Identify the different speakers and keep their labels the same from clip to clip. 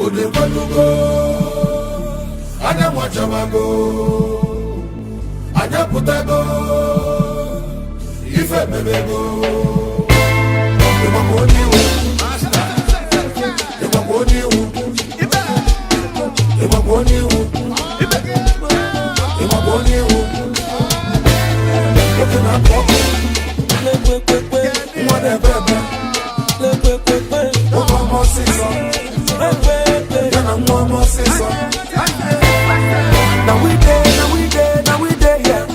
Speaker 1: Obodo ekwelugo, anyanwụ achawago, anyị apụtago, ife emebego. Ịgbakwa onye iwu, ịgbakwa onye iwu, ịgbakwa onye iwu, ịgbakwa onye iwu. Nwoke na-apụ ọkụ, nwa na-ebe ebe, nwoke ọma ọsịsọ, ya na nwa ọma ọsịsọ.
Speaker 2: Now we dey, now we dey, now we dey here.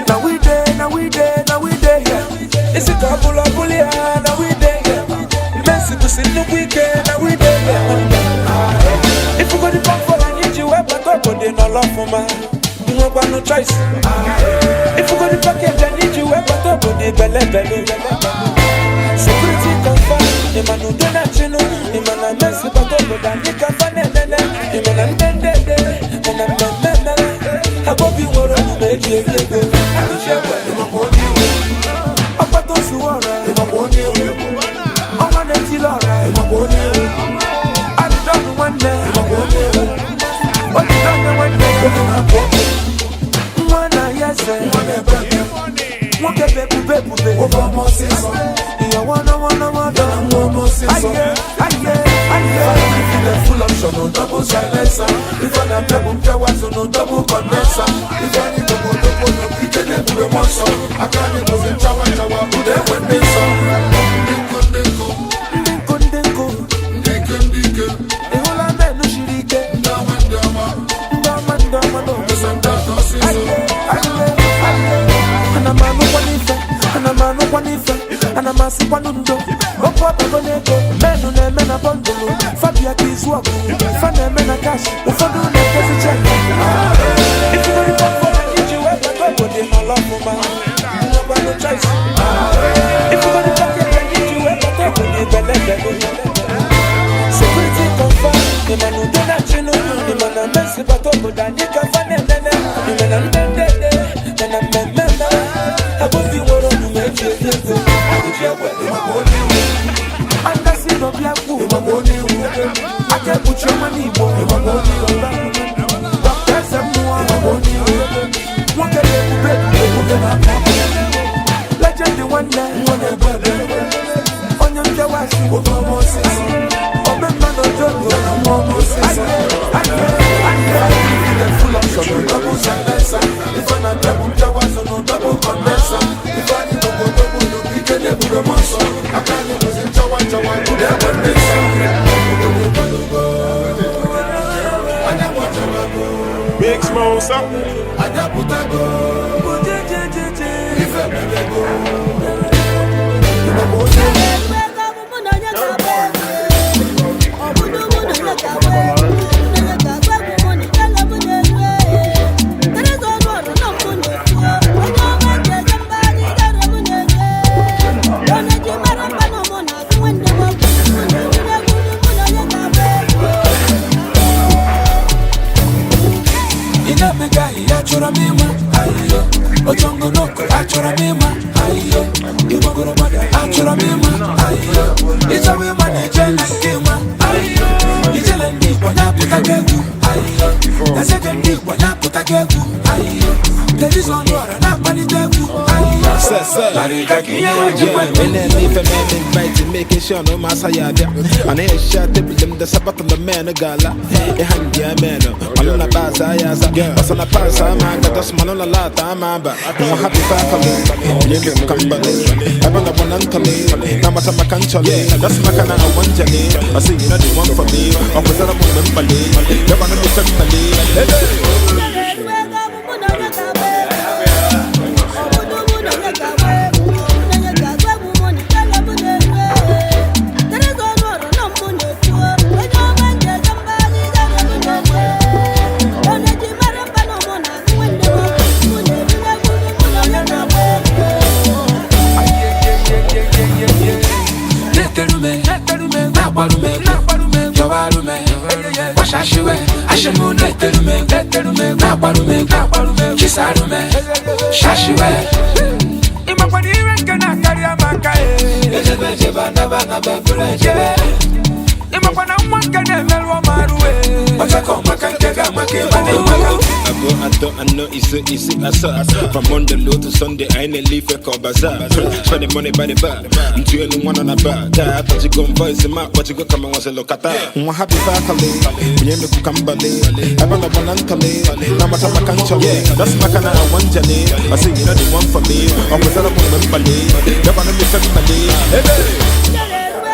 Speaker 2: Now we dey, now we dey, now we dey here. Isi ka bụla bụla ya, now we dey here. Messi kwụsị nnukwu ike, now we dey here. Ifugodi pọfọl anyị ji wee bata obodo n'ọlọ ọfụma. Nwekwanụ choice. Ifugodi package anyị ji wee bata obodo belebele. Security confirm, ịma na udo na-achịnụ, ịma na Messi bata obodo anyị ka fa na-enene, ịma na ndị ndede, ma na mmemme mere, Abobi nwere omume eji eri ego.
Speaker 1: Ịgbakwa onye iwu,
Speaker 2: Ọkpata ozuwe ọra,
Speaker 1: ịgbakwa onye iwu,
Speaker 2: ọnwa na-etili ọra,
Speaker 1: ịgbakwa onye iwu,
Speaker 2: Adịdọnụ nwanne,
Speaker 1: ịgbakwa onye iwu.
Speaker 2: Odidọnụ nwanne,
Speaker 1: Nwoke na-apụ ọkụ,
Speaker 2: nwa na ya eze,
Speaker 1: nwa na-ebe ebe,
Speaker 2: nwoke bụ ebube ebube,
Speaker 1: nwoke ọma ọsịsọ,
Speaker 2: ìyàwó náwó náwó
Speaker 1: ya na nwa ọma ọsịsọ.
Speaker 2: Aye, aye, aye.
Speaker 1: Ife full option, no double silencer. Ife na-apịa bụ mpịawa so no double condenser. Ife anyị bụ odogwu na ike na-ebube mmụọ nsọ. Aka anyị bụzi nchawa nchawa, ụda egwe ndị nsọ. Ndị nkụ, ndị nkụ,
Speaker 2: Ndị nkụ, ndị nkụ,
Speaker 1: ndị ike, ndị ike,
Speaker 2: ị hụla menụ siri ike,
Speaker 1: ndị ọma, ndị ọma,
Speaker 2: ndị ọma, ndị ọma n'obodo.
Speaker 1: esa ndị atọ ọsịsọ.
Speaker 2: Aye, aye, aye. Ana m anụkwa n'ife, ana m anụkwa n'ife, ana m asịkwanụ ndo. Okwu ọbago n'ego, menụ na-eme na bọndụlụ, Fabia ka izu ọgụ, fa na-eme na kash, ụfọdụ na-ekezi cheki. Ifugori pọfọl anyị ji wee bata obodo n'ọlọ ọfụma, nwekwanụ choice. Ifugori pakeji anyị ji wee bata obodo belebele. Security confirm, ịma na udo na-achịnụ, ịma na Messi bata obodo anyị ka fa na-enene, ịma na ndị ndede, ma na mmemme mere, Abobi nwere omume eji eri ego.
Speaker 1: Ịgbakwa onye iwu,
Speaker 2: Andasi n'obi akwụ,
Speaker 1: ịgbakwa onye iwu,
Speaker 2: aka ekpuchi ọnwa n'Igbo,
Speaker 1: ịgbakwa onye iwu,
Speaker 2: Dr. Eze mmụọ,
Speaker 1: ịgbakwa onye iwu,
Speaker 2: nwoke na-ebube ebube,
Speaker 1: nwoke na-apụ ọkụ,
Speaker 2: legend nwanne,
Speaker 1: nwa na-ebe ebe,
Speaker 2: onye mpịawashi,
Speaker 1: nwoke ọma ọsịsọ,
Speaker 2: omemma na ojoto,
Speaker 1: ya na nwa ọma ọsịsọ.
Speaker 2: Aye, aye, aye.
Speaker 1: Ife full option, no double silencer. Ife na-apịa bụ mpịawa so no double condenser. Ife anyị bụ odogwu na ike na-ebube mmụọ nsọ. Aka anyị bụzi nchawa nchawa, ụda egbe ndị nsọ. Obodo ekwelugo, anyanwụ achawago,
Speaker 3: Big Smosa.
Speaker 1: anyị apụtago, ife emebego. Ịgbakwa onye iwu,
Speaker 2: Ị na-emega ahịhịa achọrọ m ịma ahịhịa ojongonoko achọrọ m ịma ahịhịa ịgbagoro gbada achọrọ m ịma ahịhịa ịchọwa ịma na ije na nke ịma ahịhịa ijele ndị Igbo na-apụta gị egwu ahịhịa ezege ndị Igbo na-apụta gị egwu ahịhịa telivizọn ọra na-akpalite egwu ahịhịa
Speaker 4: Yeah, me for man invited, making sure no massa ya bịa. Ana ehicha tebụl m desa battle man gala. Ịha ndị a man, malụ na pass aya asa. Ọsọ na pass ama aka, just malụ na lata ama aba. Nwa happy family, nye m kambale. Ebe na gbana ntọle, na mata maka nchọle. Just maka na agwa njele. I say you know the one for me. Ọ kwụsara m mgbe mkpali, gabana m ife mmali.
Speaker 2: Neterume, na-agbarume, yọwarume, gbachashiwe, ashimu neterume, na-agbarume, chisarume, shashiwe. Ịmakwara ire nke na-akarị amaka e. Ejebe ejebe anaba anaba bụrụ ejebe. Ịmakwa na nwa nke na-emerụ ọmarụ
Speaker 4: Abụọ, atọ, anọ, ise, isi, asaa. From Monday low to Sunday, I ain't leave for call bazaar. Spending money by the bar. Ntu elu nwa nọ na bar. Taa atachigo m voice ma akpọchigo ka ma nwasị lụkata. Nwa happy fakale. Onye mekwu ka mbale. Ebe na gbana ntale. Na mata maka nchọle. That's maka na awa njale. I say you know the one for me. Ọ kwesịrị m mgbe mkpale. Gabana m ife mmale. Ebe!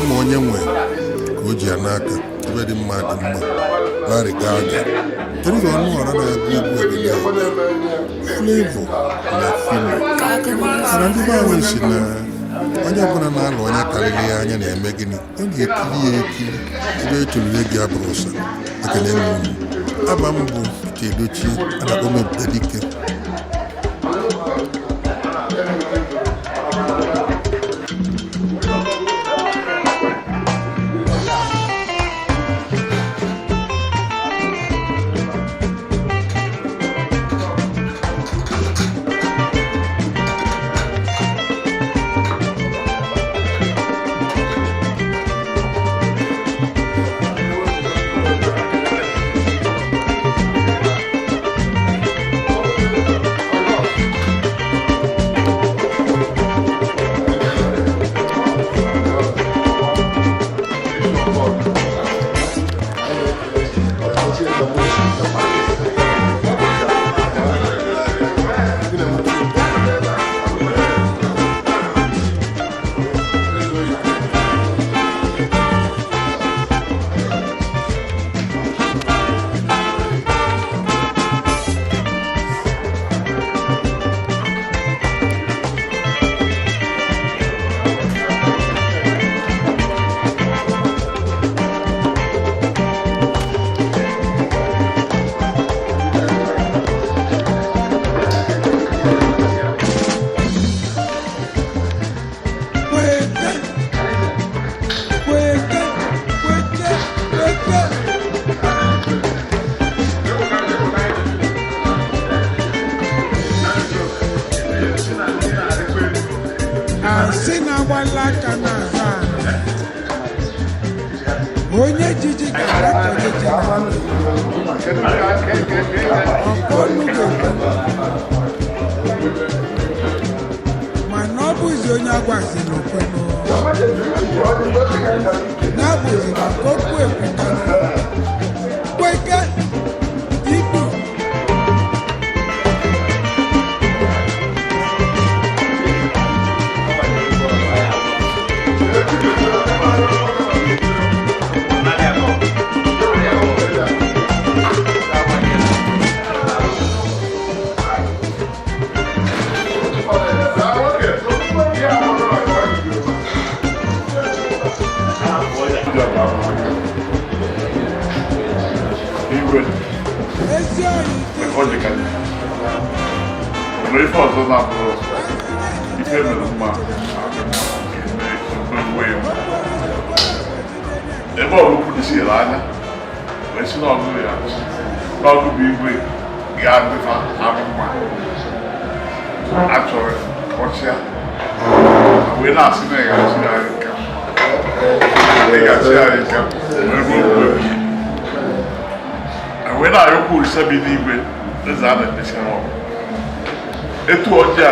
Speaker 1: Mma onye nwe ka o ji ya n'aka ebe dị mma dị mma. Larry Gaga, Teresa Ọnụọra na-agụ egwu ọdịnala, Flavour na Phyno. Mana ndị be anyị si na onye ọbụla na-alụ onye karịrị ya anya na-eme gịnị? Ọ ga-ekiri ya ekiri. Ebe etolire gị abụrụ ụsa. Ekene m unu. Aba m bụ Peter Edochie, a na-akpọ m Ebubedike.
Speaker 3: Asị na-agbala aka n'ahụ ala onye jiji gara ka ojiji ọkpọnụ ga-ekwu, mana ọ bụzi onye agwazila okwenụ na-abụzi maka okwu ekwutanụ kweke ibu.
Speaker 5: Igwe.
Speaker 3: Ezi oyi dị.
Speaker 5: Ọ dị ka mgbe ife ọzọ na-abụrụ ife mere mma ga-eme ya. Ebe ọgụgụ dị siere anya wee si n'ọgụ ya n'ọgụ bụ igwe ga-adịfa arụ mma achọrọ ọchịa wee na-asị na ị ga-achị anyị nka, ị ga-achị anyị nka wee ruo mgbe ebighị ebi. Wee na-arịọkwa Olisa bi n'igwe, eze a na-emechara ọgụ etu ọjị a,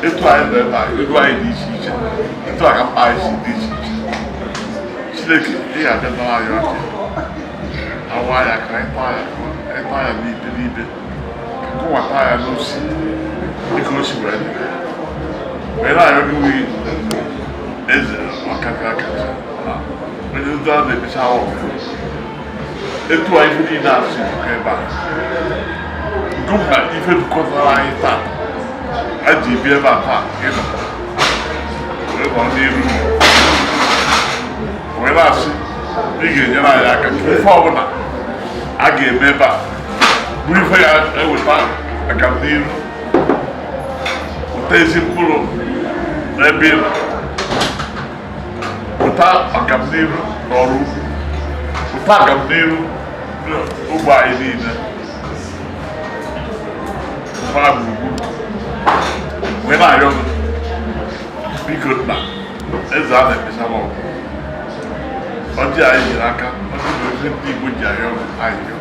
Speaker 5: etu anyị nọ ebe a, ego anyị dị iche iche, etu a ka mkpa anyị si dị iche iche. Chineke, ị ga-abịa nara anyị ọjị awa ya ka anyị taa ya, anyị taa ya n'ibe n'ibe, ka kụwata ya n'osi dịka o si wee dị. Wee na-arịọ gị nwunye eze maka eze a na-emecha ọgụ etu a ife niile a si dụkọ ebe a gụma ife bukọtara anyị taa a ji bịa ebe a taa ịnọ wee nọ n'iru wee na-asị ị ga-enyere anyị aka ka ife ọbụla a ga-eme ebe a bụrụ ife ya eweta agamniru weta ezi mkpụrụ n'ebe ị nọ weta agamniru n'ọrụ ugbo weta agamniru n'ogbe anyị niile gbaa gburugburu wee na-arịọ gị biko nna eze a na-emechara ọgụ ọjị anyị jiri aka ọjị bụ ife ndị Igbo ji arịọ gị ayịyọ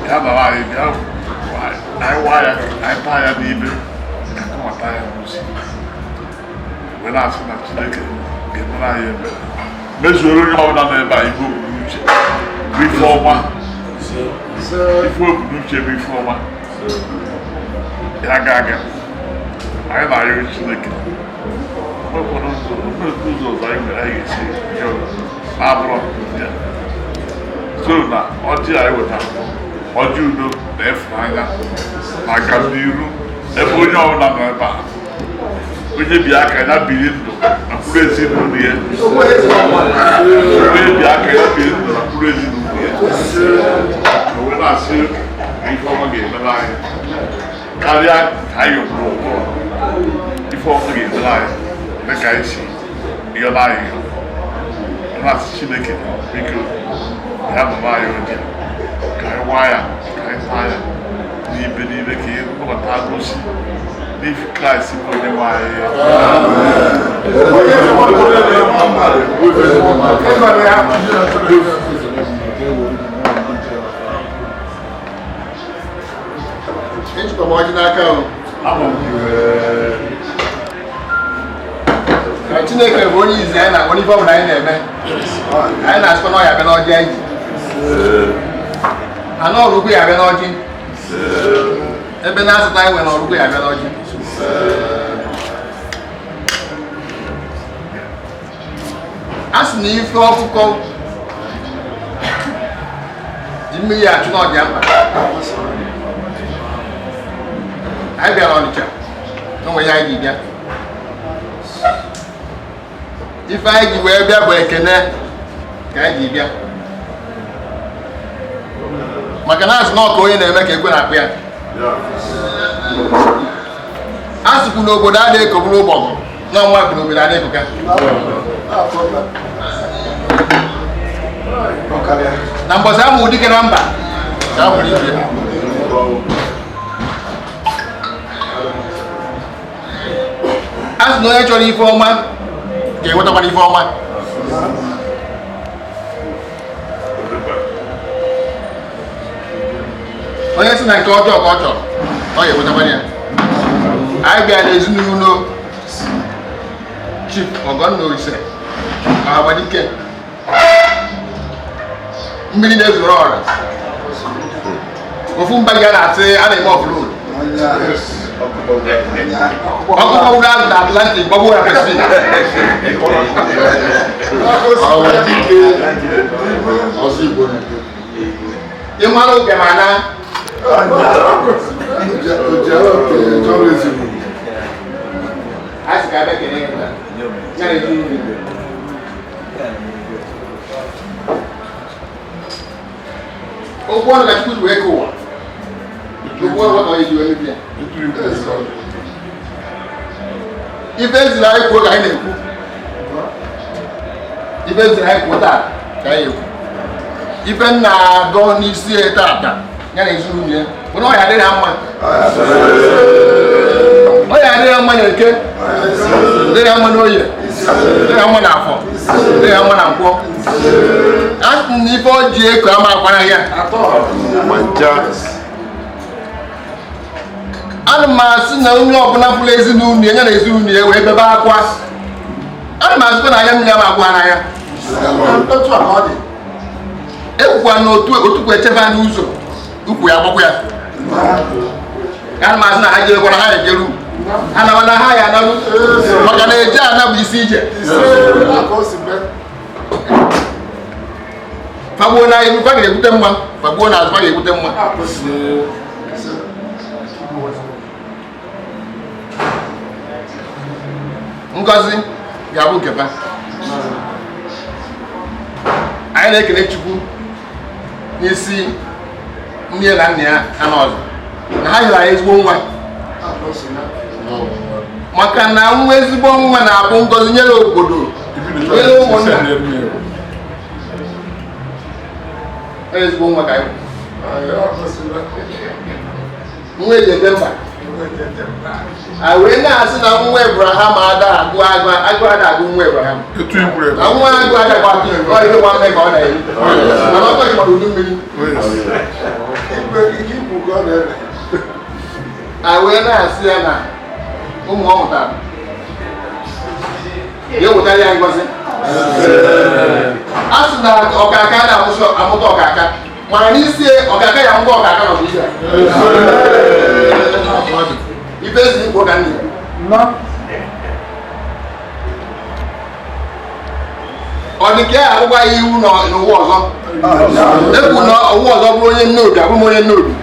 Speaker 5: bịa nara anyị bịa anyị waa ya anyị taa ya n'ibe ka kọwata ya n'osi wee na-asị na Chineke ga-emere anyị ebere mezuoro onye ọbụla nọ ebe a ihe o bu n'uche bụ ife ọma ife o bu n'uche bụ ife ọma ya ga aga anyị na-arịọ Chineke nwekwana ụzọ ụzọ ọzọ anyị nwere anyị ga-esi rịọ na-abụrọ ya so na ọjị anyị wetara ọjị udo na ịfụnanya na agamniru ebe onye ọbụla nọ ebe a onye bi aka ya biri ndụ na mkpụrụ ezinụlọ ya onye bi aka ya biri ndụ na mkpụrụ ezinụlọ ya o wee na-asị na ife ọma ga-emere anyị karịa ka anyị kwuru ụkpụrụ ife ọma ga-emere anyị dị ka anyị si yọrọ anyị yọ na-asị Chineke biko ya nọrọ anyị oge ka anyị waa ya ka anyị taa ya n'ibe n'ibe ka ị nabata gosi n'ifi Kraịst bụ onye nwe anyị.
Speaker 6: Ejikwa m ọjị n'aka o. Na Chineke bụ onye izi anyị na-akpọ n'ife ọbụla anyị na-eme. Anyị na-asịkwa na ọ ya abịa n'ọjị anyị ji. Anọ ọrụ ugwu ya abịa n'ọjị. Ebe na-asụta anyị nwere ọrụ ugwu ya abịa n'ọjị. A sị na ife ọkụkọ ji mmiri achụ na ọdịa mkpa. Anyị bịara Ọnịcha n'onwe ya anyị ji bịa. Ife anyị ji wee bịa bụ ekene ka anyị ji bịa. Maka na asị na ọka onye na-eme ka ekwe na-akpụ ya. A sịkwu na obodo adịghị ekoburu ụgbọgụ na ọnwa bụ na obodo adịghị ekoka. Na mbọsị amụ dike na mba ka a mụrụ ibe. A sị na onye chọrọ ife ọma ga-enwetakwana ife ọma. Onye sị na nke ọjọọ ka ọ chọrọ ọ ga-enwetakwana ya. Anyị bịara n'ezinụlọ Chief Ọgọnna Olise Ọhamadike mmiri na-ezoro ọra ofu mba gị a na-asị a na-eme offload ọkụ gbagburu azụ na Atlantic gbagbuo na Pacific. Ị mara oge ma na a sị ka abịa kelee ya taa. Ya na ezinụlọ ya. Okwu ọnụ ka Chukwu ji wee kee ụwa. Okwu ọnụ ka ọ ji wee mebie ya. Ife eziri anyị kwuo ka anyị na-ekwu. Ife eziri anyị kwuo taa ka anyị ekwu. Ife m na-agọ n'isi ya taata ya na ezinụlọ ya bụ na ọ ya adịrị ha mma. Ọ ya adịrị ha mma na eke, dịrị ha mma n'oye, dịrị ha mma na afọ, dịrị ha mma na nkwọ. A sị na ife ọjị eko ama akwara ya. Ana m asị na onye ọbụla fụrụ ezinụlọ ya ya na ezinụlọ ya wee bebe akwa. Ana m asịkwa na anya mmiri ama agwa n'anya. Ekwukwa na otu echebe n'ụzọ ukwu ya agbakwa ya. Ana m asị na ha jerekwa na ha ejeru anawa na ha ya anarụ maka na eje ana bụ isi ije. Fa gbuo na iru, fa ga-egbute mma. Fa gbuo na azụ, fa ga-egbute mma. Ngọzi ga-abụ nke fa. Anyị na-ekele Chukwu n'isi nne na nna ya anọ ọzọ na ha nyere anyị ezigbo nwa, maka na nwa, ezigbo nwa na-abụ ngọzi nyere obodo, nyere ụmụnna. Ezigbo nwa ka anyị bụ, nwa eji eje mba. A wee na-asị na nwa Abraham ada agụ agụ, agụ ada agụ nwa Abraham.
Speaker 5: Etu ikwuru.
Speaker 6: Na nwa agụ adakwa ọ ihe nwanne ka ọ na-eri, mana ọkọchị gbara udu mmiri.
Speaker 1: Igwe ikwu ka ọ na-ere.
Speaker 6: A wee na-asị ya na ụmụ ọ mụtara ga-ewetara ya ngọzi. A sị na ọkaka na-amụsị amụta ọkaka, mana n'isi ọkaka ya ngwa ọkaka nọ n'ihe ife ezi ikwu ka nne ya. Ọ dị ka ya akwụkwọ ya iwu n'ụwa ọzọ ekwu na ụwa ọzọ bụrụ onye nne obi, abụrụ m onye nne obi.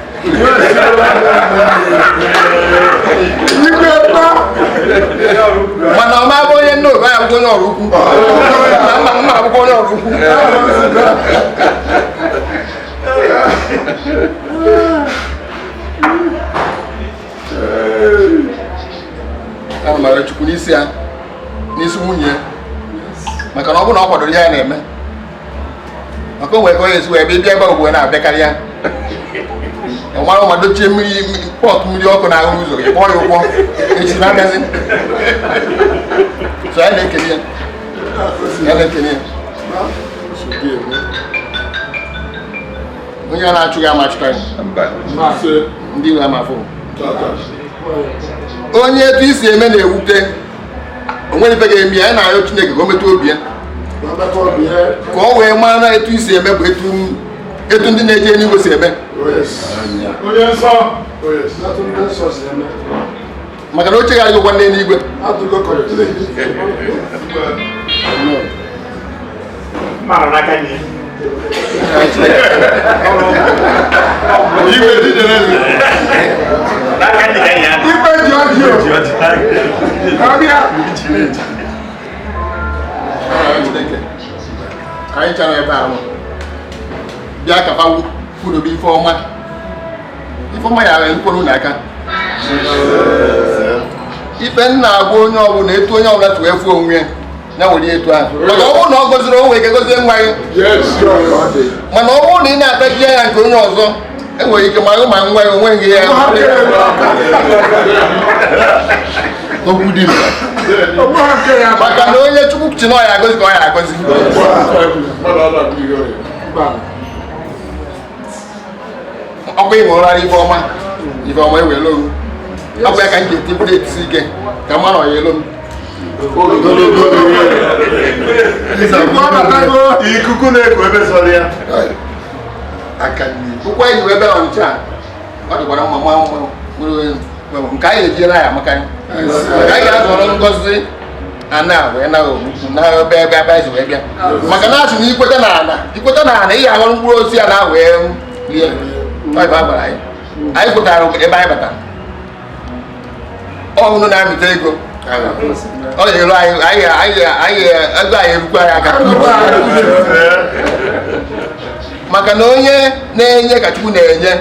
Speaker 1: Igwe mma.
Speaker 6: Mana ọ ma bụ onye nne obi, anyị abụkwa onye ọrụ ukwu na mma mma, abụkwa onye ọrụ ukwu. Ana m arịọ Chukwu n'isi ya, n'isi nwunye ya, maka na ọ bụrụ na ọ kwadoro ihe ya na-eme, maka o nwere ka ọ ga-esi wee bịa bịa ebe ogwe na-abịakarị ya, ọ mara ma dochie mmiri pot, mmiri ọkụ na-ahụ ụzọ, ị kpọọ ya ụgwọ echi na-abịazi. So anyị na-ekele ya, ya na-ekele ya. Onye a na-achụghị ama achụta ya, ndị iro ama afụ onye etu isi eme na-ewute o nwere ife ga-eme ya. Anyị na-arịọ Chineke ka o metụ obi ya, ka o wee mara na etu isi eme bụ etu etu ndị na-eje eluigwe si eme.
Speaker 5: Onye nsọ.
Speaker 6: Maka na oche ga-adịghịkwa ndị eluigwe.
Speaker 1: Adụgo complete.
Speaker 7: Mara n'aka nne.
Speaker 5: Igwe tinyere eze.
Speaker 7: N'aka nne ka anyị ya.
Speaker 1: Igwe ji ọjị o. Ọbịa.
Speaker 6: Chineke anyị chara ebe ahụ bịa ka fa kwudobe ife ọma, ife ọma ya erukwara unu aka. Ife nna agwa onye ọbụla, etu onye ọbụla si wee fụ onwe ya, ya were etu ahụ, maka ọ bụrụ na ọ gọziri onwe ike gọzie nwa gị. Mana ọ bụrụ na ị na-ataji anya nke onye ọzọ, enwere ike ma gị ma nwa ya onwe gị ya okwu dị m, maka na onye Chukwu chi na ọ ya agọzi ka ọ ya agọzi.
Speaker 5: Mmadụ adakwu ihe ọrịa.
Speaker 6: Ọkwa ịṅụrara ife ọma, ife ọma ewere oru ọ bụ ya ka m ji eti mkpụrụ etisi ike ka mmanụ ọ ya elo m.
Speaker 1: Ikuku ọ batago.
Speaker 7: Ikuku na-eku ebe sọrọ ya.
Speaker 1: Aka nri.
Speaker 6: Ụkwụ anyị ji wee bịa Ọnịcha ọ dịkwara mma mma mma, nwere nke anyị ejiela ya amaka maka anyị ga-azọrọ ngọzi ana wee na na ebe ebe ebe anyị si wee bịa, maka na asị na ikweta na ana, ikweta na ana, ị ga-aghọrọ mkpụrụ osisi ya na wee rie. Ọ ife a gwara anyị, anyị kwetara ebe anyị batara ọhụrụ na-amịta ego, ọ ga-eru anyị, anyị anyị anyị ego anyị erukwa anyị aka, maka na onye na-enye ka Chukwu na-enye.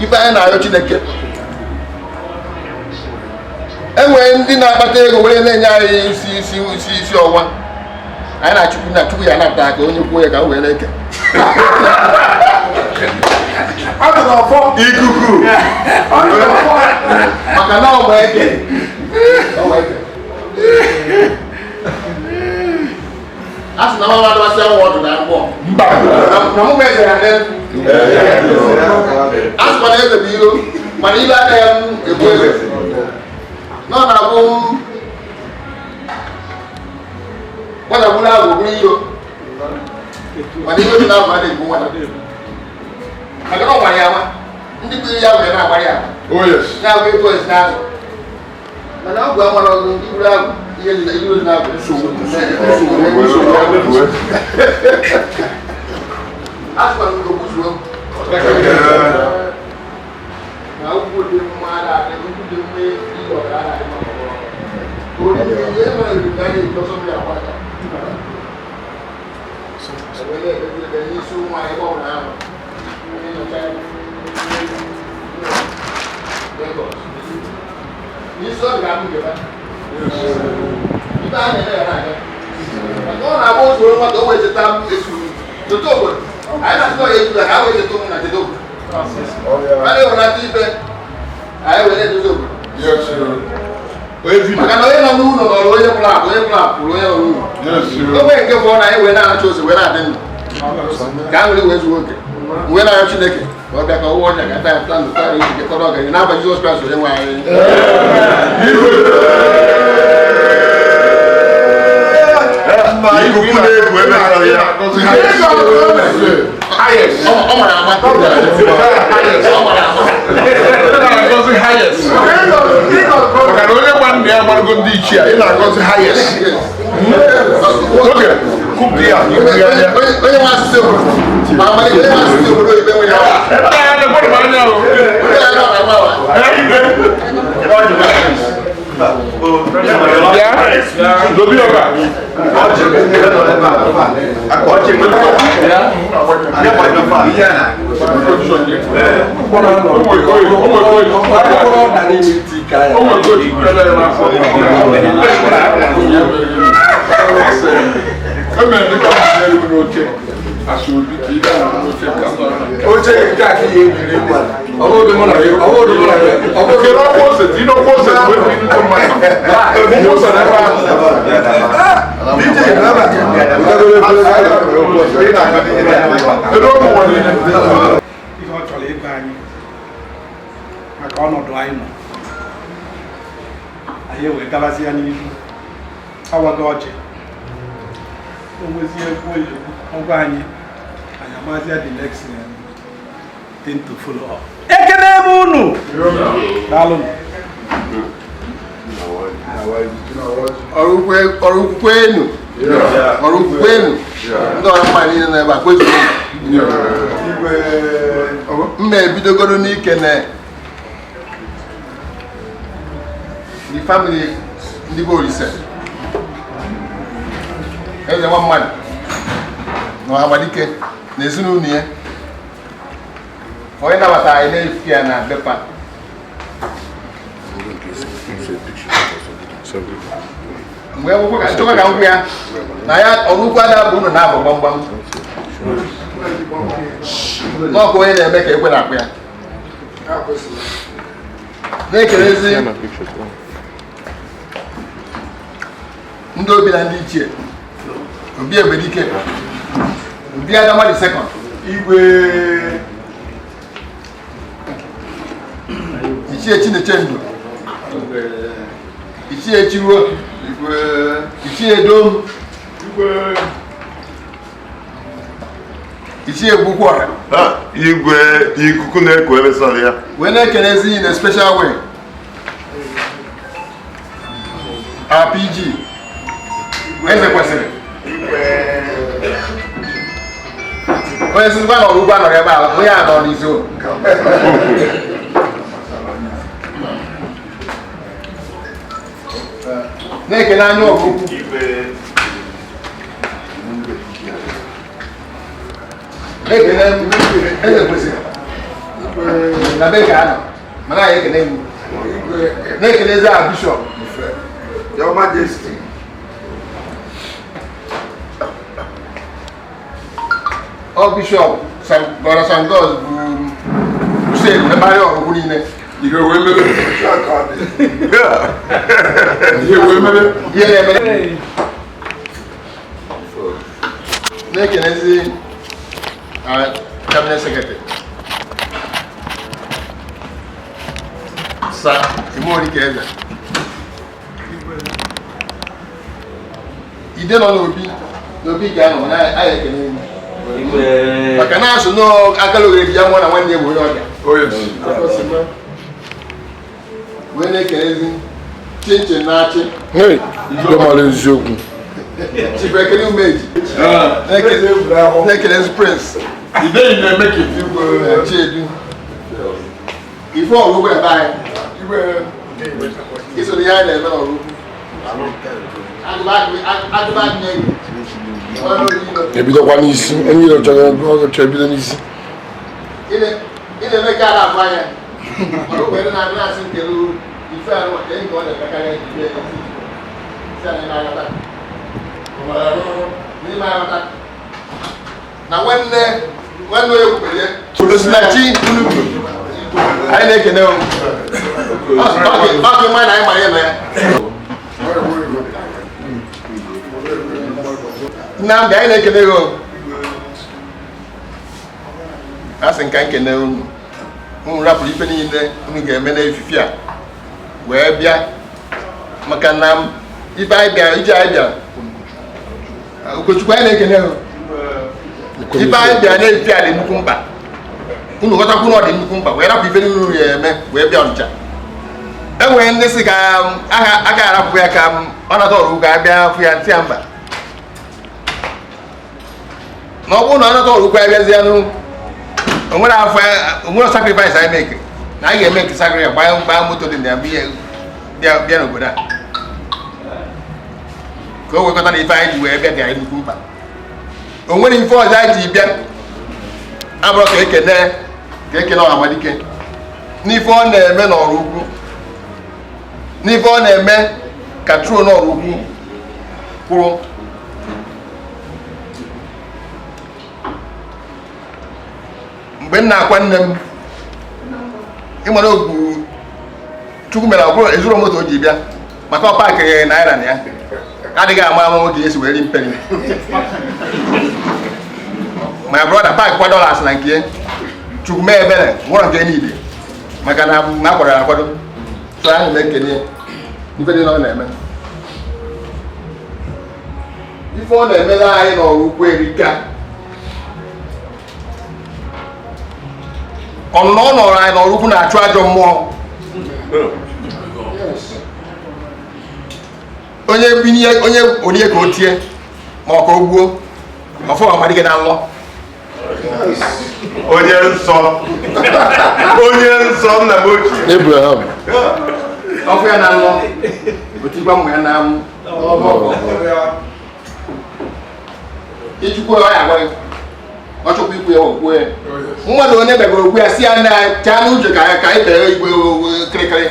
Speaker 6: Ife anyị na-arịọ Chineke, enwere ndị na-akpata ego were na-enye anyị isi isi isi isi ọnwa anyị na Chukwu na Chukwu ya anapụta ka onye kwuo ya ka o wee na-eke.
Speaker 1: Adụrụ ọfọ.
Speaker 7: Ikuku.
Speaker 1: Adụrụ ọfọ.
Speaker 6: Maka na ọgba eke, ọgba eke, a sị na mama adọbasị awụ ọdụ na mgbọ na mụ eze ya nne. A sịkwa na eze bụ iro, mana ilo anaghị m ebu eze nọ na-abụ nwata bụrụ agwụ bụrụ iro, mana iro dị n'agwụ adịghị egbu nwata, maka na ọ nwara ya ama ndị bụrụ ya wee na-agbara ya ama.
Speaker 5: Oh yes.
Speaker 6: Na-agwa etu esi n'azụ, mana ọgwụ amara ọzọ ndị buru agwụ Ihe dị na-abụ nsogbu nsogbu. Asụkwa m okwu. Na ugwu dị mma na-adị, ugwu dị mma, ihe ọra na-adị mma. Oriri ihe nwere ka a na-eji ọsọ mmiri akwa aka. Ewere ekpekpe n'isi ụmụ anyị ebe ọ bụla ahụ. Onye nọcha Lagos. N'isi ọ ga-abụ nke ha. Ibe a na-eme ya na-aga. Maka ọ na-agba otu nwata o wee cheta esu cheta obodo. Anyị na-asị na ọ ya eju ya ka ha wee cheta ụmụ na cheta obodo. A na-ewelata ife anyị were edozi obodo. Maka na onye nọ n'ụlọ nọrọ, onye pụrụ apụ, onye pụrụ apụ onye nọ n'ụlọ. Ogbe nke fọrọ na anyị wee na-aracha ose wee na-adị ndụ. Ka aṅụrị wee zuo oke. Wee na-arịọ Chineke ka ọ bịa ka ọwụwa ọnya ga-ata ya taa ndụ taa iji ketọrọ ọganihu n'afa Jizọs Kraịst onye nwe anyị.
Speaker 7: Ikuku na-eku ebe sọrọ ya.
Speaker 6: Ọ mara ama. Ọ mara ama.
Speaker 5: Na-agọzi highest. Maka na onye gba nna ya gbarụgo ndị ichie, ị na-agọzi highest. Oge kụpụ ya ihu ya anya.
Speaker 6: Onye nwe asụsụ obodo. Ma amalite onye nwe asụsụ obodo oyibo enweghị ya.
Speaker 5: Ebe a na-ekwere m anya o.
Speaker 6: Onye ya nọ na-agba awa.
Speaker 5: Bịa, dobe ya ebe a. Emere dịka m tinyere m n'oche asobi ka ị gaa n'oche ka m nọrọ na nke.
Speaker 1: Oche nke a ka ihe ebiri mma. Ọ bụrụ mụ na gị, ọ bụrụ mụ na gị, ọ bụrụ
Speaker 5: Kere ọkwa ose, tinye ọkwa ose wee bi nnukwu mmadụ. Ọkwa ose n'ebe ahụ.
Speaker 1: DJ ebe a.
Speaker 5: Kedu ụmụ nwa niile?
Speaker 3: Ihe ọ chọrọ ịgwa anyị maka ọnọdụ anyị nọ, anyị wee gabazie n'ihu awago ọjị o nwezie ekwu ekwu ọgwa anyị, anyị amazie the next thing to follow up. Ekene m unu, daalụnụ.
Speaker 6: Ọrụ enu, ọrụ enu, ndị ọrụ mma niile nọ ebe a kwezuo. M na-ebidogoro n'ike na the family ndị be Olise eze nwa mmadụ na Ọhamadike na ezinụlọ ya, onye nabatara anyị n'efi ya na bepa. Mgbe akwụkwọ ka chọkwa ka nkwụ ya na ya ọrụ ukwu ada bụ unu na-abụ gbamgbam n'ọkụ onye na-eme ka ekwe na-akpụ ya na-ekelezi ndị obi na ndị ichie obi Egbedike, obi Adama the second,
Speaker 1: Igwe.
Speaker 6: Ichie Chinechendu, ichie Chiruo,
Speaker 1: Igwe.
Speaker 6: Ichie Dom, ichie Gbukwuọra.
Speaker 7: Igwe, ikuku na-eku ebe sọrọ ya.
Speaker 6: Wee na-ekelezi in a special way our PG eze kwesịrị onye sizikwa na ọrụ ugbo anọrọ ebe a, onye a nọ n'izu. Na-ekele anya ọgụ na-ekele eze kwesịrị na be ka anọ mana anyị ekele m na-ekelezi a bishọp.
Speaker 1: Your Majesty.
Speaker 6: Ọ bishọp gọrọ Sangos bụ crusade ebe ọgwụgwụ niile.
Speaker 5: Ihe wee mere. Ihe wee mere.
Speaker 6: Ihe na-eme na-ekelezi cabinet secretary sa Imorike eze ide nọ n'obi n'obi ga-anọ mana anyị ekele unu maka na asụ n'akala oghere ji ya nwa na nwanne ya bụ onye ọbịa.
Speaker 5: Oh yes.
Speaker 6: Wee na-ekelezi Chinchin na-achị.
Speaker 8: Hey, ikpe mara eziokwu.
Speaker 6: Chief Ekene Umeji. Na-ekele Prince. Chiedu. Ife ọrụ ugbo ebe anyị. Iso ihe anyị na-eme n'ọrụ ugbo.
Speaker 8: Ebidokwa n'isi, onye iro chọrọ ọ chọrọ ebido n'isi.
Speaker 6: Ị na-eme ka a na-afụ anya. Ọrụ ugbo na-abịa na-asị nke ife arụ maka enyi ka ọ na-emekarị ife si anyị na-aghọta. N'ime aghọta. Na nwanne nwanne onye kwubere ya. Osinachi anyị na-ekene o. Ọ gị mma na anyị mara ya na ya. Nnamdị anyị na-ekene gị o. A sị nka nkene unu. Unu rapụrụ ife niile unu ga-eme n'efife a wee bịa maka na ife anyị bịara ije anyị bịara. Ugochukwu anyị na-ekene o. Ife anyị bịara n'efife a dị nnukwu mkpa. Unu ghọtakwu na ọ dị nnukwu mkpa wee rapụ ife niile unu ga-eme wee bịa Ọnịcha. E nwere ndị sị ka aka arapụ ya ka ọ nata ọrụ ugbo abịa fụ ya ntị ya mba. Na ọ bụrụ na ọ nata ọrụ ugbo abịazianụ onwere afọ onwere sacrifice anyị meke na anyị ga-eme nke sacrifice gbaa moto dị na ya bịa n'obodo a ka o wekọta na ife anyị ji wee bịa dị anyị nnukwu mkpa. O nwere ife ọzọ anyị ji bịa abụrụ ka ekene ka ekene Ọhamadike n'ife ọ na-eme n'ọrụ ugwu, n'ife ọ na-eme ka truo n'ọrụ ugwu kwụrụ. Mgbe m na-akwa nne m ịmara ogbu Chukwu mere ọ bụrụ ezuru moto o ji bịa maka ọ paakịrị naira na ya adịghị ama ama oge esi wee ri mperi. My brother paakị kwa dollars na nke Chukwu mee ebere nwụrọ nke niile maka na m akwadoro akwado. So anyị na-ekene ife dị na ọ na-eme. Ife ọ na-emere anyị n'ọrụ ukwu erika. Ọnụnọ ọ nọrọ anyị n'ọrụ ukwu na-achụ ajọ mmụọ. Onye binye onye onye ka o tie ma ọ ka o gbuo ọfọ Ọhamadike na nlọ.
Speaker 7: Onye nsọ. Onye nsọ nna m ochie.
Speaker 8: Abraham.
Speaker 6: Ọfụ ya na nlọ. Otikwa mmụ ya na Ichukwu ọ ya agwa gị. Ọ chọkwa ikwu ya okwu ya. Mmadụ onye bịagoro okwu ya si ya na chaa n'ụzọ ka anyị bere igwe kịrịkịrị.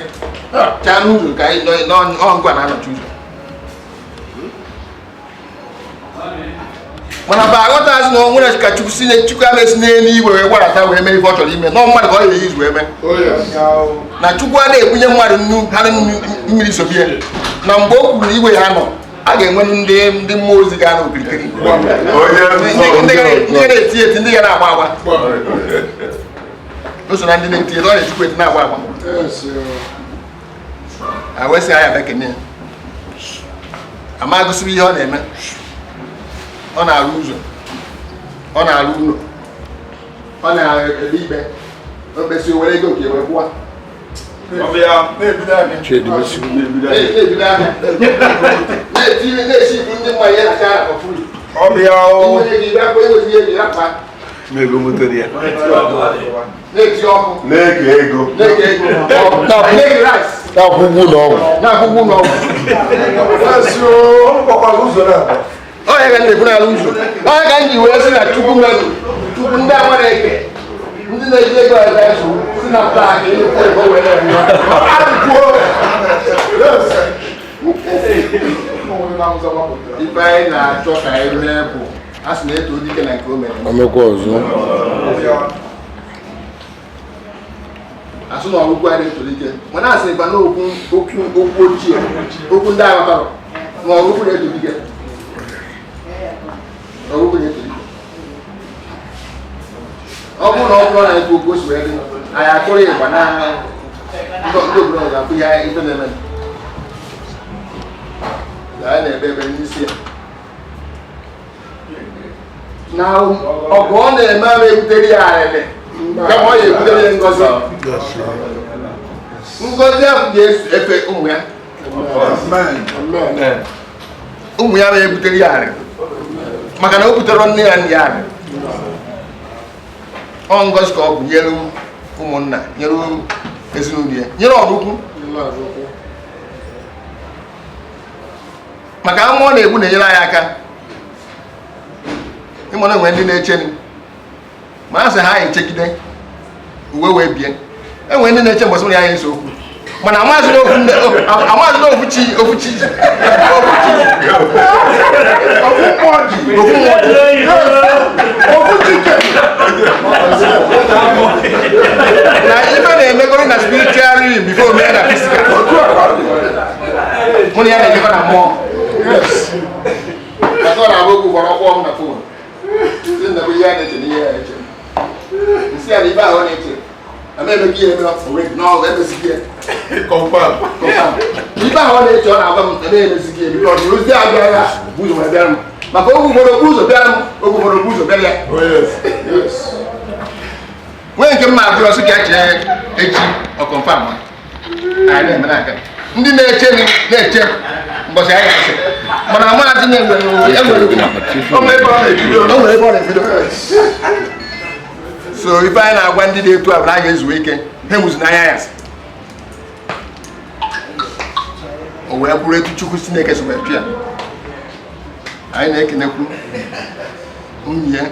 Speaker 6: Chaa n'ụzọ ka anyị nọ ngwa na-anọchi ụzọ. Mana ba aghọtazi na onwere ka Chukwu si Chukwu ama esi n'eluigwe wee gbarata wee mee ife ọ chọrọ ime nọ mmadụ ka ọ ga-eyi izu eme. Na Chukwu a na-ebunye mmadụ nnu ha mmiri sobie na mgbe o kwuru igwe ya nọ a ga-enwe ndị mmụọ ozi ga n'okirikiri ndị ga na-eti eti ndị ga na-agba agba o so na ndị na-eti eti ọ na-etikwa eti na-agba agba a wee sị ya bịa kene ya. Ama gụsịrị ihe ọ na-eme. Ọ na-arụ ụzọ, ọ na-arụ ụlọ, ọ na-ekpe ikpe, o kpesị o were ego nke wee kwụwa. Na-ebido ahịa. Na-esi ibu ndị mmadụ ihe na China for free. Inwenye gị bịa kwụọ enwezi ihe gị rapụ. Na-eti ọkụ.
Speaker 7: Na-eke ego.
Speaker 6: Na-eke ego. Na-eke rice.
Speaker 8: Na-akwụ ụgwọ ụlọ ọgwụ.
Speaker 6: Na-akwụ ụgwọ ụlọ ọgwụ. Onye ka m na-ekwu n'ala ụzọ. Onye ka m ji wee sị na Chukwu mere Chukwu ndị a nwere eke ndị na-eji ego ebe nsogbu si na paakị nnukwu ego wee na-eme. Ife anyị na-achọ ka anyị mee bụ a sị na eto dike na nke o mere.
Speaker 8: Omekwa ọzọ.
Speaker 6: Asụ na ọgwụgwụ anyị na-eto dike mana asị gba n'okwu okwu ochie okwu ndị agha tọrọ na ọgwụgwụ na-eto dike. Ọgwụgwụ na-eto dike. Ọ bụrụ na ọ bụrụ na ekwu okwu o si wee dị anyị akụrụ ịgba na ndị obodo ọzọ afụ ihe ife na-eme. Anyị na-ekpe ekpere n'isi ya. Na ọgụ ọ na-eme ama ebutere ya arịrị kama ọ ya ebutere ya ngọzi. Ngọzi ahụ ga-efe ụmụ ya. Ụmụ ya na-ebutere ya arịrị maka na o butere nne ya nne ya arịrị. Ọ ngọzi ka ọ bụ nyere ụmụnna, nyere ezinụlọ ya, nyere Ọraukwu, maka amụọ na-egbu na-enyere anyị aka ịmụ na enwere ndị na-eche ma a sị ha echegide uwe wee bie. Enwere ndị na-eche mbọsị nwere ya ese okwu, mana amaghịzi na ofu chi, ofu chi ji, ofu chi ji,
Speaker 5: ofu mmụọ ji,
Speaker 6: ofu mmụọ ji,
Speaker 5: ofu chike.
Speaker 6: Na ife na-emegoro na spiritual realm before mee na physical. Mụ na ya na-ejekọ na mmụọ, maka ọ na-abụ okwu gwara ọkpọ m na phone si na bụ ihe a na-eche na ihe ya eche nsị ya na ibe ahụ ọ na-eche na m emeghị ihe emere already na ọ emezighị ya.
Speaker 7: Confirm.
Speaker 6: Confirm. Ibe ahụ ọ na-eche, ọ na-agwa m na m emezighị ya because ozi abịa ya bụ ụzọ wee bịara m, maka oge ụfọdụ okwu ụzọ bịara m, oge ụfọdụ okwu ụzọ bịara ya.
Speaker 5: Oh yes.
Speaker 6: Nwee nke m na-abịa ọsị ka chee echi, ọ confirm anyị na-eme n'aka. Ndị na-eche na-eche mbọsị anyị ga-asị, mana amaghị na enwere enwere
Speaker 5: O nwere ebe ọ na-ebido.
Speaker 6: O nwere ebe ọ na-ebido. So ife anyị na-agwa ndị dị etu a bụ na a ga-ezuwe ike, ha enwuzi n'anya ya o wee bụrụ etu Chukwu Chineke si wee chụ ya. Anyị na-ekenekwu nwunye ya.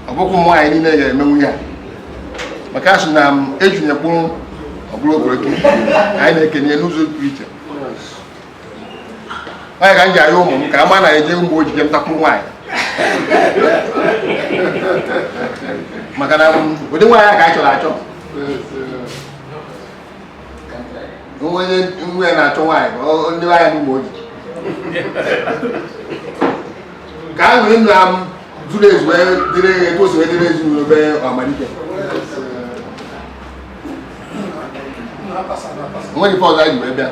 Speaker 6: Ọ bụkwa ụmụ nwaanyị niile ga-emenwu ya, maka asị na m ejunyekwuru ọ bụrụ okporoko. Anyị na-ekene ya n'ụzọ pụrụ iche. Nwaanyị ka m ji ayọ ụmụ m ka ama na-eje ụmụ ojije m takwuru nwaanyị, maka na ụdị nwaanyị a ka anyị chọrọ achọ. Onye nwe ya na-achọ nwaanyị ka ọ ndị nwaanyị n'ụmụ ojiji ka a nwere nna m zuru ezu wee dịrị etu o si wee dịrị ezinụlọ be Ọhamadike. Nwere ife ọzọ anyị ji wee bịa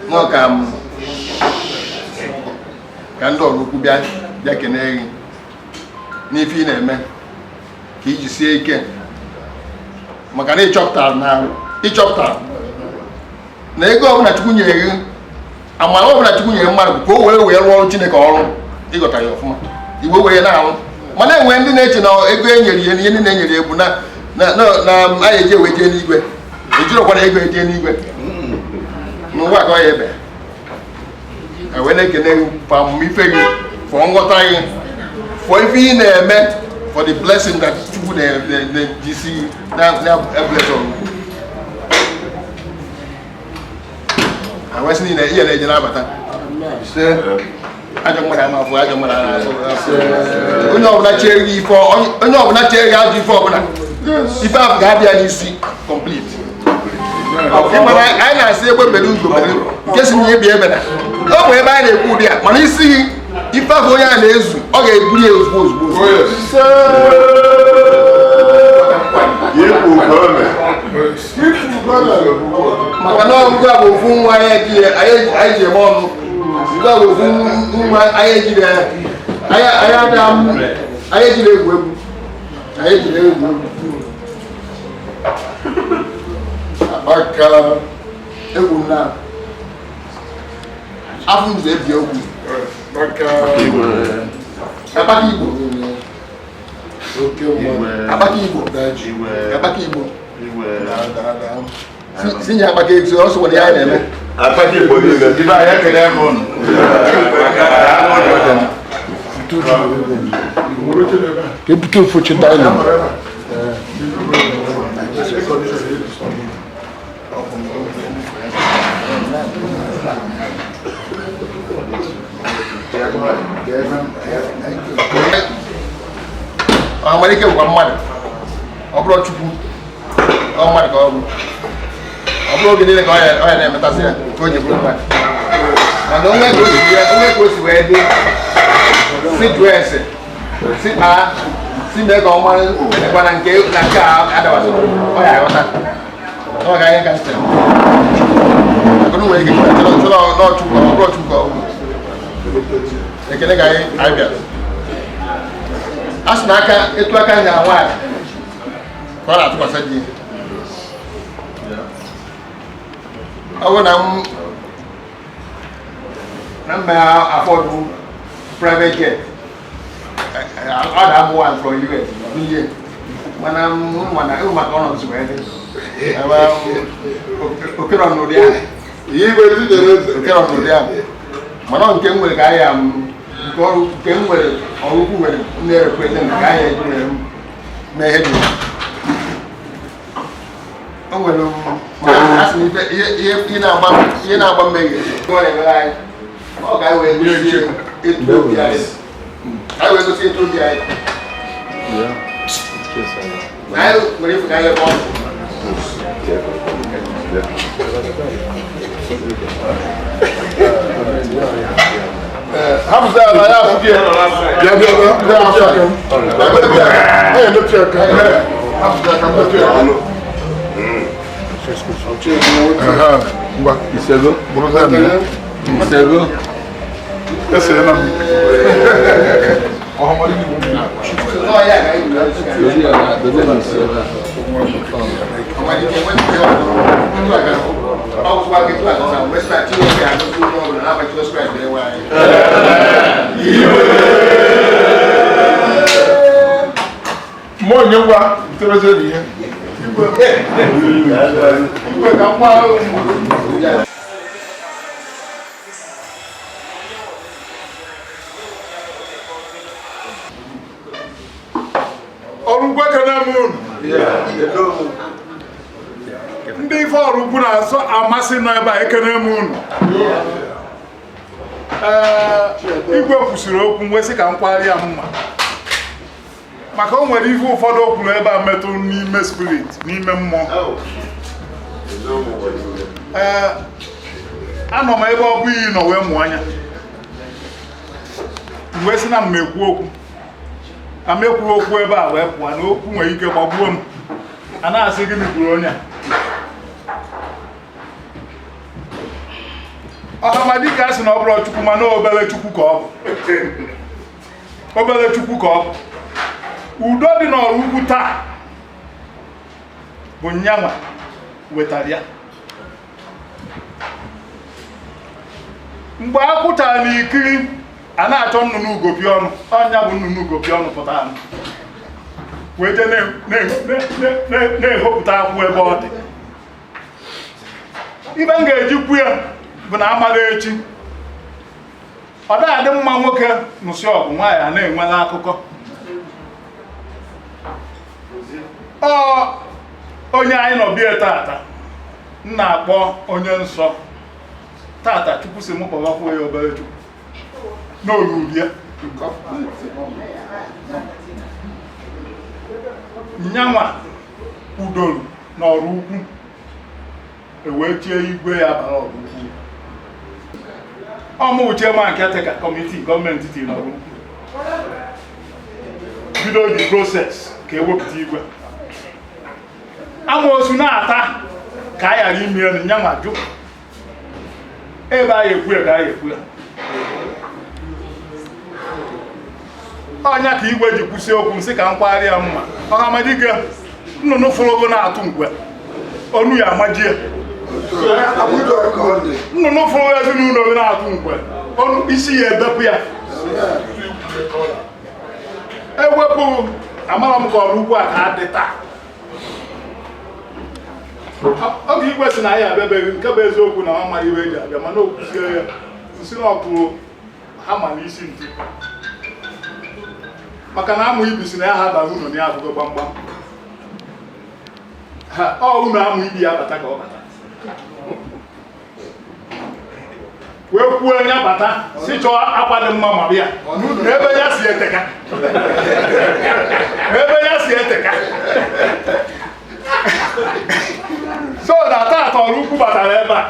Speaker 6: nọ ka m ka ndị Ọraukwu bịa bịa kenee gị n'ife ị na-eme, ka iji sie ike, maka na ịchọpụtara na ego ọbụla Chukwu nyere gị, amara ọbụla Chukwu nyere mmadụ bụ ka o wee wee rụọ ọrụ Chineke ọrụ. Ịghọta ya ọfụma, igwe were na-arụ, mana enwere ndị na-eche na ego e nyere ihe na ihe ndị na-enyere egwu na na na na anyị eje wee jee n'igwe. Ejirọkwana ego eje n'igwe n'ụwa ka ọ ya ebe a. Wee na-ekene gị for amamife gị, for nghọta gị, for ife ị na-eme, for the blessing that Chukwu na-ejisi na bless ọrụ awesị niile ihe na-eje na-abata. Ajọ mmadụ ama afọ, ajọ mmadụ ama afọ. Onye ọbụla chere gị ife, onye ọbụla chere gị ajọ ife ọbụla, ife ahụ ga-abịa n'isi complete. Mana anyị na-asị egbe bere ugo bere, nke si na ebi ebe na o nwere ebe anyị na-ekwu ụdị a, mana isi gị ife ahụ onye a na-ezu, ọ ga-ebuli ya ozugbo ozugbo.
Speaker 5: Oh yes. Yepụ gọọmenti.
Speaker 6: Maka na ọgụgụ a bụ ofu nwa anyị anyị ji eme ọnụ. Nke a bụ ofu nwa anyị ejiri anyị anyị ada anyị ejiri egwu egwu, anyị ejiri egwu egwu.
Speaker 5: Akpaka.
Speaker 6: Egwu na afọ ụzọ ebi okwu.
Speaker 5: Akpaka.
Speaker 6: Akpaka Igbo.
Speaker 8: Oke mmadụ.
Speaker 6: Akpaka Igbo.
Speaker 8: Daji.
Speaker 6: Akpaka Igbo.
Speaker 8: Daa daa daa.
Speaker 6: Si nye akpaka ego ọsọ nwere ihe anyị na-eme.
Speaker 7: Akpaka Igbo niile. Ibe anyị ekele m unu.
Speaker 8: Ka ebute ofu dining.
Speaker 6: Ọhamadike bụkwa mmadụ, ọ bụrụ Chukwu, ọ mmadụ ka ọ bụ. Ọ bụrụ oge niile ka ọ ya na-emetasị ya ka o ji bụrụ mmadụ, mana onwe ka o si onwe ka o si wee dị, si jụọ ese, si kpaa, si mee ka ọ mara ekwa na nke na nke a adabasịrị, ọ ya aghọta. Ọ ga ihe ka ntị akụnụ nwere ike chọrọ chọrọ n'ọchukwu, ọ bụrụ Chukwu ka ọ bụ. Ekele ka anyị anyị bịara. A sị na aka etu aka nya nwaanyị ka ọ na-atụkwasị di ya. Ọ bụrụ na m na mma afford private jet, ọ ga-abụ one from US ihe, mana mana ịhụ maka ọnọdụ si wee dị, okere n'ụdị ahụ, okere n'ụdị ahụ, mana ọ nke m nwere ka anyị nke ọrụ nke m nwere, ọrụ ukwu nwere m na-erepresent ka anyị eji nwere mee ihe dị. O nwere, maka a sị na ife ihe na-agba mmehie ọ na-emere anyị, ọ ga wee gosi etu obi anyị, ka anyị wee gosi etu obi anyị na anyị nwere ịfụnanya ebe ọ nọ.
Speaker 8: Hapụta ala ya afụ gị. Bịa, bịa, bịa, bịa, afọ aka. Bịa, bịa, emetụ aka. Hapụta aka, metụ aka. Ngwa,
Speaker 7: Isego.
Speaker 8: bụrụzie m.
Speaker 7: Isego.
Speaker 5: Esere na m.
Speaker 6: Ọ ya ka anyị wee gosi.
Speaker 7: Dozie ya na dozie na isi ebe a.
Speaker 6: Ọmalite enwe ndị ọzọ, ndụ a ga- ọ bụkwa gị tụ aka ọsa, wee sị na Chineke agọzi onye ọbụla n'afa Jizọs Kraịst bụ Onyenwe anyị.
Speaker 5: Mmụọ nye ngwa nterezie na ihe. Igwe ka nwa ahụ. Ọrụ ukwu, ekene m unu. Ndị ife ọrụ ukwu na-asọ amasị nọ ebe a, ekene m unu. Ee, igwe kwusịrị okwu, m wee sị ka m kwari ya mma, maka o nwere ife ụfọdụ o kwuru ebe a metụ n'ime spirit, n'ime mmụọ. Ee, anọ m ebe ọ bụ iyi nọ wee mụọ anya, m wee sị na m ekwu okwu, ka m ekwuru okwu ebe a wee pụọ, na okwu nwere ike gbagbuo m, a na-asị gịnị kwuru onye a. Ọhamadike a sị na ọ bụrụ Chukwu, mana obere Chukwu ka ọ bụ, obere Chukwu ka ọ bụ. Udo dị n'ọrụ ukwu taa bụ nyanwa wetara ya. Mgbe a kwụchara n'ikiri, a na-achọ nnụnụ ugopi ọnụ, ọnya bụ nnụnụ ugopi ọnụ pụtara wee jee na-ehopụta akwụ ebe ọ dị. Ibe m ga-eji kwu ya bụ na amara echi, ọ da adị mma nwoke nụsị ọgụ, nwaanyị a na-enwela akụkọ. Ọ onye anyị nọ bie tata m na-akpọ onye nsọ tata, Chukwu si m kpọwakwuo ya obere Chukwu n'olulu ya nyanwa kwudoro n'ọrụ ukwu, ewee chie igwe ya bara ọrụ ukwu. Ọmụ chairman caretaker committee gọọmenti tiri n'ọrụ ukwu, bido the process ka ewepụta igwe. Amoosu na-ata ka a ghara ime elu nyanwa jụ ebe a ekwu ya ka a ekwu ya. Ọnya ka igwe ji kwụsị okwu, m sị ka m kwagharị ya mma. Ọhamadike, nnụnụ fụrụ na-atụ nkwe, onu ya amajie. Nnụnụ fụrụ ezinụlọ gị na-atụ nkwe, onu isi ya ebepụ ya ewepụ. Amara m ka ọrụ ukwu a ka adị taa. Oge igwe si na anyị abịabeghị, nke bụ eziokwu na ọ maghị iwe eji abịa, mana o kwuzie ya nsi na ọkwụrụ ha ma n'isi ntu, maka na amụ ibi si na ya ha bara unu na ya abụgo gbamgbam ha ọ unu amụ ibi ya bata ka ọ bata wee kwuo ya bata si chọọ akwa dị mma ma bịa n'ebe ya si eteka, ebe ya si eteka. So na tata ọrụ ukwu batara ebe a,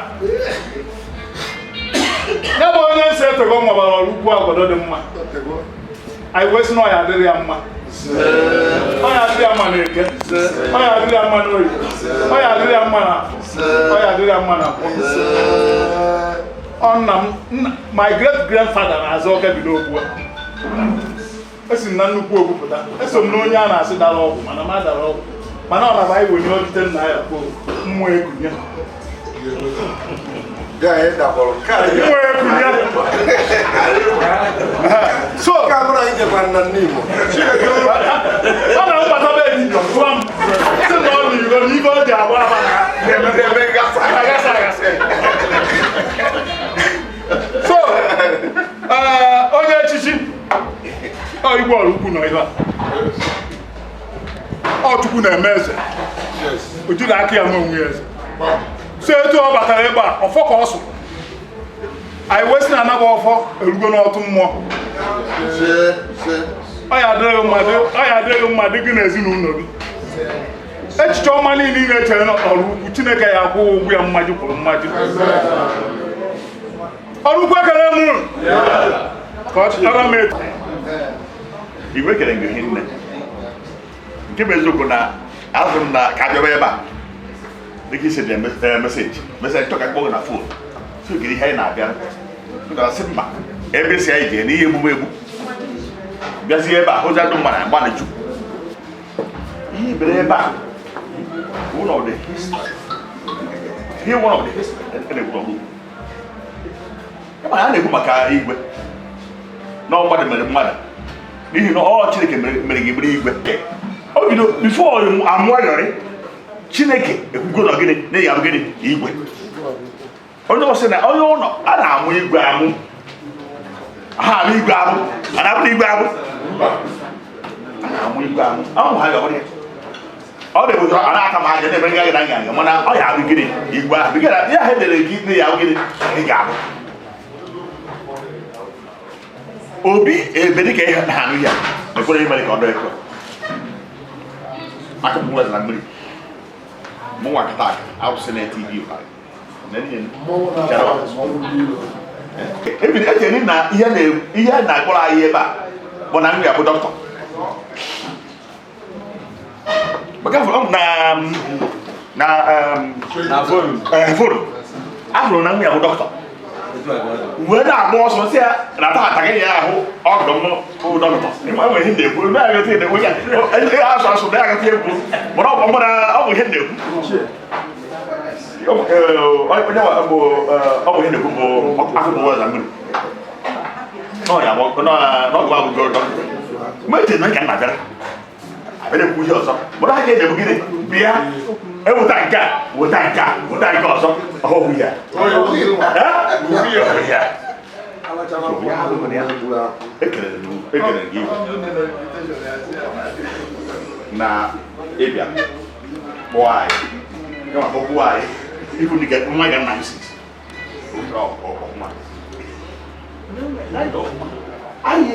Speaker 5: ya bụ onye nsọ etego mabara ọrụ ukwu agwado dị mma. Anyị wee sị na ọ ya adịrị ya mma, ọ ya adịrị ya mma na eke, ọ ya adịrị ya mma na oyi, ọ ya adịrị ya mma na afọ, ọ ya adịrị ya mma na nkwọ. Ọ nna m, my great grandfather na-azụ ọka bido okwu a. Esi m na nnukwu ogwu pụta. Eso m na onye a na-asị dara ọgwụ, mana m adara ọgwụ, mana ọ na-aba anyị wenye ọjite nna ya kwuo mmụọ ekunye.
Speaker 3: So ọ na-agbata be dibịa gụọ m sị na ọ na-iro na ibe ọ ji agba agba na-eme gasa agasa. So onye echichi igwe ọrụ ukwu nọ ihe a ọ Chukwu na-eme eze o jiri aka ya nwe onwe ya eze. So etu ọ batara ebe a ọfọ ka ọ sụ anyị wee sị na anaba ọfọ erugo n'ọtụ mmụọ. Ọ ya adịrịghị mma dị gị na ezinụlọ gị. Echiche ọma niile ị na-echere n'ọrụ ukwu Chineke ya akwụ ụgwọ ya mmaji kwuru mmaji. Ọrụ ukwu ekele m ka ọ chịtara m etu.
Speaker 5: Igwe kere gị hinne nke bụ eziokwu na azụ m na ka abịaba ebe a dịka isi dị meseji meseji chọ ka mkpọ gị na fon so gịrị ihe anyị na-abịa sị mba ebe si anyị jee n'ihe egbugbu egbu bịazie ebe a hụzi ndụ mmadụ agbalị ju ihe bere ebe a one of the history here one of the history na-ekwu ọgwụ a na-ekwu maka igwe na mmadụ mere mmadụ n'ihi na ọ Chineke mere gị bụrụ igwe o bido before amụọ yọrị Chineke ekwugo na gịnị na ya bụ gịnị igwe onye ọsị na onye ụlọ a na-amụ igwe amụ ha amụ igwe amụ a na-abụ igwe amụ a na-amụ igwe amụ amụ ha yọrị ọ na-ebuzo a na-aka m aja na-eme nga gị na nga nga mana ọ ya abụ gịnị igwe ahụ ya ha edere gị na ya bụ gịnị ị ga-abụ obi ebe dịka ihe na anụ ya ekwere imere ka ọ dọ ekwe aka m na mmiri mụ nwa kata aka arụsị na tv echere na ihe na-akpọrọ anyị ebe a bụ na nri abụ dọkịta na fon ahụrụ na nri abụ dọkịta wee na-agba ọsọ sị ya na tata gị ya ahụ ọgụ m bụ dọkịta enwere ihe na-ekwu asụ asụ na agata egwu mana ọ bụ ihe na-ekwu ọ bụ ihe na-ekwu bụ akụkụ ụwa mmiri n'ọgụ abụgo dọkịta mgbe eche na nka nna bịara abịara ekwu ihe ọzọ mana ha ga-edebu gịnị bịa eweta nke a weta nke a weta nke ọzọ ọhụụ ya ekelere gị na ịbịa kpọọ anyị kpọkwuo anyị ibu ndị nwa ga nna m si anyị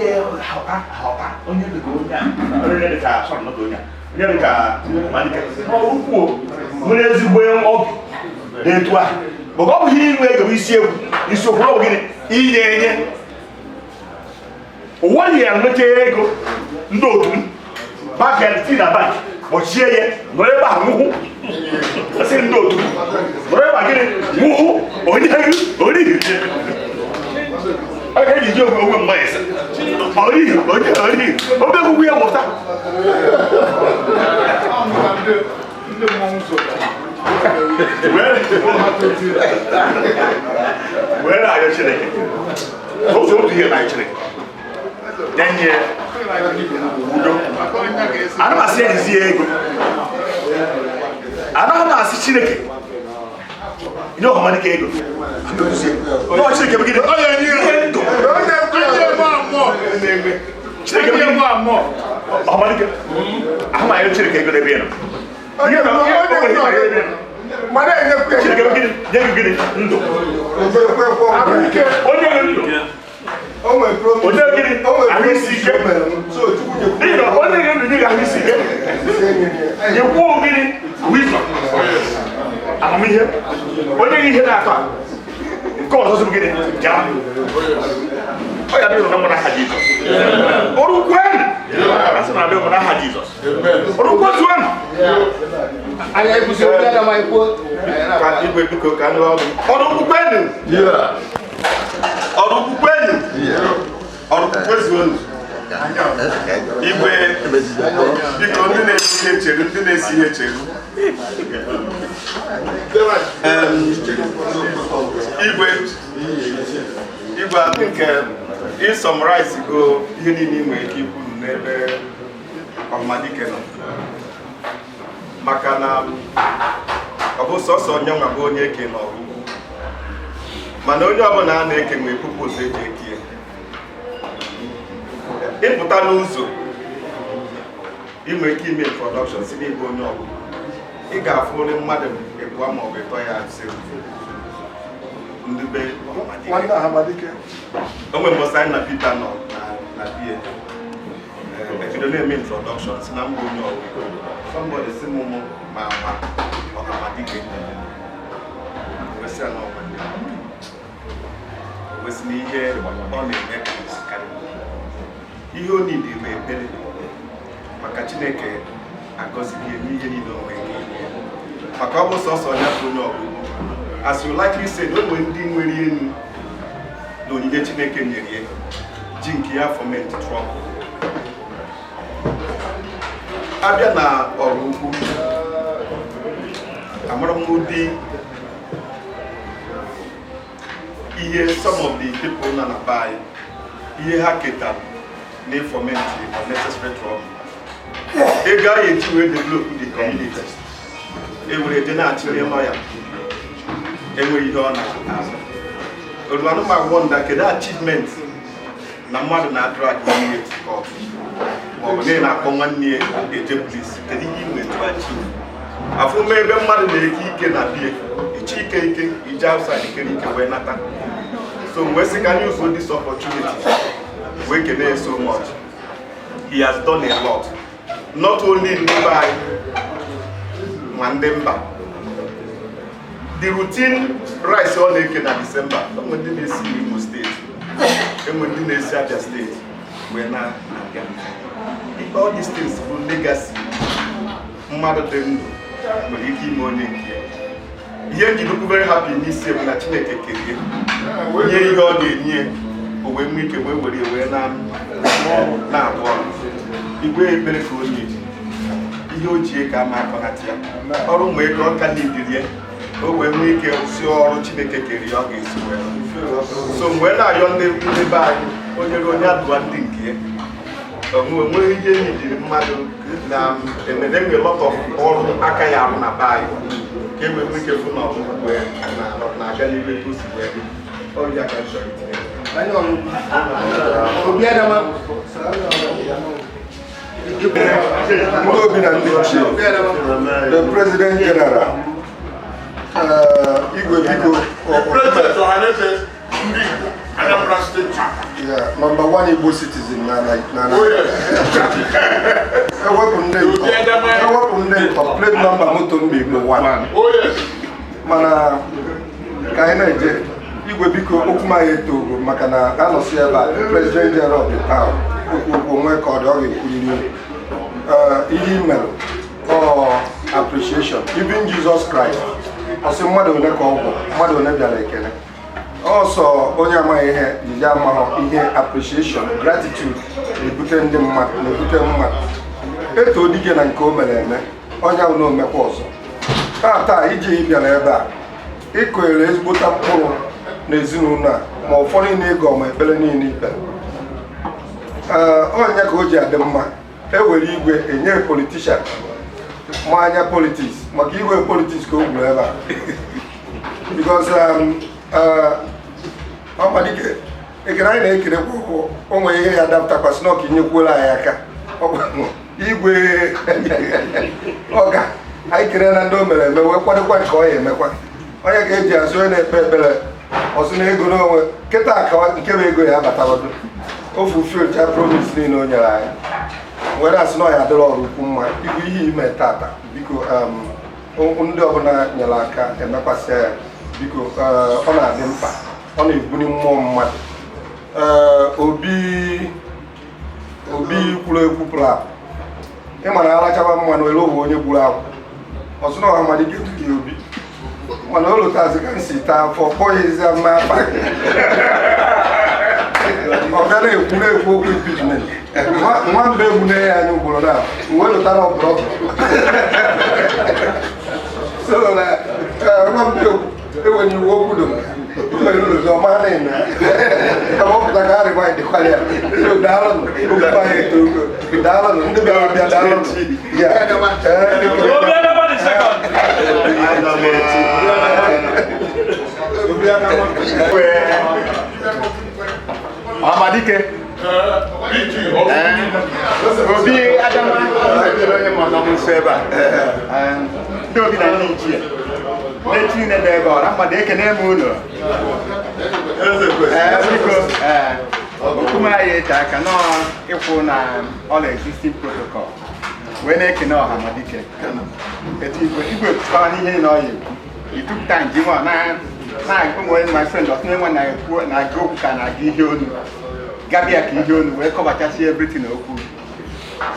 Speaker 5: họta onye dịka onye a onye dịka onye a onye dịka ukwu nwere ezigbo obi dị etu a maka ọ bụghị inwe ego isi egwu isiokwu ọ bụ gịnị inye enye ụwa yi ya nweta ego ndị otu m bank na bank kpọchie ya nọrọ ebe a nwụhụ asị ndị otu m nọrọ ebe a gịnị nwụhụ onye gị orihi a ga-eji ji onwe mmanya esa orihi onye orihi obe egwugwu ya nwụta wee na-arịọ Chineke otu otu ihe na Chineke nye udo ana m asị ya jizie ego anaghị m asị Chineke nye ọhamadike ego Chineke bụ gịnị ndụ Chineke bụ gịnị ọhamadike ahụ m arịọ Chineke ego n'ebe ya nọ Chineke bụ gịnị nye gị gịnị ndụ onye gị ndụ onye gịnị ahụ isi ike n'ihi na onye gị ndụ nye gị ahụ isi ike nyekwuo gịnị wisdom amamihe onye gị ihe na-atọ a nke ọzọ bụ gịnị jara ọ ya dịrị na mụ n'aha Jizọs ọrụkwenụ asị na adịghị mụ n'aha Jizọs ọrụkwezuenụ
Speaker 7: ọrụkwukwenụ ọrụkwukwenụ ọrụkwukwezuenụ igwe biko ndị na-esi ihe cheru ndị na-esi ihe cheru Igwe, Igwe, I think ị summarize go ihe niile ị nwere ike ikwu n'ebe Ọhamadike nọ, maka na ọ bụ sọsọ onye nwa bụ onye eke n'ọrụ ugwu, mana onye ọbụla a na-eke nwere purpose eji eke ya. Ịpụta n'ụzọ, ị nwere ike ime introduction si n'ịbụ onye ọbụla, ị ga-afụ onye mmadụ ịbụọ ma ọ bụ ịtọ ya sị ndị be
Speaker 8: Nwanne Ahamadike.
Speaker 7: O nwere mbọsị anyị na Peter nọ na bie ebido na-eme introduction si na mba onye ọbụla, somebody si mụ ma Ọhamadike, wesị ya na ọ nwanne m. Wesị na ihe ọ na-eme karịrị ihe o nidi bụ ekpere, maka Chineke agọzighị ya n'ihe niile o nwere ike ime ya. Maka ọ bụ sọsọ ya bụ onye ọgwụgwụ, as you likely said, o nwere ndị nwere elu na onyinye Chineke nyere ya ji nke ya foment trouble. Abịa na ọrụ ukwu, amara m ụdị ihe some of the people nọ na be anyị, ihe ha ketara na foment unnecessary trouble. Ego a eji wee develop the community, ewere je na-achịrị lọya enweghị ihe ọ na-azụ olu. Wonder, kedu achievement na mmadụ na-drag ihe to court, maọbụ na ị na-akpọ nwanne ya eje police? Kedu ihe ị nwere to achieve? Afụ m ebe mmadụ na-eke ike na bie iche ike ike ije outside kere ike wee nata. So wee sị ka anyị use this opportunity wee kene so much. He has done a lot, not only ndị be anyị ma ndị mba. The routine rice ọ na-eke na December, enwe ndị na-esi Imo Steeti, enwe ndị na-esi Abia Steeti wee na-abịa. All these things bụ legacy mmadụ dị ndụ nwere ike ime onye nke ya. Ihe njidokwu very happy n'isi bụ na Chineke kerie nye ihe ọ ga-enye, o wee nwee ike wee were wee na-arụ ọrụ. Igwe, ekpere ka onye ji ihe o ji ka ama akọnata ya ọrụ ma ego ọ ka n'idiri ya, ka o wee nwee ike si ọrụ Chineke kere ya ọ ga-esi wee rụọ. So mgbe na-arịọ ndị be anyị, onye ruo onye adụwa ndị nke ya, onwe nweghị ihe nidiri mmadụ na emere. Enwe lot of ọrụ aka ya arụ na be anyị ka e wee nwee ike fụ na ọgwụgwụ wee na-aga n'ihu etu o si wee dị. Ọrụ ya ka m chọrọ itinye.
Speaker 6: Obi Adama.
Speaker 8: Ndị obi na ndị ichie, the president general, Igwe, biko.
Speaker 5: President Ọhaneze Ndị Igbo, Anambra State Chapter.
Speaker 8: Yeah, number one Igbo citizen na
Speaker 5: Oh, yes.
Speaker 8: Ewepụ ndị ntọ, ewepụ ndị ntọ, plate number moto mba Igbo one.
Speaker 5: Oh, yes.
Speaker 8: Mana ka anyị na-eje, Igwe, biko, okwu m anyị etogo maka na anọsi ebe a, the president general of the town, okwu okwu onwe ka ọ dị, ọ ga-ekwuriri. Ihe i mere ọ appreciation. Even Jesus Christ, ọ sị mmadụ one ka ọ gwọ, mmadụ one bịara ekele ọsọ. Onye amaghị ihe jiji amaghọ ihe appreciation, gratitude na-ebute ndị mmadụ, na-ebute mmadụ eto dike na nke o mere eme. Onye ahụ na omekwa ọzọ taa taa iji bịara ebe a ịkụnyere ezigbota mkpụrụ n'ezinụlọ a, ma ụfọdụ na-ego ma ekpere niile ikpe. Ee, onye ka o ji adị mma ewere igwe enye politician ma anya politics, maka igwe politics ka o gwuru ebe a, because Ọmadike, ekere anyị na-ekerekwa ụkwụ o nwere ihe ya dapụtakwasị na ọka inyekwuola anyị aka. Igwe ọga anyị kere na ndị o mere eme wee kwadokwa nke ọ ya emekwa. Onye ga-eji azụ onye na-ekpe ekpere ọsị na ego n'onwe kịta ka nke bụ ego ya abatawado o fulfilcha promise niile o nyere anyị, were asị na ọ ya adịrị ọrụ ukwu mma. Igwe, ihe ime tata, biko, ndị ọbụla nyere aka emekwasịa ya, biko, ọ na-adị mkpa, ọ na-ebuli mmụọ mmadụ. Obi obi kwuru ekwu pụrụ apụ, ịma na alachaba mmanụ elu owe onye gburu akwụ ọsị na Ọhamadike tụrụ ya obi, mana o lotazi ka m si taa afọ kpọọ ya ezi mma afa. Ọ ga na-ekwu na-ekwu okwu impeachment, nwamba egbu na ya anya ugboro na uwe lụtara ọbụrọbụ. So na Ee, nwa m enwere iwu okwu do nwere ụzọ ọma na ịna kama ọ pụta ka a rịwa dịkwara ya. So daalụnụ, okwu anyị eto ogo. Daalụnụ, ndị bịara abịa, daalụnụ ya. Ee.
Speaker 9: Obi Adama the second.
Speaker 8: Obi Adama.
Speaker 7: Ọhamadike. Obi Adama onye ma nọ m nso ebe a. Ndị obi na ndị ichie. Ndị niile nọ ebe ọra mmadụ, ekene m unu. Ee, biko, ee, okwu m anyị eji aka nọọ ịkwụ na all existing protocol wee na-ekene Ọhamadike. Etu igwe igwe kwukwara n'ihe na ọ ya ekwu. Itupụta njem ọ na na ụmụ onye my friend ọtụnye nwa na-ekwu na-aga okwu ka na-aga ihe onu gabia ka ihe onu wee kọbachasị everything okwu.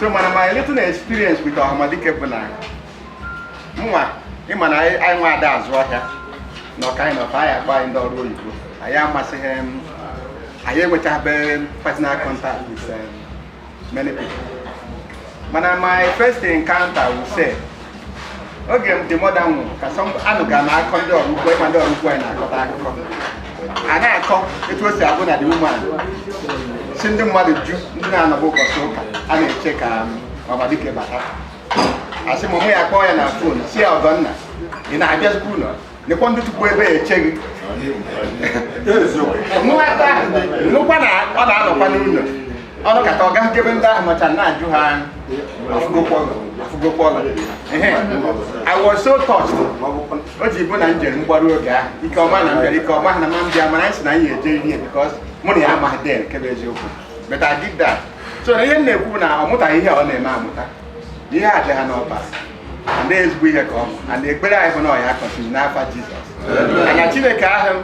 Speaker 7: So mana my little experience with Ọhamadike bụ na mụnwa ịma na anyị nwa ada azụ ọhịa na ọka anyị nọfa anyị akpọ anyị ndị ọrụ oyibo, anyị amasịghị m, anyị enwechabe personal contact with many people. Mana my first encounter will say oge m the mother nwụrụ ka some anụga m akọ ndị ọrụ ugbo, ịma ndị ọrụ ugbo anyị na-akọta akụkọ a na-akọ etu o si abụ na the woman si ndị mmadụ ju ndị na-anọbụ ụbọchị ụka a na-eche ka Ọhamadike bata, asị m mụ ya kpọọ ya na phone, si ya, "Ọgọnna, ị na-abịazikwa ụlọ? Nekwa ndị tupu ebe a eche gị." Nwata nụkwa na ọ na-anọkwa n'ụlọ ọnụ kata ọ gaghị ebe ndị ahụ nọcha na-ajụ ha afụgokwa ọgụ. Ehe, I was so touched. O ji bụ na m jere mgbaru oge ahụ ike ọma na m bịara ike ọma na ma m bịa, mana anyị sị na anyị eje ihe because mụ na ya amaghị den nke bụ eziokwu, but I did that. So na ihe m na-ekwu bụ na ọ mụtaghị ihe ọ na-eme amụta, na ihe a dị ha n'ọbara and ezigbo ihe ka ọ bụ, and ekpere anyị bụ na ọ ya continue n'afa Jizọs anya Chineke ahụ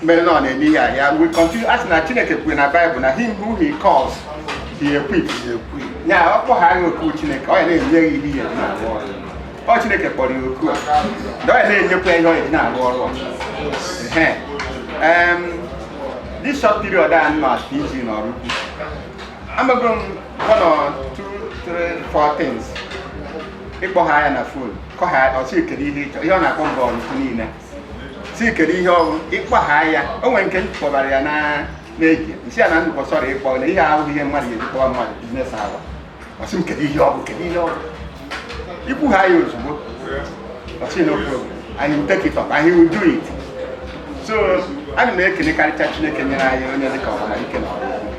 Speaker 7: mere na ọ na-eme ihe a ya we continue. A sị na Chineke kwuru na Baịbụl na him who he calls, he equips. Ya ọ kpọgha oku Chineke, ọ ya na-enye ya ihe ihe eji na-arụ ọrụ. Ọ Chineke kpọrọ ya oku a na ọ ya na-enyekwa ya ihe ọ eji na-arụ ọrụ a. Ehe. This short period a nọ as PG n'ọrụ ukwu, amago m one or two, three, four things. Ịkpọ ha ya na phone, kọ ha, ọsị kedu ihe ịchọ, ihe ọ na-akpọ mbọ ọrụ niile si kedu ihe ọrụ ịkpọ ha ya. O nwere nke m kpọbara ya na na-egi nsị ya na nnukwu sọrọ ịkpọ na ihe ahụghị ihe mmadụ ga-eji kpọọ mmadụ business hour. Ọsị m kedu ihe ọ bụ, kedu ihe ọ bụ. Ikwu ha ya ozugbo, ọsị no problem and he will take it up and he will do it. So ana m ekelekarịcha Chineke nyere anyị onye dịka Ọhamadike na ọrụ ukwu.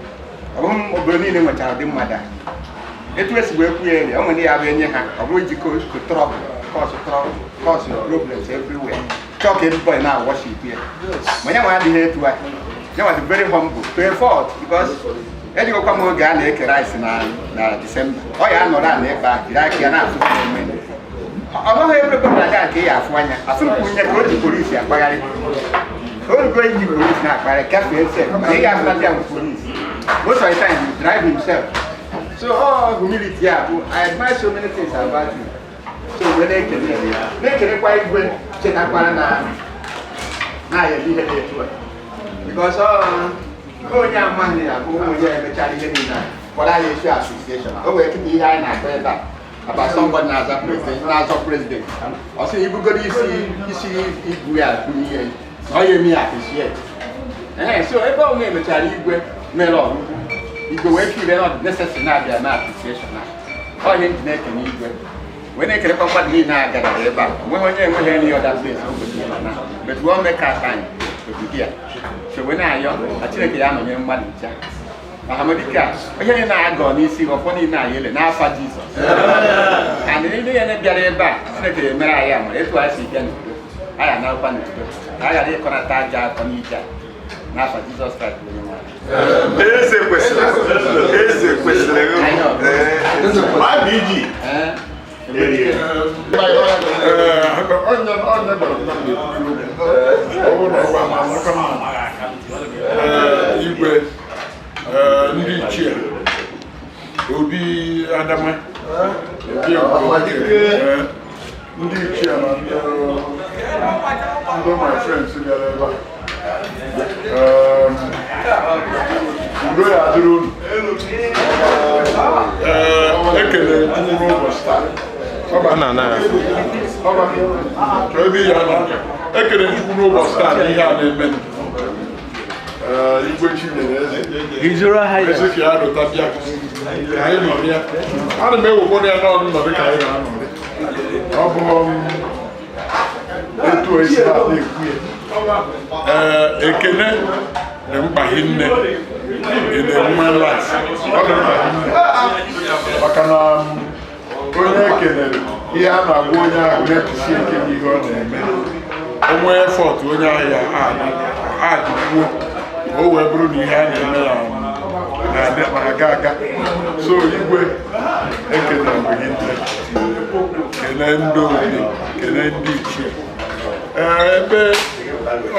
Speaker 7: Ọ bụghị obodo niile nwechara ụdị mmadụ a etu esi wee kwuo ya. O nwere ya bụ enye ha, ọ bụrụ iji trouble, cause trouble, cause problems everywhere, chọọ ka everybody na worship ya. Ma ya nwa adịghị etu a, ya nwa dị very humble to a fault, because ejigokwa m oge a na-eke rice na Disemba, ọ ya anọrọ ala ebe a jiri aka ya na-afụ eme. Ọ bụghị everybody na-aga ka ị ya afụ anya asị m kwunye ka o ji polisi akpagharị orugo iji polisi na-akpagharị gafee sef, mana ị ga-afụta ya bụ polisi. Most of the time he drive himself. So all humility ya bụ I admire so many things about you. So wee na-ekele ya, na-ekelekwa igwe chetakwara na na-aya eme ihe dị etu a, because ọ onye amaghị ya bụ onye emechara ihe niile a kpọrọ anyị esi association. O wee kịta ihe anyị na-akpọ ebe a about somebody na-aza president, na-azọ president, ọ sị ibugoro isi isi ibu ya bụ ihe na ọ ya eme ya appreciate. Ee, so ebe ọ na-emechara igwe mere ọgwụgwụ igwe wee feel na ọ dị necessary na-abịa na appreciation na ọ ihe ndị na-ekene igwe, wee na-ekelekwa mmadụ niile a gara ebe a. Onweghị onye enweghị any other place o kwesịrị ịnọ na, but we all make our time to be here. So wee na-ayọ na Chineke ya nọnyere mmadụ ncha. Ọhamadike a, ihe niile na-agọ n'isi ọfọ niile a ele n'afa Jizọs and ndị niile bịara ebe a, Chineke ya emere anyị amara. Etu anyị si bịa n'udo, anyị anaghịkwa n'udo, ka a ghara ịkọnata aja akọ n'ije a n'afa Jizọs Kraịst bụ onye nwe anyị.
Speaker 5: Eze kwesịrị, eze kwesịrị.
Speaker 7: YBG.
Speaker 6: Ee.
Speaker 5: Onye onye gwara m na m ga-ekwu okwu. Ọ bụrụ na ọ gwa m amaka mma. Ee, igwe, ee, ndị ichie, Obi Adama, Obi Ebubedike, ee, ndị ichie na ndị my friends bịara ebe a. Ee, udo ya adịrị unu. Ee, ekele Chukwu n'ụbọchị taa.
Speaker 4: Ọ na-ana ya.
Speaker 5: Chọọ ebe ihe a na-aga. Ekele Chukwu n'ụbọchị taa na ihe a na-eme. Igwe Chinyere Eze. Eze ka ya lụta bịa. Ka anyị nọrọ ya. Ana m ewekwa ya n'ọnụ nọrọ ka anyị na-anọrị. Ọ bụ etu esi na-ekwu ya. Ee, ekene dị mkpa hinne in a human life. Ọ dị mkpa hinne. Maka na onye ekenere, ihe a na-agwa onye ahụ na-epụsi eke n'ihe ọ na-eme. O nwee effort onye ahụ ya adịkwuo ka o wee bụrụ na ihe a na-eme ya na-aga aga. So igwe, ekenere m gị nne, kene ndị obi, kene ndị ichie. Ee, ebe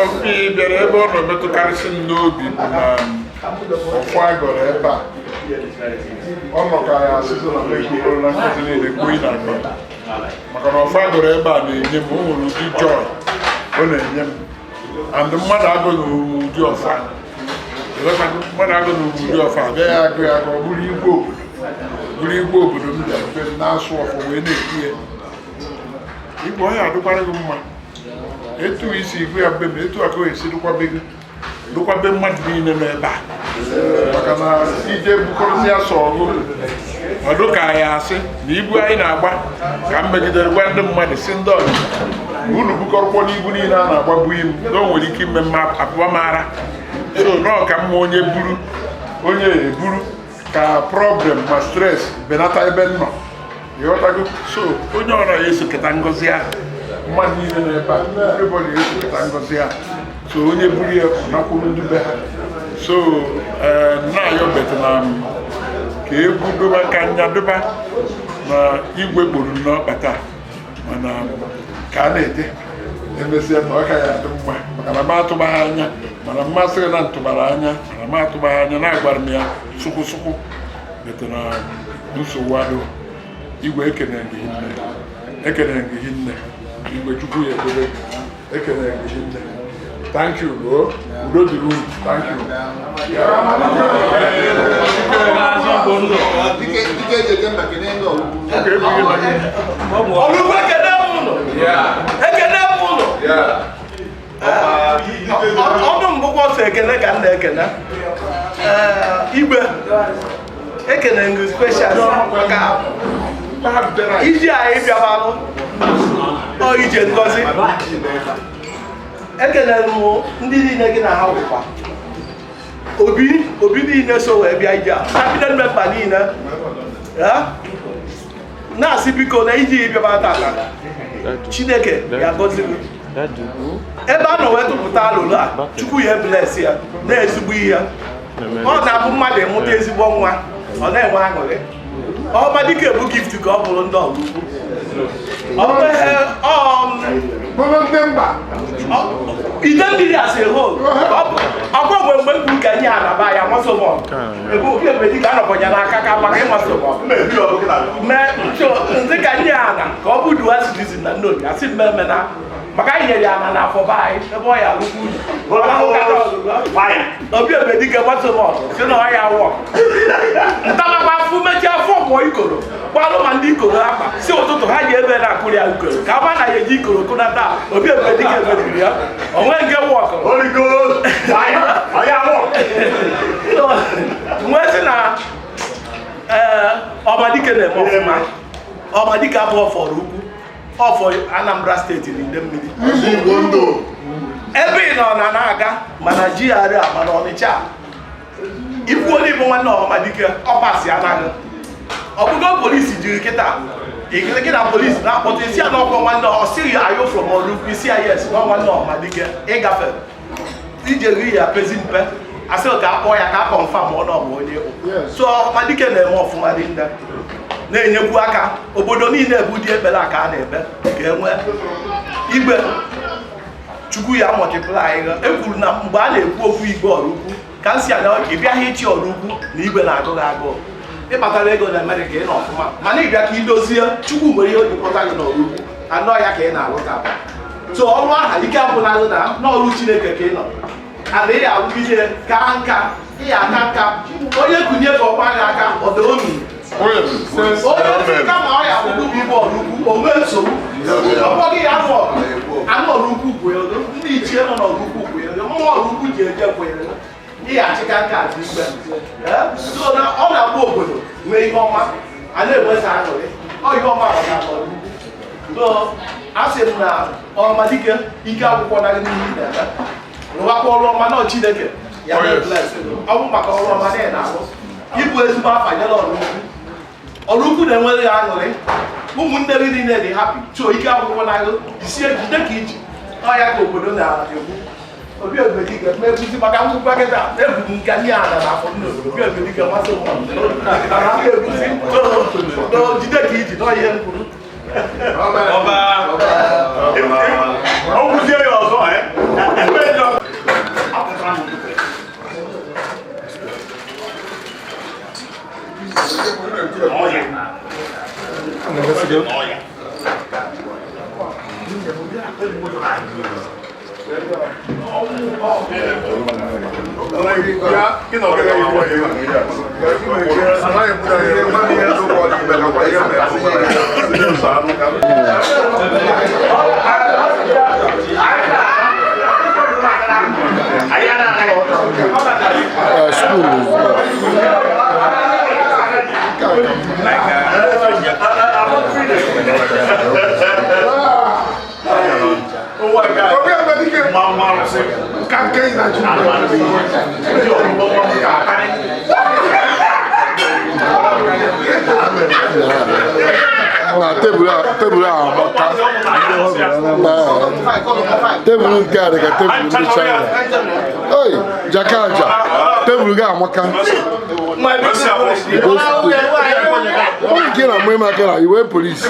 Speaker 5: obi bịara, ebe ọ na-emetụkarịsị m n'obi bụ na ọfọ agọrọ ebe a. Ọ nọ ka ya asịsị na mekpuru na nkụzi niile kwuo na akọ, maka na ọfọ agọrọ ebe a na-enye m, o nwere ụdị joy ọ na-enye m, and mmadụ agụghị ụdị ọfa. Mmadụ agụghị ụdị ọfa agaghị agụ ya ka ọ bụrụ igwe obodo, bụrụ igwe obodo m bịara be m na-asụ ọfọ wee na-ekwu ya. Igwe, ọ ya adịkwara gị mma etu isi igwe ya be m, etu aka o esi dịkwabe gị, dịkwabe mmadụ niile nọ ebe a, maka na ije bukọrọzi ya sọ ọgụ ọdụ ka ya asị na ibu anyị na-agba ka m megidere gwa ndị mmadụ si ndị ọzọ unu bukọrọkwa n'ibu niile a na-agba bụ im na o nwere ike ime mma apụba mara. So nọọ ka mma onye buru onye eburu ka problem ma stress benata ebe m nọ, ịghọtago? So onye ọra ya esoketa ngọzi ahụ, mmadụ niile nọ ebe a, everybody esoketa ngọzi ahụ. So onye buru ya, ọ nakwuru ndị be ha. So ee, na-ayọ Vietnam ka egwu doba ka nyadoba na igwe kporo n'ọkpa taa, mana ka a na-eje emesịa na ọ ka ya adị mma, maka na m atụbaghị anya, mana mmasị na ntụbara anya, mana m atụbaghị anya na agwara m ya sụkwụ sụkwụ metara nsogbu adịghị. Igwe, ekene gị hinne, ekene gị hinne. Igwe, Chukwu ya edobe gị. Ekene gị hinne. Thank you o, udo dịrị unu. Thank you.
Speaker 6: Dike eji eje mba, kene ndị ọlụgwụ.
Speaker 9: Ọlụgwụ, ekene m ụnụ, ekene m ụnụ. Ọnụ mbụkwa ọsọ ekene ka m na-ekene. Ee, igwe, ekene ngụ special maka iji anyị bịabalụ ọ ije ngozi. Ekelere m ndị niile gị na ha wụkwa obi obi niile so wee bịa ije a, cabinet member niile ya, na-asị biko na iji bịaba tata, Chineke ya gọzi gị. Ebe a nọ wee tụpụta alụlụ a, Chukwu ya bless ya na ezigbo ihe. Ọ na-abụ mmadụ ịmụta ezigbo nwa, ọ na-enwe aṅụrị ọma, dịka ebu gift ka ọ bụrụ ndị ọrụ ukwu. Ọ bụ
Speaker 8: Bụrụ ndị mba.
Speaker 9: Ide mmiri as a whole, ọkwa mgbe mgbe kwuru ka nye anaba ya nwasomọn ebe obi ebe dịka anọkọnya n'aka ka maka ịnwasomọn mee ncho ndị ka nye ana ka ọ bụ dual citizen na nnobi asị mmemme na maka anyị nyere ya ana n'afọ be anyị ebe ọ ya alụkwu unyi. Obi ebe dịka nwasomọn si na ọ ya wọ ntalakwa afụ mechie afọ mụọ ikoro gbalụ ma ndị ikoro akpa si ụtụtụ ha ji ebe na-akụri ya ikoro ka ama na ya eji ikoro kụnata. Obi ebe dịka emebiri ya onwe nke wọkụ nwee sị na ee, Ọmadike na-eme ọfụma. Ọmadike abụọ fọrọ ukwu ọfọ Anambra Steeti na Idemmili ebe ị nọ na na-aga, mana GRA, mana Ọnịcha ikwu onye bụ nwanne Ọhamadike ọpasị anaghị ọbụgo polisi jiri kịta gị na polisi na-akpọta isi ya n'ọkwa nwanne. Ọ sịghị ayụ from Ọrụkwu isi ya, yes, nọ nwanne Ọhamadike ịgafe ije ri ya pezi mpe asị ka akpọ ya ka a confirm ọ na ọ bụ onye bụ. So Ọhamadike na-eme ọfụma dị nne, na-enyekwu aka obodo niile bụ ụdị ekpere a ka a na-ekpe ka e nwee igwe. Chukwu ya multiply ha. E kwuru na mgbe a na-ekwu okwu igwe Ọrụkwu ka m si anya, ị bịaghị ịchị Ọrụkwu na igwe na-agụ gị agụụ ịkpatara ego na Amerịka ị nọ ọfụma, mana ịbịa ka idozie. Chukwu nwere ihe o ji kpọta gị n'Ọrụkwu anọ ya ka ị na-alụ tata. So ọrụ aha ike abụla na n'ọrụ Chineke ka ị nọ ana ị alụgide ka nka ị aka nka onye kunye ka ọ gbaa gị aka ọdọ omi. Onye si kama ọ ya bụrụ bụ ọrụ ukwu, o nwee nsogbu. Ọgbọ gị ya anụ ọgụ, anụ ọrụ ukwu kwere, ndị ichie nọ n'ọrụ ukwu kwere, mmụọ ọrụ ukwu ji eje kwere. Ị ga-achịka nke a dị ikpe. So na ọ na-agba obodo nwee ihe ọma, a na-enweta aṅụrị. Ọ ihe ọma bụ na ọrụ ukwu. So a sị m na Ọhamadike, ike akwụkwọ na n'ihe ị na-eme. Rụwakwa ọrụ ọma na Chineke ya na-ebless. Ọ bụ maka ọrụ ọma na ị na-arụ. Ịbụ ezigbo afa nyere ọrụ ukwu. Ọrụ ukwu na-enwere ya aṅụrị. Ụmụnne gị niile dị happy. Chọọ ike akwụkwọ na jisie jide ka iji. Ọ ya ka obodo na-ekwu. Obi Ebubedike ma eguzi maka nkwụkwa kịta egwu m nka nye ala na afọ nne Obi Ebubedike masị m eguzi jide ka iji nọ ihe m kwuru.
Speaker 7: Ọba ọ gwụzie ya ọzọ ebe ndị
Speaker 8: Tebụl a amaka. Tebụl nke a dị ka tebụl ndị China. Oi, jakaja, tebụl gị amaka. Onye nke na-amụ ịma aka na iwe polisi.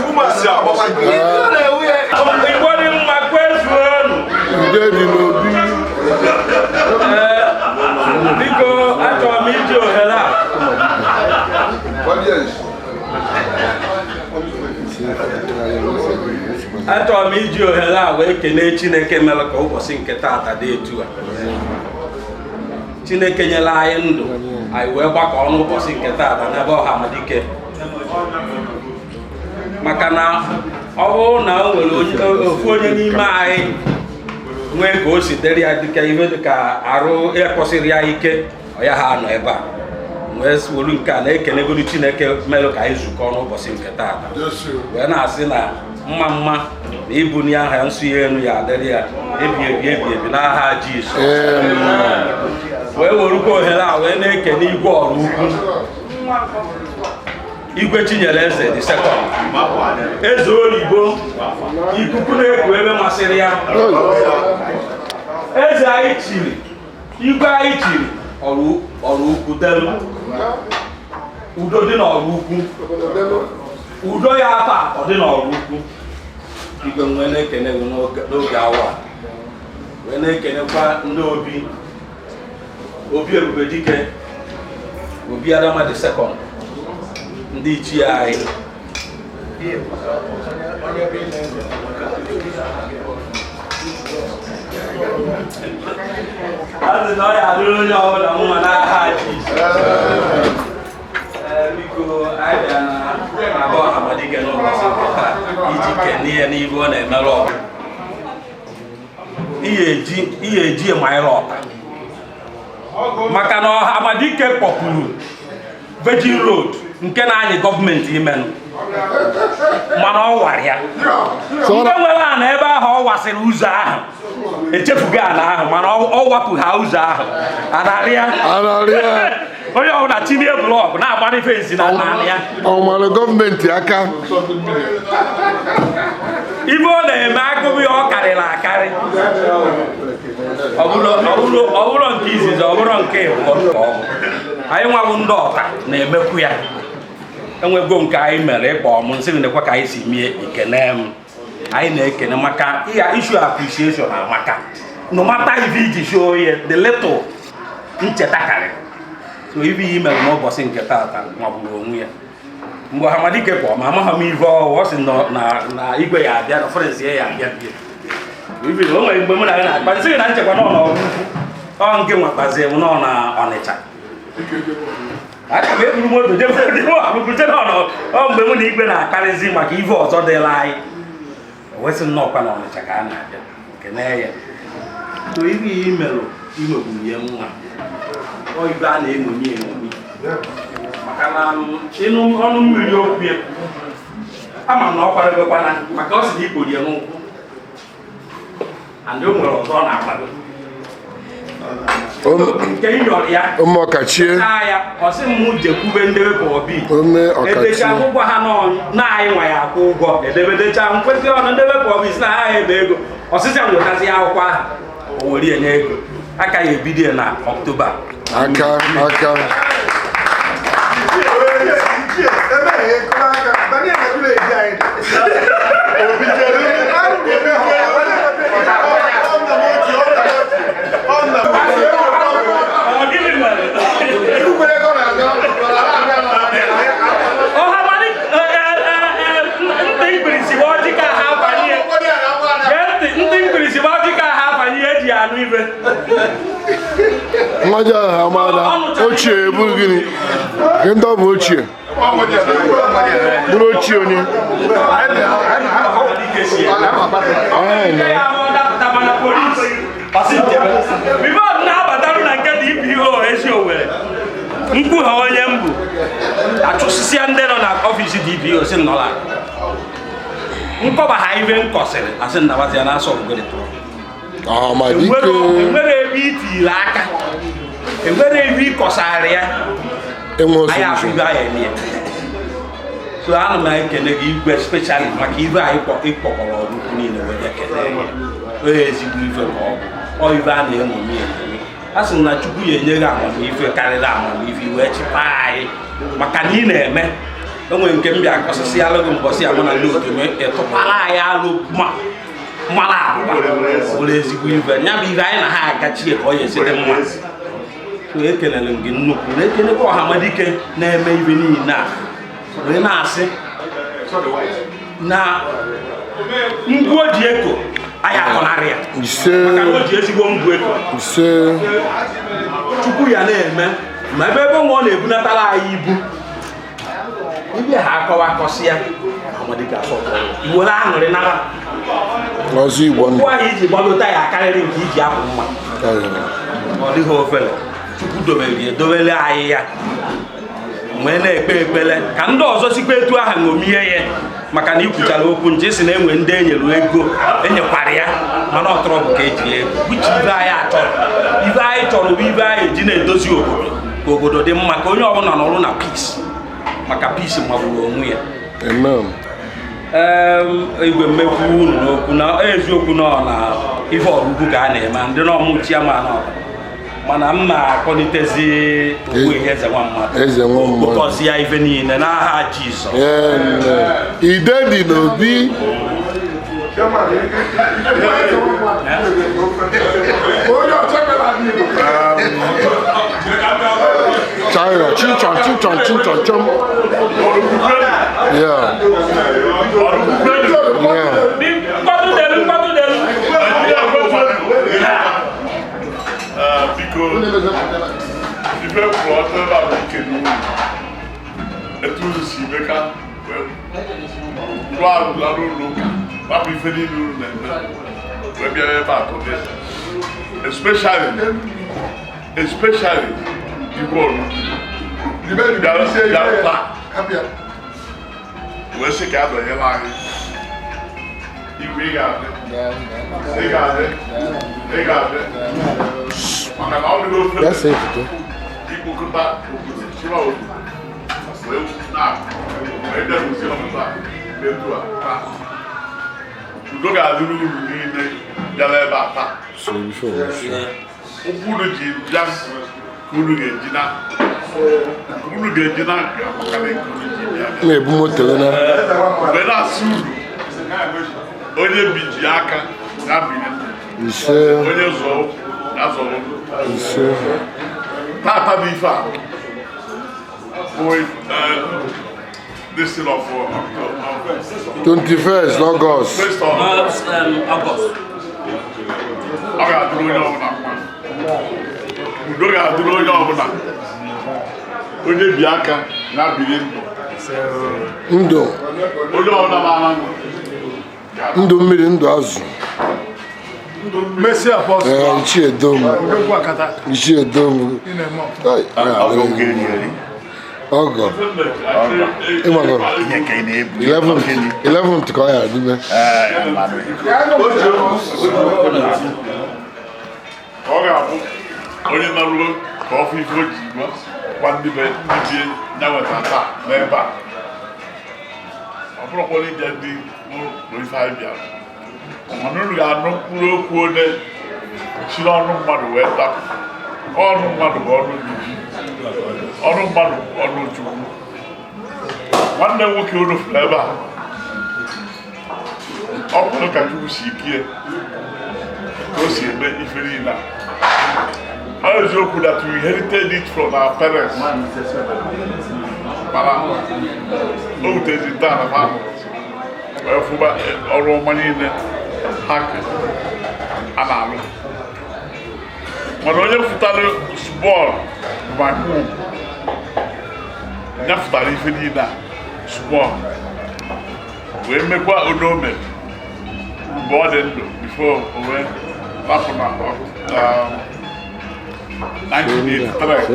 Speaker 8: Ude dị n'obi.
Speaker 10: Biko, achọrọ m iji ohere a achọrọ m iji ohere a wee kelee Chineke mere ka ụbọchị nke taata dị etu a. Chineke nyere anyị ndụ anyị wee gbakọọ n'ụbọchị nke taata n'ebe Ọhamadike, maka na ọ bụrụ na o nwere ofu onye n'ime anyị nwee ka o si dịrị ya dịka ihe dịka arụ ịkwụsịrị ya ike, ọ ya ha anọ ebe a wee wuru nke a na-ekelegoro Chineke mere ka anyị zukọ n'ụbọchị nke taata, wee na-asị na mma mma na ibunye aha nsọ ya elu ya adịrị ya ebi ebi ebi ebi n'aha Jizọs. Wee werukwa ohere a wee na-ekene igwe ọrụ ukwu, Igwe Chinyere Eze the second, eze oyibo, ikuku na-eku ebe masịrị ya, eze anyị chiri, igwe anyị chiri ọrụ ukwu delu, udo dị n'ọrụ ukwu, udo ya ata ọ dị n'ọrụ ukwu. Igwe nwee na-ekene gị n'oge awa, wee na-ekenekwa ndị obi, Obi Ebubedike, Obi Adama the second, ndị ichie anyị. Azị na ọ ya adịrị onye ọbụla mma n'aha Jizọs. Biko, anyị bịara na be Ọhamadike n'ụbọchị nke taa iji kene ya n'ihe ọ na-emere ọgụ. Ihe eji maịrị ọta, maka na Ọhamadike kpọpụrụ Virgin Road nke na-anyị gọọmenti imenụ, mana ọ wara ya. Ndị nwere ana ebe ahụ ọ wasịrị ụzọ ahụ echefugo ana ahụ, mana ọ wapụ ha ụzọ ahụ anarịa onye ọbụla tinye blọkụ na-agbara fensi na naanị ya.
Speaker 8: Ọ mara gọọmenti aka.
Speaker 10: Ibe ọ na-eme agụụ ya ọ karịrị akarị. Ọ bụrụ nke izizi, ọ bụrụ nke ịbụọ ka ọ bụ. Anyị nwabụ ndị ọta na-emekwu ya. Enwego nke anyị mere ịkpọ ọmụ nsị nekwa ka anyị si mie ekene m. Anyị na-ekene maka iya issue appreciation amaka. No matter if iji show ya the little ncheta karịrị. So ibe ihe mere n'ụbọchị nke taata magburu onwe ya. Mgbe Ọhamadike kpọọ ma amaghị m ive ọwụ, ọ sị na igwe ya abịa na frens ya abịa bie. Ibe o nwere mgbe mụ na ya na-akpa nsị na nchekwa nọ n'ọrụ ukwu, ọ nke nwakpazie m nọ na Ọnịcha. Aka m eburu moto jebe Ọraukwu na ọ mgbe mụ na igwe na-akparịzi maka ife ọzọ dịla anyị, o wesị nnọọkwa na Ọnịcha ka a na-abịa kene ya. So ibe ihe imelụ imegburu ya nwa, ọ ibe a na-eṅomi eṅomi, maka na ịnụ ọnụ mmiri okwu ya, ama m na ọ kwadobekwana, maka ọ sị na ikpori ya n'ụkwụ and o nwere ọzọ ọ na-akwado nke m yọrọ ya.
Speaker 8: Ome ọkachie.
Speaker 10: Taa ya, ọ sị m jekwube ndị obi.
Speaker 8: Ome ọkachie.
Speaker 10: Edecha ụgwọ ha nọ na anyị nwa ya akwụ ụgwọ edebedecha nkwesị ọnụ ndị obi si na ha ebe ego ọsịsị m nwetazi akwụkwọ ahụ, o were ya nye ego aka ya ebido ya na Ọktoba.
Speaker 8: Aka aka.
Speaker 10: Ọ gịnị mere? Ọha ntị mkpirisi bụ ọjị ka ha abanye. Gee ntị, ntị mkpirisi bụ ọjị ka ha abanye eji anụ ibe.
Speaker 8: Mmaja ahụ amada ochie bụrụ gịnị? Nke ndị ọ bụ ochie bụrụ ochie onye Anyị na
Speaker 10: Ya ahụ dapụta mana polisi ọsị njem. Before m na-abataru na nke DPO ezi Owerri, nkwu ha onye m bụ achụsịsịa ndị nọ na ọfisi DPO si nọla nkọba ha ibe nkọsịrị asị nnabazi ya na-asọ ọgụgụdị tụrụ.
Speaker 8: Ọhamadike.
Speaker 10: Enwere ebe itiri aka, enwere ebe ịkọsara ya.
Speaker 8: Enwe
Speaker 10: anyị afụ
Speaker 8: solution.
Speaker 10: ibe anyị eme ya. So ana m ekele gị igwe, specially maka ibe anyị ịkpọkọrọ Ọraukwu niile wee bịa kelee ya. Onye ezigbo ife ka ọ bụ, ọ ibe a na-eṅomi eṅomi. A sị na Chukwu ya enye gị amamife karịrị amamife wee chịkwa anyị, maka na ị na-eme o nwere nke m bịa kọsịsịalụ gị mbọsị ya, mụ na ndị otu m ịtụkwara anyị alụ ma mara abụba ọ bụrụ ezigbo ife ya bụ ife anyị na ha agachie ka ọ ya esi dị mma. So ekelere m gị nnukwu, na ekelekwa Ọhamadike na-eme ibe niile a wee na-asị na ngwu o ji eko anyị akọnarị ya.
Speaker 8: Ise.
Speaker 10: Maka na o ji ezigbo ngwu eko.
Speaker 8: Ise.
Speaker 10: Chukwu ya na-eme ma ebe ebe nwa ọ na-ebunatara anyị ibu ibe ha akọwa akọsị ya, Ọhamadike asọpụrụ iwere aṅụrị nara.
Speaker 8: Ọzọ Igbo ndụ.
Speaker 10: Ụkwụ ahụ iji gbagota ya karịrị nke iji apụ mma, ọ dịghị ofele. Chukwu dobere ya, edobere anyị ya, wee na-ekpe ekpere ka ndị ọzọ sikwa etu ahụ ṅomie ya, maka na ikwuchara okwu nche si na enwe ndị enyere ego enyekwara ya, mana ọ tọrọ bụ ka eji ego uche ibe anyị achọrọ. Ibe anyị chọrọ bụ ibe anyị eji na-edozi obodo ka obodo dị mma, ka onye ọbụla nọrụ na peace, maka peace magburu onwe ya.
Speaker 8: Amen.
Speaker 10: Ee, igwe mmekwu unu n'okwu na eziokwu nọ na ife Ọraukwu ka a na-eme ndị n'ọmụ chiama nọ, mana m na-akpọlitezi Ogbuehi Eze nwa mmadụ.
Speaker 8: Eze nwa mmadụ.
Speaker 10: Kpokọzi ya ife niile n'aha Jizọs.
Speaker 8: Amen. Ide dị n'obi. China, chin chon chin chon chin chon chom. Yeah. Yeah.
Speaker 10: Mkpọtụ delu, mkpọtụ delu.
Speaker 5: Biko, ife kwuru ọtọ ebe a bụ ike n'uru etu unu si meka wee rụọ arụla n'ụlọ ụka, gbapụ ife niile unu na-eme wee bịa ebe a tụrụ, especially igwe Ọraukwu bịara taa wee sị ka a dọnyere anyị igwe. Ị ga-adị, ị ga-adị, ị ga-adị, maka na ọ dịghị ofe
Speaker 8: That's it.
Speaker 5: ikpokọta obodo chịwa obodo wee na wee bịa museum taa etu a taa. Udo ga-adịrị uru niile bịara ebe a taa. Ụkwụ unu ji bịa ka unu ga-eji na nke unu ga-eji na nke maka na nke unu ji bịa bịa.
Speaker 8: Na-ebu moto na.
Speaker 5: Mgbe na-asị unu, onye biji aka ya biri.
Speaker 8: Ise.
Speaker 5: Onye zọọ ụkwụ ya zọrọ ụkwụ.
Speaker 8: Ise.
Speaker 5: Tata bụ ife a bụ this thing of
Speaker 8: 21st August.
Speaker 5: First of
Speaker 10: August.
Speaker 5: Ọ ga-adịrị onye ọbụla mma, udo ga-adịrị onye ọbụla. Onye bi aka na-abili ndụ.
Speaker 8: Ndụ.
Speaker 5: Onye ọbụla na-ara ndụ.
Speaker 8: Ndụ mmiri, ndụ azụ.
Speaker 3: Messi Apostle.
Speaker 8: Ee, Ichie Dom.
Speaker 3: Odogwu Akata.
Speaker 8: Ichie Dom. Ai, ọgọ. Ịmagọrọ. 11th, 11th ka ọ ya adịbe.
Speaker 5: Ka ọ ga-abụ onye naruo ka ọ fụ ife o ji gwa gwa ndị be ndị bie ya nweta taa n'ebe a. Ọ bụrụkwala ije ndị n'ụlọ ife anyị bịara, mana unu ga-anụ mkpụrụ okwu onye si n'ọnụ mmadụ wee dapụ. Ọnụ mmadụ bụ ọnụ Chukwu, ọnụ mmadụ bụ ọnụ Chukwu. Nwanne m nwoke unu fụrụ ebe a, ọ bụrụ ka Chukwu si kie ka o si eme ife niile a. Ọ eziokwu that we inherited it from our parents, mana o wutezi taa na ha wee fụba ọrụ ọma niile ha ka a na-alụ. Mana onye fụtara small my home ya fụtara ife niile a small wee mekwa onome mgbe ọ dị ndụ before o wee rapụ na 1983,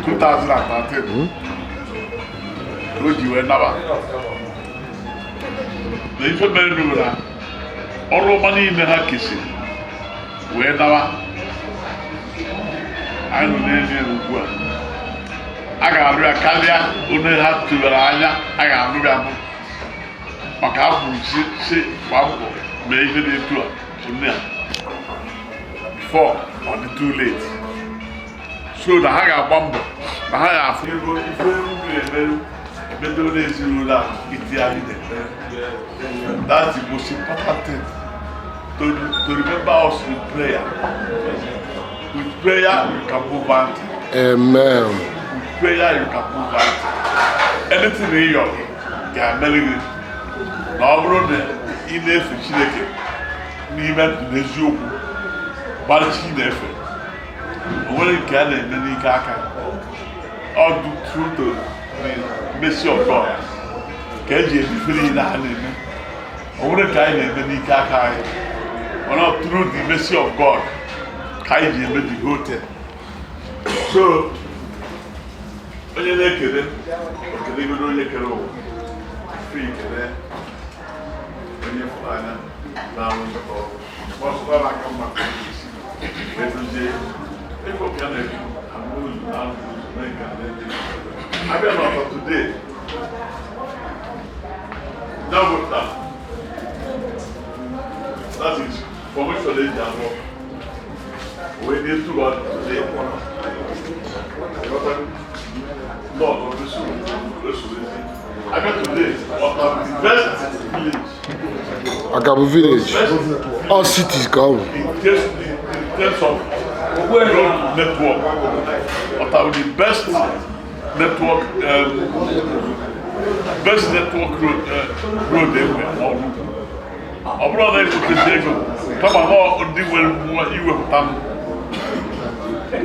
Speaker 5: 2013 ka o ji wee naba. Na ife mere nụ na ọrụ ọma niile ha kesịrị wee naba, anyị nọ n'elu ya ugbu a. A ga-arụ ya karịa onye ha tụbara anya. A ga-arụ ya bụ maka a kwuru si gbaa mbọ mee ihe dị etu a onye a before ọ dị too late, so na ha ga-agba mbọ na ha ga-afụ ego ife unu eme emedo n'ezinụlọ a iti anyị na-ekpere. That's the most important thing, to remember us with prayer. With prayer you can move mountain.
Speaker 8: Amen.
Speaker 5: With prayer you can move mountain. Anything ị yọrọ ga-emere gị na ọ bụrụ na ị na-efe Chineke n'ime ndụ n'eziokwu, gbara chi na-efe. O nwere nke a na-eme n'ike aka. Ọ dị through to the mercy of God ka eji ebife niile a na-eme. O nwere nke anyị na-eme n'ike aka anyị, mana ọ through the mercy of God ka anyị ji eme the whole thing. So onye na-ekele okele igodo onye kere ụwa free, kele onye fụrụ anya na-arụ nzukọ ọsụkwara aka mma ka ọ ga-esi wee dozie ego ka a na-ebi arụ ụzọ na arụ ụzọ mee nke a na-eme. Abịa n'ọtọ today na that is formation eji arụ wee dị etu ọ dị today. Ndị ọzọ esoro. Abịa today, Ọta bụ the best village.
Speaker 8: Akabu village. All cities ka ọ bụ.
Speaker 5: In terms of road network, Ọta bụ the best network, best network road, road enwe n'ọrụ. Ọ bụrụ na ekotezi ego, kama na ndị nwere mmụọ iwepụta m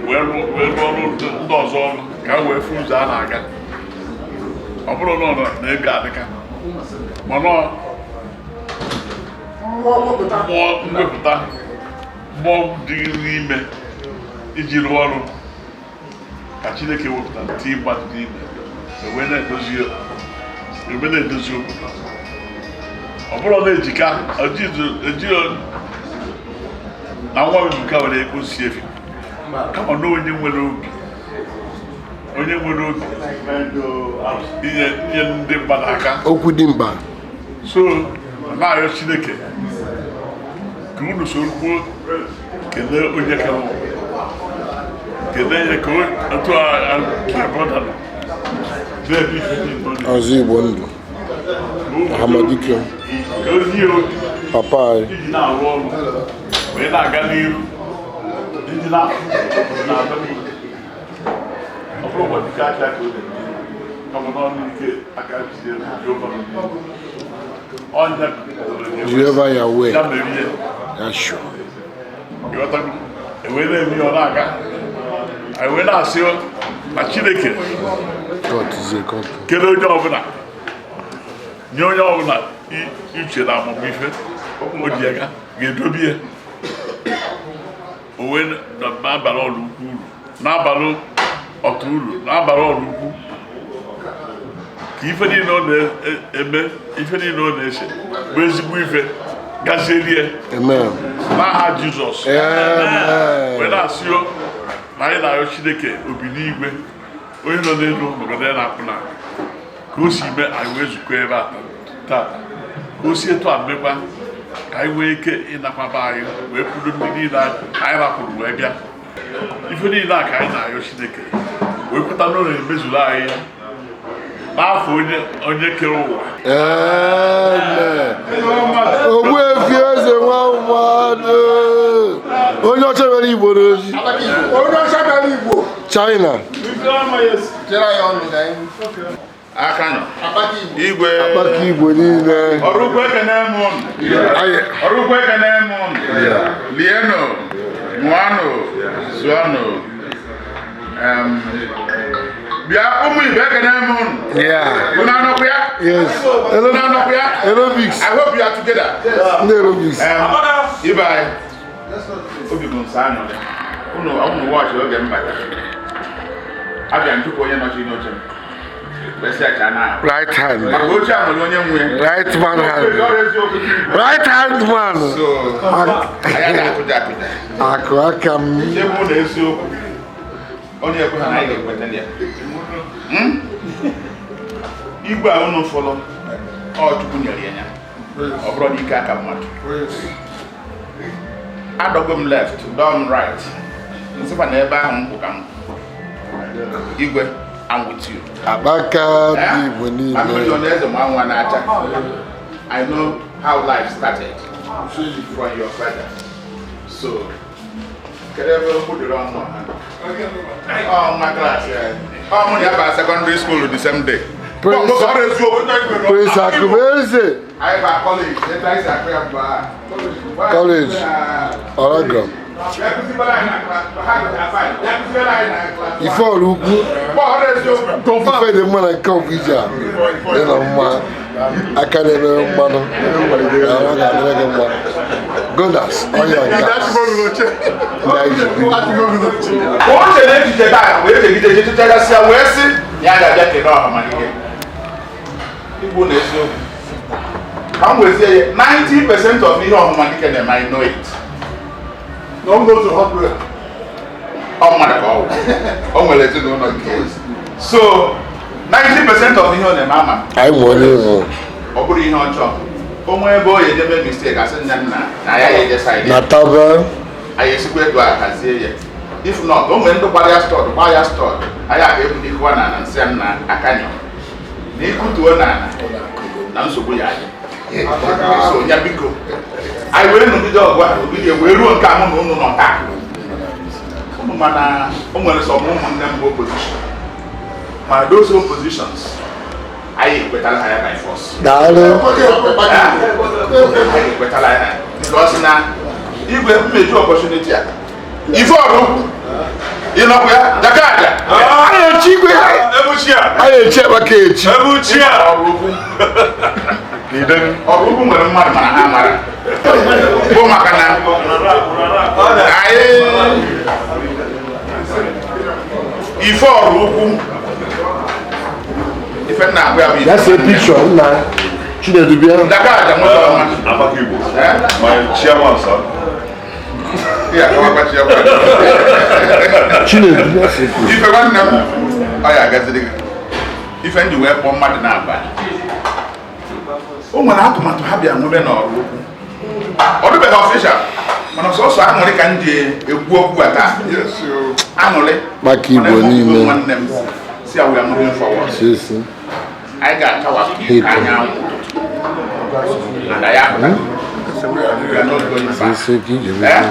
Speaker 5: wee rụọ ọrụ ndị ọzọ ọrụ ka ha wee fụ ụzọ a na-aga. Ọ bụrụ na ọ nọ na ego adịka, mana mmụọ mwepụta, mmụọ dị n'ime iji rụọ ọrụ ka Chineke wepụtara tii mmadụ n'ime ewee na-edozi obodo. Ọ bụrụ na ejika ejighị na nwa Ebuka were ekposi efi, kama na onye nwere obi inye ndị mmadụ aka.
Speaker 8: Okwu dị mkpa.
Speaker 5: So na-arịọ Chineke ka unu soro kwuo kelee onye kere ụwa, kelee ya ka otu a brother nọ na-eme ife niile ọ na-eme.
Speaker 8: Ọzọ Igbo ndụ. Ahamadike.
Speaker 5: Ka ozi ya obi
Speaker 8: Papa anyị.
Speaker 5: iji na-arụ ọrụ wee na-aga n'iru, iji na-afụ na-aga n'iru. Ọ bụrụ ụbọchị ike aka ka ọ na-eme, kama n'ọnụ ike aka jide Jehova nọ n'ihu. Ọnya.
Speaker 8: Jehova Yahweh.
Speaker 5: Ya mere ihe.
Speaker 8: Yashua.
Speaker 5: Ịghọtago? Ewee na-eme ihe ọ na-aga, anyị wee na-asị Na Chineke kele onye ọbụla, nye onye ọbụla uche na amamife o ji aga ga-edobe ya o wee na-abara Ọraukwu uru, na-abara ọtụ uru, na-abara Ọraukwu, ka ife niile ọ na-eme, ife niile ọ na-eche bụ ezigbo ife gazielie n'aha Jizọs. Wee na-asị o na anyị na-arịọ Chineke obi n'igwe, onye nọ n'elu maka ya na-akwụ na ka o si mee anyị wee zukọ ebe a tata, ka o si etu a mmekwa ka anyị nwee ike ịnakwaba anyị wee kwudo ndị niile anyị rapụrụ wee bịa. Ife niile a ka anyị na-arịọ Chineke wee kweta na ọ na-emezuru anyị ya n'afọ onye kere ụwa.
Speaker 11: Ogbuefi Eze nwa mmadụ, onye ọcha bịara Igbo n'oji,
Speaker 8: onye ọcha bịara Igbo
Speaker 11: China.
Speaker 12: Igwe
Speaker 11: Akpaka Igbo niile.
Speaker 12: Ọraukwu ekene m unu. Ọraukwu ekene m unu. Lienụ, ṅụanụ, zụanụ. Bịa ụmụ Igbo, ekene m unu. Unu anọkwa ya?
Speaker 11: Yes.
Speaker 12: Unu anọkwa ya?
Speaker 11: Aerobics.
Speaker 12: I hope you are together.
Speaker 11: Ndị aerobics.
Speaker 12: Ibe anyị obi bụ nsọ aṅụrị. Unu unu wọchị oge m bata. Abịa m tupu onye nọchiri n'oche m. Wee sị acha na
Speaker 11: Right hand.
Speaker 12: Maka oche a nwere onye nwe.
Speaker 11: Right man hand. Right hand man.
Speaker 12: So, anyị ga-akụja akụja.
Speaker 11: Akụ aka m.
Speaker 12: Chegbu na eziokwu. Onye ekwe ha na anyị ga-ekweta ya. Igwe a unu fọlọ, ọ Chukwu nyere ya ya. Ọ bụrụ n'ike aka mmadụ. Adọgo m left, dọọ m right. Nsịkwa na ebe ahụ m kwụ ka m kwụ. Igwe, I'm with you.
Speaker 11: Akpaka ndị Igbo niile.
Speaker 12: I'm eze ma nwa na-acha. I know how life started from your father. So, kedu ebe okwu dịrị ọnụ ha? Ọ nwa klaasị anyị. Ọ mụ na ya ba secondary school the same day.
Speaker 11: Prince Akụbeze.
Speaker 12: Anyị ba college, ebe anyị si akụ ya mgbe ahụ.
Speaker 11: College Oregon. Ife Ọraukwu, ife dị mma na nke ọbụ ije a dị na mma, aka na-emere mmanụ na ọ ga-adịrị gị mma. Godas oil and gas ndị anyị ji biri.
Speaker 12: O chere echiche taa wee chegide chechechagasịa wee sị ya ga-abịa kene Ọhamadike. Igbu na eziokwu ka m wezie ya, 90% of ihe Ọhamadike na-eme, I know it.
Speaker 5: No go to 100.
Speaker 12: Ọ mmadụ ka ọ wụ. O nwere ezinụlọ nke ya. So 90% of ihe ọ na-eme ama m.
Speaker 11: Anyị nwe onye ịhụ.
Speaker 12: Ọ bụrụ ihe ọjọọ, o nwee ebe o ya edeme mistake, asị nna nna na ya ya eje side
Speaker 11: na taba.
Speaker 12: Anyị esikwa etu a hazie ya. If not, o nwere ndị gbara ya stud, gbaa ya stud, anyị aka ebu n'ikuwa na nsị ya nna akanyọ na ikutuo na ala na nsogbu ya adị. So ya biko, anyị wee nọgide ọgụ ahụ, nọgide wee ruo nke mụ na unu nọ taa. Unu mana o nwere some ụmụnne m bụ opposition, mana those oppositions, anyị ekwetala ha ya by force.
Speaker 11: Daalụ.
Speaker 12: Anyị ekwetala ya because na igwe mmeju opportunity a ife Ọraukwu ịnọkwa ya daka aja.
Speaker 11: Anyị echi igwe, anyị echi akpaka echi.
Speaker 12: Ọraukwu nwere mmadụ mana ha mara bụ maka na anyị ife Ọraukwu ife nna akpụ ya bụ ife.
Speaker 11: That's a picture nna Chinedu bịa.
Speaker 12: Daka aja nwoke ọma.
Speaker 5: Amaka Igbo. My chairman, sir.
Speaker 12: Ya, kọwakwa chairman.
Speaker 11: Chinedu bịa sị picture.
Speaker 12: Ife nwanne m, ọ ya agaziri gị. Ife ndị wee kpọọ mmadụ n'abalị, o nwere atụmatụ ha bịa nwebe n'Ọraukwu. Ọ dịbeghị official, mana sọsọ aṅụrị ka m ji ekwu okwu a taa, aṅụrị
Speaker 11: Maka Igbo
Speaker 12: Mana ebe
Speaker 11: niile.
Speaker 12: nwanne m si ya, we are moving forward.
Speaker 11: Sisi.
Speaker 12: Anyị ga-achawapụ
Speaker 11: Hit.
Speaker 12: ka anyanwụ ụtụtụ and anyị apụta. We are not going back.
Speaker 11: Sisi ka ije.
Speaker 12: Eh?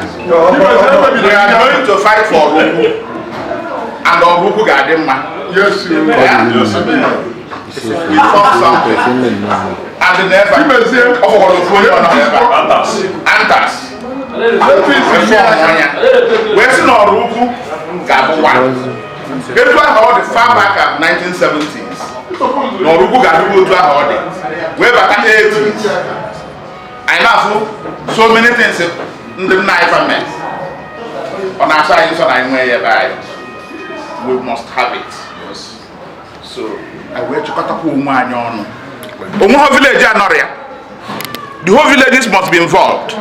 Speaker 12: We are going to fight for Ọraukwu and Ọraukwu ga-adị mma.
Speaker 5: Yes, you.
Speaker 12: Eh? We form something and never ọ fọkwara ofu onye ọ nọ ebe a.
Speaker 5: Antas.
Speaker 12: Antas wee form anya wee sị na Ọraukwu ga-abụ one. Etu ahụ ọ dị far back at 1970s na Ọraukwu ga-adịkwa otu ahụ ọ dị wee bata 80s. Anyị na-afụ so many things ndị nna anyị fa mee, ọ na-asọ anyị nsọ na anyị nwee ya ebe anyị. We must have it. So anyị wee chịkọtakwa onwe anyị ọnụ. Onwe ha village anọrọ ya, the whole villages must be involved.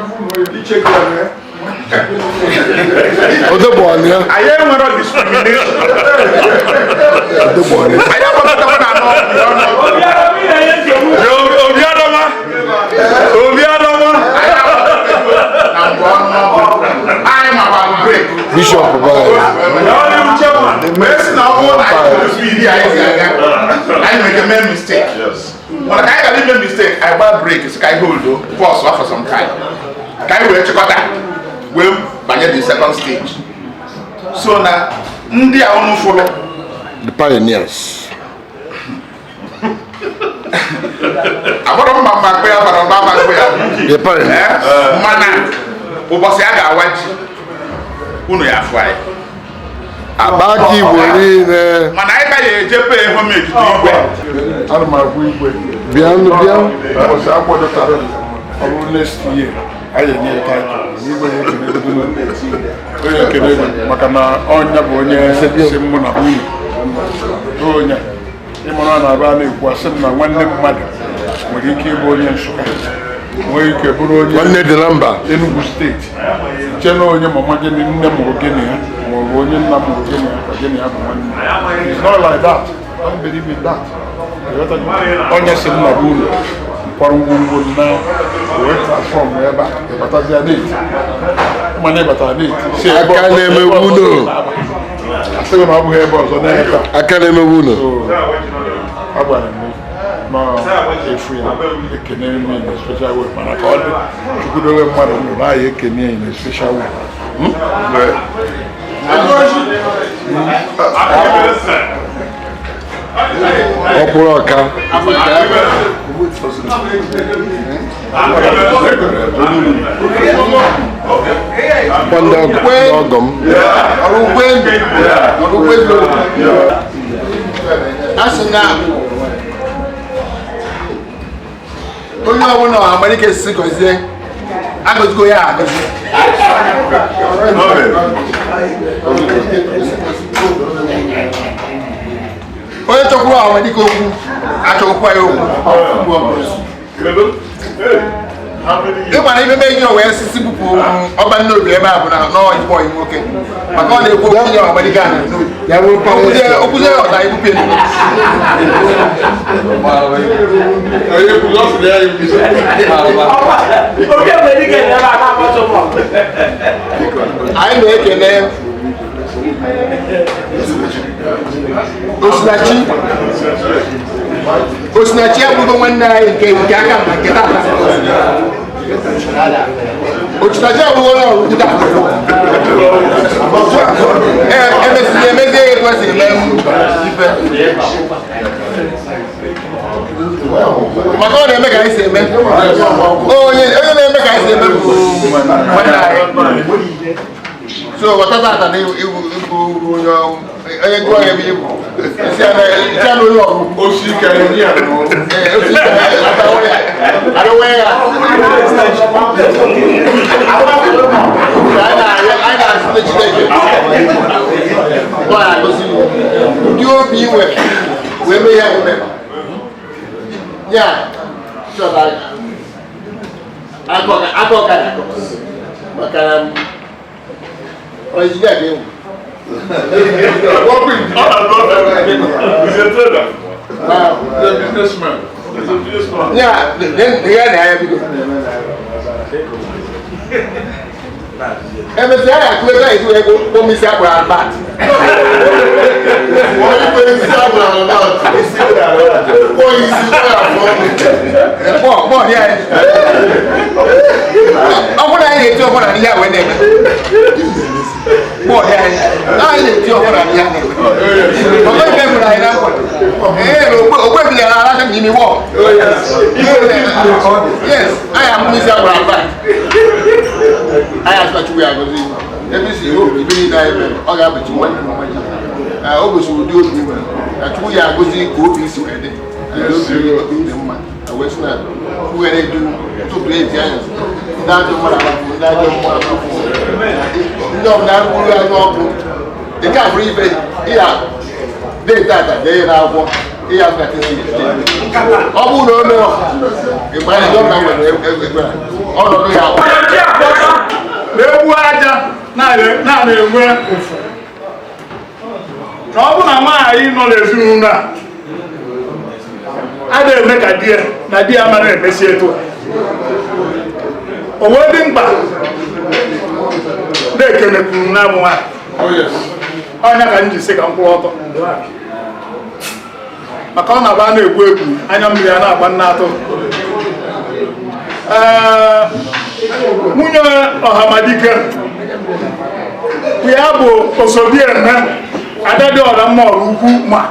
Speaker 12: Anyị enwero discrimination. Anyị agbakọtakwa na anọ.
Speaker 5: Obi Adama, Obi Adama.
Speaker 12: Na mgbe ọnụ anyị makwa break.
Speaker 11: Bishop bye.
Speaker 12: Wee sị na ọ bụrụ na anyị nwere speed anyị si aga, anyị nwere ike mee mistake, mana ka anyị gara ime mistake, anyị gbaa break, sị ka anyị hold o pause for some time ka anyị wee chịkọta wee banye the second stage. So na ndị a unu fụrụ,
Speaker 11: The pioneers.
Speaker 12: Agbọrọ mma mma mkpe ya bara mba mma mkpe ya.
Speaker 11: The pioneers.
Speaker 12: Eh, mana ụbọchị a ga-awa ji, unu ya afụ anyị.
Speaker 11: Akpa aka Igbo niile.
Speaker 12: Mana anyị ka ya eje pay homage to igwe.
Speaker 5: Ana m agwa igwe.
Speaker 11: Bịanụ bịa.
Speaker 5: Ụbọchị akwadotara ọ bụrụ next year, anyị enye ya title. Igwe ya ekene onye ekene gị maka na ọnya bụ onye si mụ na nwunye onye ịmara na abụ a na-ekwu, asị m na nwanne mmadụ nwere ike ịbụ onye Nsụka, nwee ike bụrụ onye
Speaker 11: Nwanne dị na mba.
Speaker 5: Enugu Steeti, che na onye mama gịnị nne mụrụ gịnị ya ma ọ bụ onye nna mụrụ gịnị ya ka gịnị ya bụ nwanne. It's not like that. Don't believe in that. Onye si m na bụ ụlọ kwara ngwongwo m na wee transform ebe a ịbatazie n'eti mana ịbatara n'eti si ebe
Speaker 11: Aka
Speaker 5: ọzọ-
Speaker 11: na-emegbu
Speaker 5: ebe ọzọ
Speaker 11: unu.
Speaker 5: na-aba. Asịghị na ọ bụghị ebe ọzọ n'ebe a.
Speaker 11: Aka na-emegbu unu.
Speaker 5: A gwara m na efu ya ekene m in a special way, mana ka ọ dị chukwudobe mmadụ ndụ na ya ekene ya in a special way. Hmm?
Speaker 11: Ọkpụrụ ọka. Kwa ndị ọgọ m.
Speaker 6: Ọrụ ugbo. A sị na onye ọbụla Ọhamadike si gọzie, agọzigo ya agọzi. Onye chọkwuru Ọhamadike okwu achọkwukwa ya okwu. Ịgba na ife mee ihe wee sisi bupụ ọba nnobi ebe a bụ na nọọ igbo ọyị nwoke, maka ọ na-ekwu okwu nye Ọhamadike a na nnobi okwuzie ya ọta ebupụ ya n'obi.
Speaker 9: Obi Ọhamadike na ebe a na-akpọtụ mọ.
Speaker 6: Anyị na-ekele Osinachi. Osinachi abụghị nwanne anyị nke aka na nke tata. Osinachi abụghị onye ọrụ tata. Emesizi emezie ya etu esi eme ife, maka ọ na-eme ka anyị si eme. Onye na-eme ka anyị si eme bụ nwanne anyị. So ghọta tata na iwu ịbụ onye onye gụọ ya ebe ibu isi a na onye ọrụ
Speaker 5: Osi ike enyi ya n'ọrụ.
Speaker 6: Ee, osi ike arụwe ya. Anyị na-asị Chineke ọ na-agọzi ụdị obi i nwere wee mee ihe anyị mere ya chọta aka ọka ya akọ maka na injinia ga-enwe.
Speaker 5: He's a trader.
Speaker 6: Wow.
Speaker 5: He's a businessman. He's a businessman.
Speaker 6: Ya, ya na ya bido. Emesịa ya akụ ego ezu ego kpọm isi akpụrụ albat.
Speaker 11: Onye isi agbara ala. Onye isi afọ.
Speaker 6: Kpọ kpọ ya. Ọ bụrụ na anyị na-eti ọfọ na ihe a wee na-eme. Kpọ ya anyị. Anyị na-eti ọfọ na ihe a na-eme. Ọzọ ife nwere anyị na nkwa. Ee, ogbe ebinyere ala aka n'imi wọ. Yes, anyị amụ isi akpụrụ albat. Anyị asụta Chukwu ya agọzi. Ebe isi iwu ibe niile anyị mere, ọ ga-abachi nwanne na nwanne. O gosiri ụdị obi nwere na Chukwu ya agọzi ka obi si wee dị obi dị mma wee sị na Chukwu ga na-edu ụtụtụ ezi anya ndị ajọ mmadụ amapụ ndị ajọ mmụọ amapụ ndị ọbụla arụgburu anya ọkụ nke a bụrụ ife ịya dee tata dee ya n'akwụkwọ ịya ọ bụrụ na o mere ịgba ya ndị ọbụla nwere ekwera ọnọdụ ya
Speaker 5: na-egbu aja na-enwe ụfụ na ọ bụ na nwaanyị nọ n'ezinụlọ a a na-eme ka di ya na di ya mara emesi etu a o wee dị mkpa na-ekelekwuru na amụ nwaanyị ọnya ka m ji sị ka m kwụrụ ọtọ maka ọ na-agba na-egbu egwu anya mmiri a na-agba nna atụrụ. Ee, nwunye Ọhamadike ya bụ Osodieme ada dị ọra mma ọrụ ukwu, ma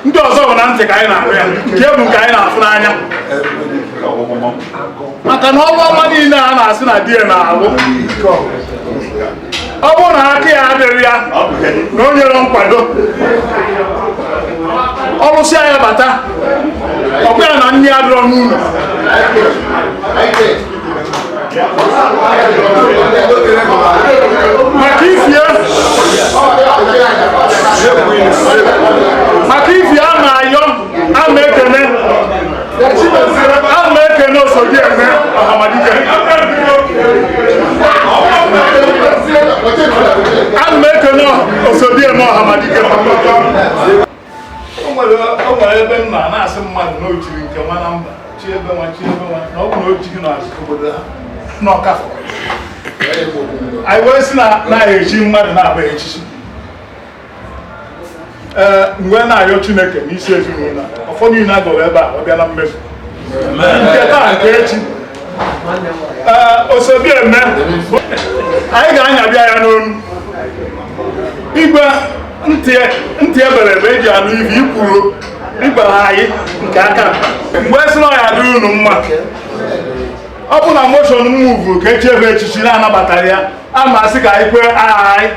Speaker 5: ndị ọzọ bụ na ntị ka anyị na-ahụ ya, nke bụ nke anyị na-afụ n'anya, maka na ọrụ ọma niile a na-asị na di ya na-alụ, ọ bụrụ na aka ya adịrị ya na o nyere nkwado ọlụsịa ya bata ọkwa ya na nri adịrọ n'ụlọ. Maka ifie a na-ayọ ama ekene ama ekene Osodieme Ọhamadike ama ekene Osodieme Ọhamadike. O nwere ebe m na na-asị mmadụ na o chiri nke nwa na mba chi ebe nwa chi ebe nwa na ọ bụ na o jighị n'obodo ha n'Ọkafọ anyị wee sị na na-echi mmadụ na-agba echichi. Ee, mgbe na-arịọ Chineke n'isi ezinụlọ ọfọ niile a gọrọ ebe a ọ bịa na mmezu nke taa nke echi. Ee, Osodieme anyị ga-anyabịa ya n'onu igwe ntị ebere ebe eji anụ ibe ikwuru ịgbara anyị nke aka mgbe sị na ọ ya adịrị unu mma. Ọ bụ na moshọn muvu ka echi ebe echichi na-anabatara ya a ma asị ka anyị kwee aha anyị.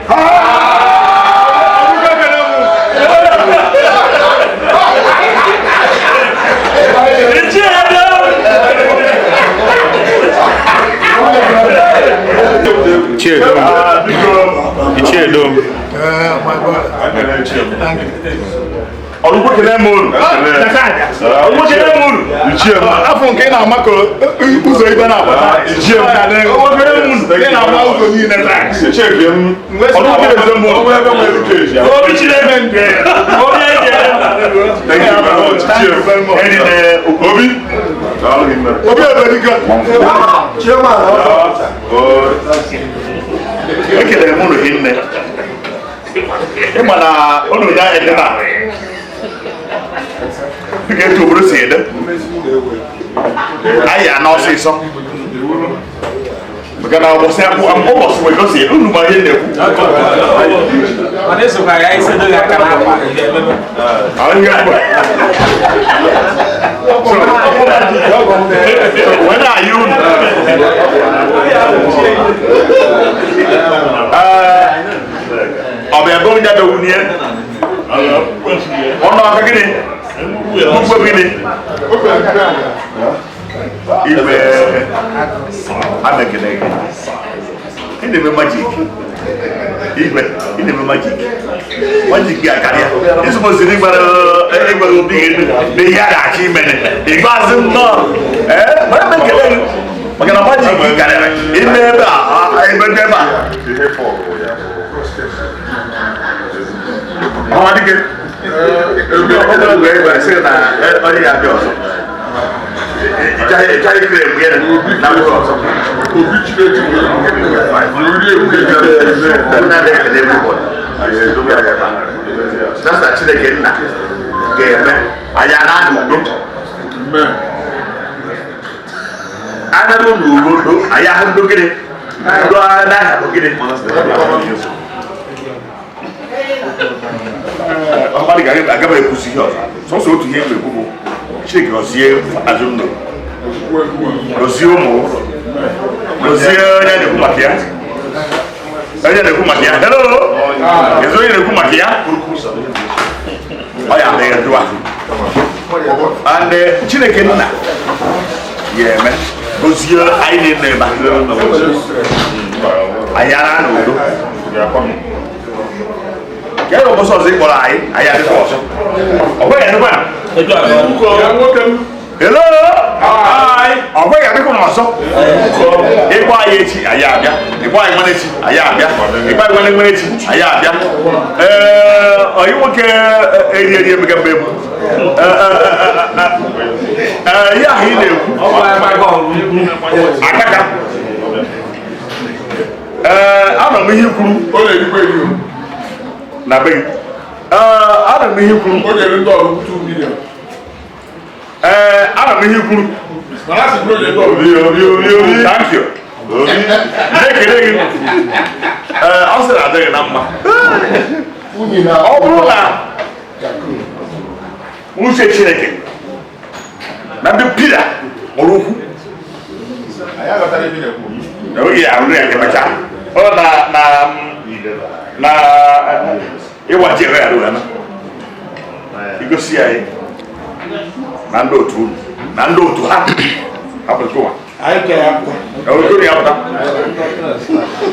Speaker 7: Ichiedom.
Speaker 5: Ọlụgbo kele m unu. Ọlụgbo kele m unu. Afọ nke ị na-ama ka ụzọ ibe na-agbata. Ị na-ama ụzọ niile taa. Obi Chineke nke obi eji.
Speaker 7: Obi.
Speaker 5: Obi Ebedike.
Speaker 7: Ekelere m unu hinne. Ịma na unu na-ede na dịka etu obodo si ede anyị ya na ọsịsọ maka na ụbọchị ụbọchị nwere osi unu ma ihe na-ekwu. Wee na-ayị unu ọ bụ ebe onye bịa wunye ọnụ aka gịnị mkpe gịnị igwe amekele gị ị na-eme majik igwe ị na-eme majik majik gị akarịa ịzụmoziri ịgbara obi gị na ihe a ga-achọ imere ikpeazụ nnọọ ee mana mekele gị maka na majik gị karịrị ime ebe a ebe ebe a. Ọhamadike onye ya abịa ọzọ ịchaghị ikiri egbu ya na mkpụrụ ọzọ. Nasa Chineke nna ga-eme anyị a na-adị udo anarụ n'udo anyị ahụ ndo gịnị ndo n'ahịa bụ gịnị. Ọhamadike agaghị ekwusi ihe ọzọ sọsọ otu ihe ekwu bụ Chineke gọzie azụmnụ gọzie ụmụ gọzie onye na-ekwu maka ya onye na-ekwu maka ya. Hello.
Speaker 5: Ezi onye na-ekwu maka ya ọ ya adịghị dụa and Chineke nna ya eme gozie anyị niile ebe a. Anyị ara n'udo ka e ụbọchị ọzọ ị kpọrọ anyị, anyị adịkwa ọzọ. Ọ bụghị adịkwa na hello, ọ bụghị adịkwa na ọzọ. Ịkpọ anyị echi, anyị abịa. Ịkpọ anyị nwanne echi, anyị abịa. Ịkpọ anyị nwanne nwere echi, anyị abịa. Ee, ọyị nwoke eri eri emega mgbe egbu. Ee, ihe ahụ ị na-ekwu akaka. Ee, anọ m ihe kwuru na be gị. Ee, anọ m ihe kwuru. Ee, anọ m ihe kwuru. Thank you. Na-ekele gị. Ee, ọ sị na adịghị na mma. Ọ bụrụ na uche Chineke na ndị Pita kpọrọ okwu enweghị ya arụ ya emechaa ọ na na na ịwa ji ya arụ ya na igosi ya na ndị otu unu na ndị otu ha hapụtụwa okoro ya pụta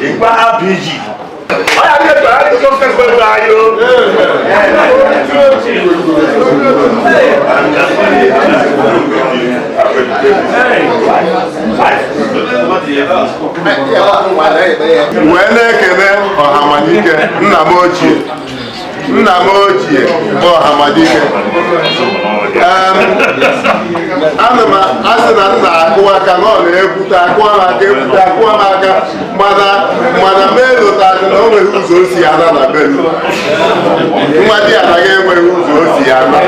Speaker 5: ịgba APG ọ ya dị etu anyị kọfes anyị o.
Speaker 13: Wee na-ekele Ọhamadike, nna m ochie, nna m ochie bụ Ọhamadike. Ana m asị na nna akụwa aka na ọ na-ekwute akụwa m aka, ekwute akụwa m aka, mana mana m elotadị na o nwere ụzọ o si ana na be m. Nwa di anaghị enweghị ụzọ o si ana.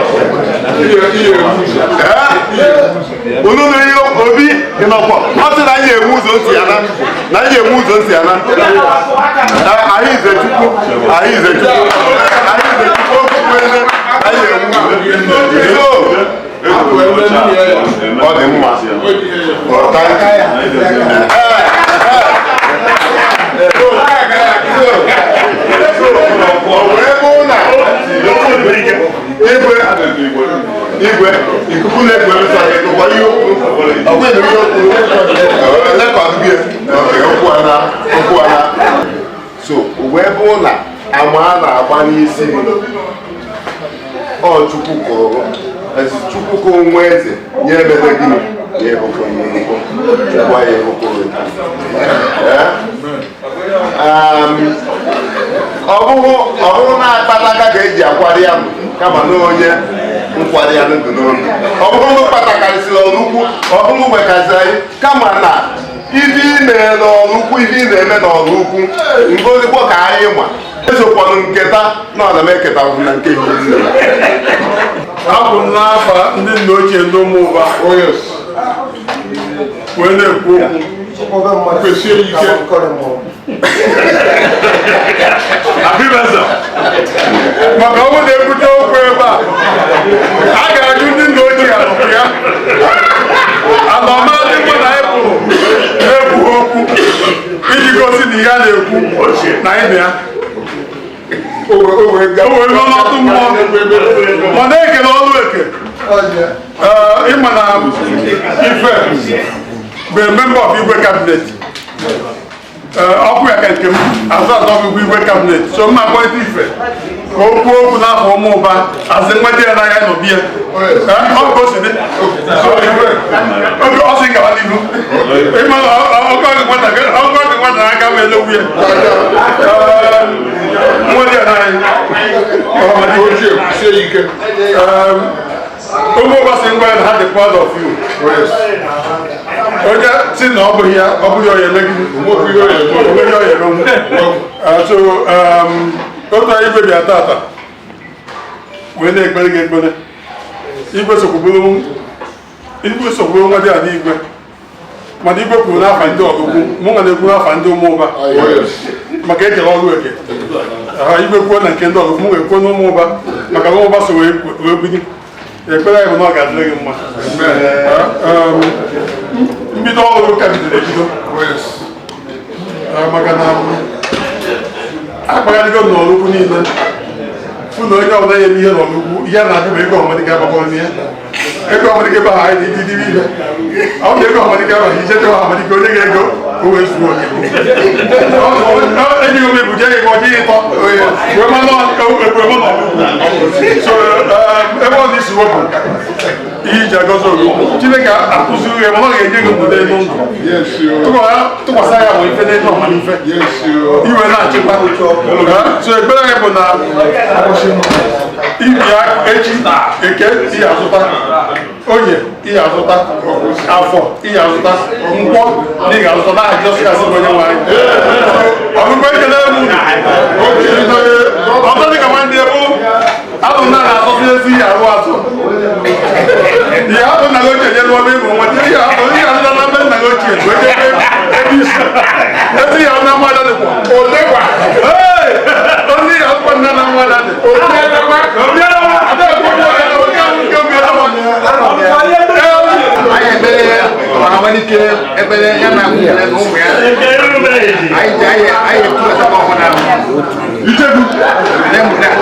Speaker 13: Unu na ihe obi ịnọkwa ọ sị na anyị enwe ụzọ si ana, na anyị enwe ụzọ si ana. Ahịze Chukwu, ahịze Chukwu, ahịze Chukwu okwukwele anyị enwe ụzọ. Ọ dị mma. Ọ wee bụrụ na igwe igwe ikuku na-egwe nsọ ịnụkwa ihe okwu ọkwa ịnụ ihe okwu lekọdụbie okwu ana okwu ana. So wee bụrụ na ama a na-agba n'isi ọ Chukwu kụrụ ezi Chukwu ka onwe eze nye emere gị ya ebụkọ ya ebụkọ Chukwu ya ebụkọ. Ọ bụrụ na akpataka ka eji akwari ya kama na onye nkwari ya ndụ n'obi, ọ bụrụ na kpatakarịsịrị ọlụkwu, ọ bụrụ nwekarịsịrị anyị kama na ife ị na-eme n'ọlụkwu, ife ị na-eme n'ọlụkwu ngozikwa ka anyị ma esokwanụ nketa na ọ na m eketa na nke ihe.
Speaker 14: Abụ m n'afa ndị nna ochie ndị ụmụ ụba wee na-ekwu okwu kwesie ike maka ọ bụrụ na ekwute okwu ebe a, a ga-ajụ ndị nna ochie anọkwu ya anọma ndị mụ na anyị pụrụ na-ekwughị okwu iji gosi na ihe a na-ekwu na anyị na ya o wee ruo n'ọtụ mmụọ ma na-ekele ọlụ eke. Ịma na ife bụ member of Igwe cabinet, ọkụ ya ka nke m azụ azụ ọgụgụ Igwe cabinet, so mma akpọlite ife ka o kwuo okwu n'afọ ụmụ ụba azị nwa di ya n'anya nọ bie ọ ka o si dị oge ọ sị gawa n'ihu. Ịma na ọkụ ọgụ nwata n'aka ma elewu ya nwa di ya n'anya ụmụ ụba sị ngwa ya na ha dị proud of you. Onye si na ọ bụghị ya, ọ bụghị ọya eme gị, onweghị ọya eme nwu. So otu anyị kpebiri tata wee na-ekpere gị ekpere igwe sokwuru nwa dị ala igwe, mana igwe kwuru n'afa ndị ọgụgụ, mụ nwa na-ekwu n'afa ndị ụmụ ụba maka ekele ọrụ eke ha. Igwe kwuo na nke ndị ọgụgụ, mụ ga-ekwuo n'ụmụ ụba maka na ụmụ ụba so wee bidi. Ekpere anyị bụ na ọ ga-adịrị gị mma. Mbido ọrụ ka bidoro ebido maka na Akpagharịgo m n'Ọraukwu niile, fụ na onye ọbụla ya eme ihe n'Ọraukwu, ihe na-adị bụ ego Ọhamadike agbakọrọ n'ihe. Ego Ọhamadike ba anyị dị dị ihe. Ọ bụ ego Ọhamadike abaghị ije chọọ Ọhamadike onye ga-ego o wee zuo onye. Enyighị m ebu jee ego ọjị ịtọ wee ma nọ egwu eme n'Ọraukwu. So ebe ọ dị isi wepụ ihe iji agọzi Oraukwu, Chineke akụziri ya, mana ọ ga-enye gị obodo elu ndụ. Tụkwasị ya bụ ife n'elu ọmamife iwe na-achịkwa. So ekpere anyị bụ na ibi echi eke ihe azụta, oye ihe azụta, afọ ihe azụta, nkwọ na ị ga-azụta n'aha Jizọs Kraịst bụ onye nwe anyị. Ọgụgụ ekele m unu ọzọ dịka nwanne bụ abụ na na-azọzi ezi ihe arụ azụ ihe abụ nna gị ochie nyere ọrụ ịmụ nwa ihe abụ ihe azụta na mbe nna gị ochie bụ ebe ebe isi ezi ihe na mmadụ dịkwa odekwa ozi ihe akwụkwọ nna na mmadụ dị obiarawa
Speaker 6: Anyị ekpere Ọhamadike ekpere ya na nwunye na ụmụ ya. Anyị ji anyị anyị ekwupụta ọhụrụ ahụ. N'emume a.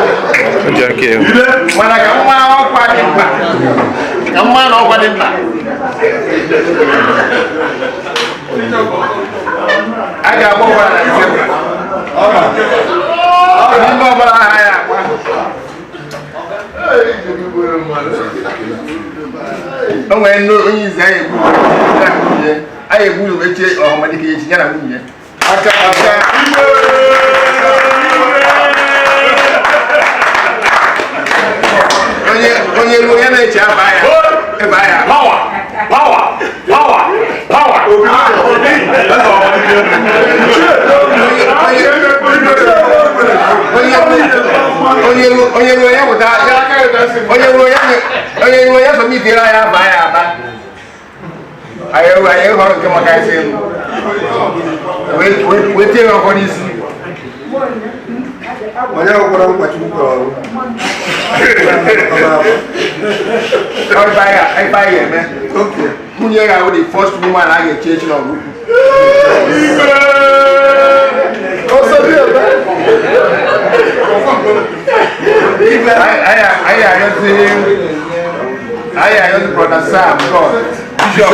Speaker 6: Mana ka mma ọkwa dị mkpa. Ka mma na ọkwa dị mkpa. A ga-agba ọbara na Disemba. N'ime ọbara ahụ anyị agba. O nwere ndị onye izi anyị egbu ya na nwunye anyị egbu ya wee chie Ọhamadike echi ya na nwunye. Aka aka. Onye onye ruo ya na-eche aba ya ebe ya.
Speaker 5: Power! Power! Power! Power!
Speaker 6: Onye ruo ya wụta onye ruo ya onye ruo ya sọmitiere anyị aba ya aba. Anyị anyị họrọ nke maka isi elu. Wee tie ya ọkọ n'isi.
Speaker 8: Onye gwara nkwa Chukwu kwere ọrụ.
Speaker 6: Ife anyị ga-eme. Nwunye ya bụ the first woman a ga-echi echi n'Ọraukwu. Anyị ayọzi Brother Sam God, Bishop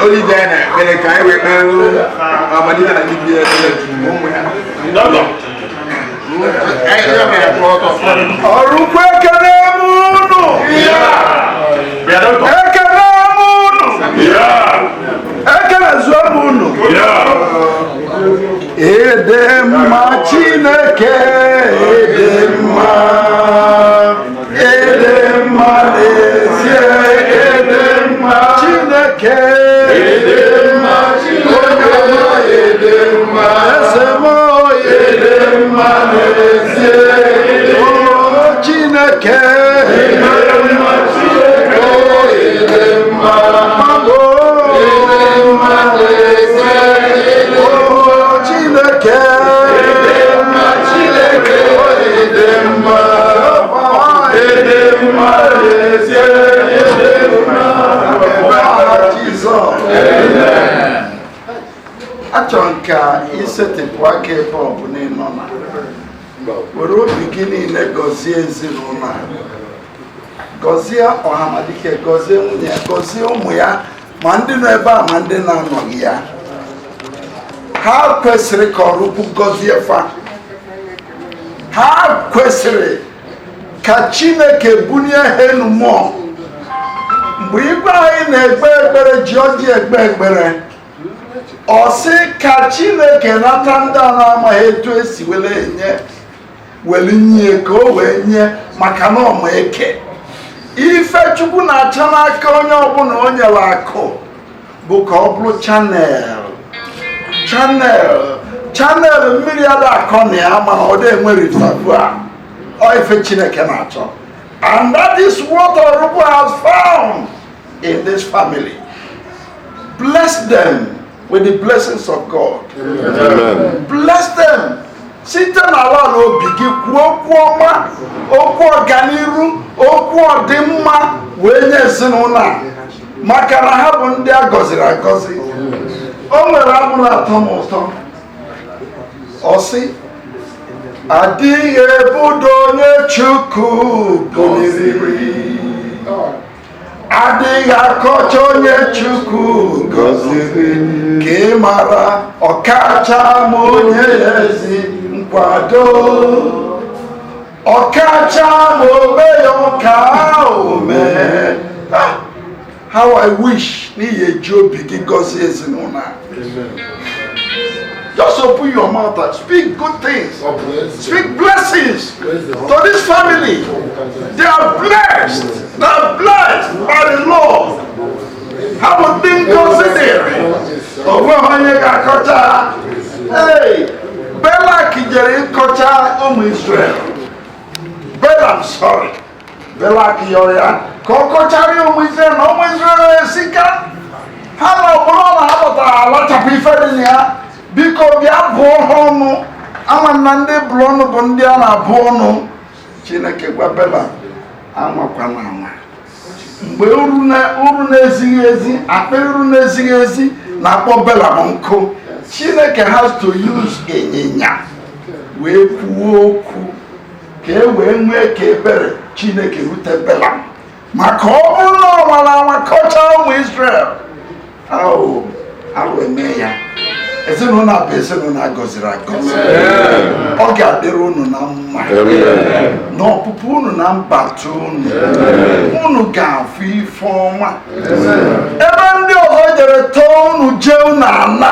Speaker 6: onye ije anyị na-ekpere ka anyị wee kpere Ọhamadike na ndị bi ekpere ụmụ ya.
Speaker 1: Oraukwu ekele m unu! Ekele m unu! Ekele zuo m unu! Ịdị mma Chineke, ịdị mma, ịdị mma n'ezie, ịdị mma Chineke, ịdị mma Chineke, ịdị mma eze m, ịdị mma n'ezie, o Chineke, ịdị mma Chineke, ịdị mma, ịdị mma n'ezie, o Chineke, ịdị mma Chineke, ịdị mma, ịdị mma n'ezie, ịdị mma, Jizọs.
Speaker 15: Achọrọ m ka isetịpụ aka ebe ọ bụla ị nọ na were obi gị niile gọzie ezinụlọ a, gọzie Ọhamadike, gọzie nwunye ya, gọzie ụmụ ya, ma ndị nọ ebe a ma ndị na-anọghị ya. Ha kwesịrị ka Oraukwu gọzie fa. Ha kwesịrị ka Chineke bunie ha elu mmụọ. Mgbe igwe anyị na-ekpe ekpere ji ọjị ekpe ekpere, ọ sị ka Chineke nata ndị a na-amaghị etu esi were enye were nye ka o wee nye, maka na ọma eke ife Chukwu na-acha n'aka onye ọbụla o nyere akụ bụ ka ọ bụrụ channel channel channel mmiri ada akọ na ya, mana ọ dị enwe reservoir. Ọ ife Chineke na-achọ, and that is what Oraukwu has found in this family. Bless them with the blessings of God.
Speaker 13: Amen.
Speaker 15: Bless them. Site n'ala ala obi gị kwuo okwu ọma, okwu ọganiru, okwu ọdịmma wee nye ezinụlọ a, maka na ha bụ ndị a gọziri agọzi. O nwere abụ na-atọ m ụtọ. Ọ sị, adịghị ebudo onye Chukwu gọziri, adịghị akọcha onye Chukwu gọziri, ka ị mara ọkacha ma onye ezi nkwado, ọkacha ma ome ya ọka ome. How I wish n'ihi eji obi gị gọzie ezinụlọ a. Just open your mouth and speak good things. Speak blessings to this family. They are blessed. They are blessed by the Lord. Ha bụ ndị ngọzi dịrị. O nweghị onye ga-akọcha ha. Hey, Belak jere ịkọcha ụmụ Israel. Belam, sorry. Belak yọrọ ya ka ọ kọchara ya ụmụ Israel na ụmụ Israel esika. Ha na ọbụrụ na ha pụtara alachapụ ife dị na ya. Biko bịa bụọ ha ọnụ. Ama m na ndị bụrụ ọnụ bụ ndị a na-abụ ọnụ. Chineke gwa Belam, anwakwana anwa. Mgbe uru na-ezighị ezi, akpịrị uru na-ezighị ezi na-akpọ Belam nkụ. Chineke has to use ịnyịnya wee kwuo okwu ka e wee nwee ka ebere Chineke rute Belam. Maka ọ bụrụ na ọ nwara anwa kọchaa ụmụ Israel, ahụ arụ eme ya. Ezinụlọ a bụ ezinụlọ a gọziri agọzi. Ọ ga-adịrị unu na mma n'ọpụpụ unu na mbata unu. Unu ga-afụ ife ọma. Ebe ndị ọzọ jere tọọ unu jee unu ana.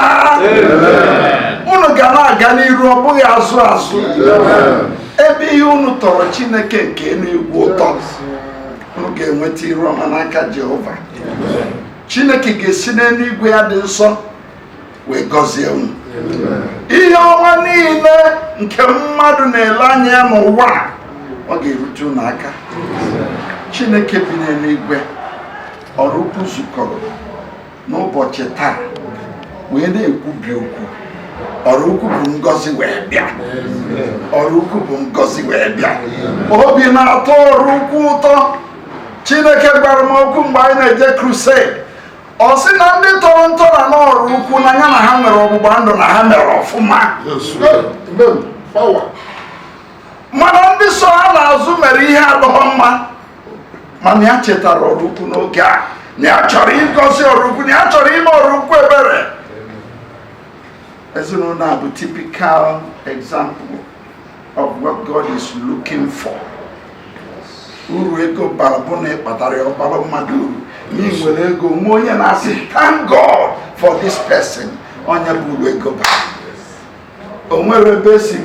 Speaker 15: Unu ga na-aga n'iru, ọ bụghị azụ azụ. Ebe ihe unu tọrọ Chineke nke eluigwe ụtọ, unu ga-enweta iru ọma n'aka Jehova. Chineke ga-esi n'eluigwe ya dị nsọ wee gọzie unu. Ihe ọma niile nke mmadụ na-ele anya ya n'ụwa a, ọ ga-erute unu aka. Chineke bi n'eluigwe, ọrụ ukwu zukọrọ n'ụbọchị taa wee na-ekwubi okwu. Ọrụ ukwu bụ ngọzi wee bịa. Ọrụ ukwu bụ ngọzi wee bịa. Obi na-atọ ọrụ ukwu ụtọ. Chineke gwara m okwu mgbe anyị na-eje crusade. Ọ sị na ndị tọrọ ntọala n'ọrụ ukwu na ya na ha nwere ọgbụgba ndụ na ha mere ọfụma. Mana ndị so ha n'azụ mere ihe adọghọ mma. Mana ya chetara ọrụ ukwu n'oge a, na ya chọrọ ịgọzi ọrụ ukwu, na ya chọrọ ime ọrụ ukwu ebere. Ezinụlọ a bụ typical example of what God is looking for. Uru ego bara bụ na ịkpatara ya ọbara mmadụ uru. Na ị nwere ego, nwe onye na-asị thank God for this person. Onye bụ uru ego bara. O nwere ebe esi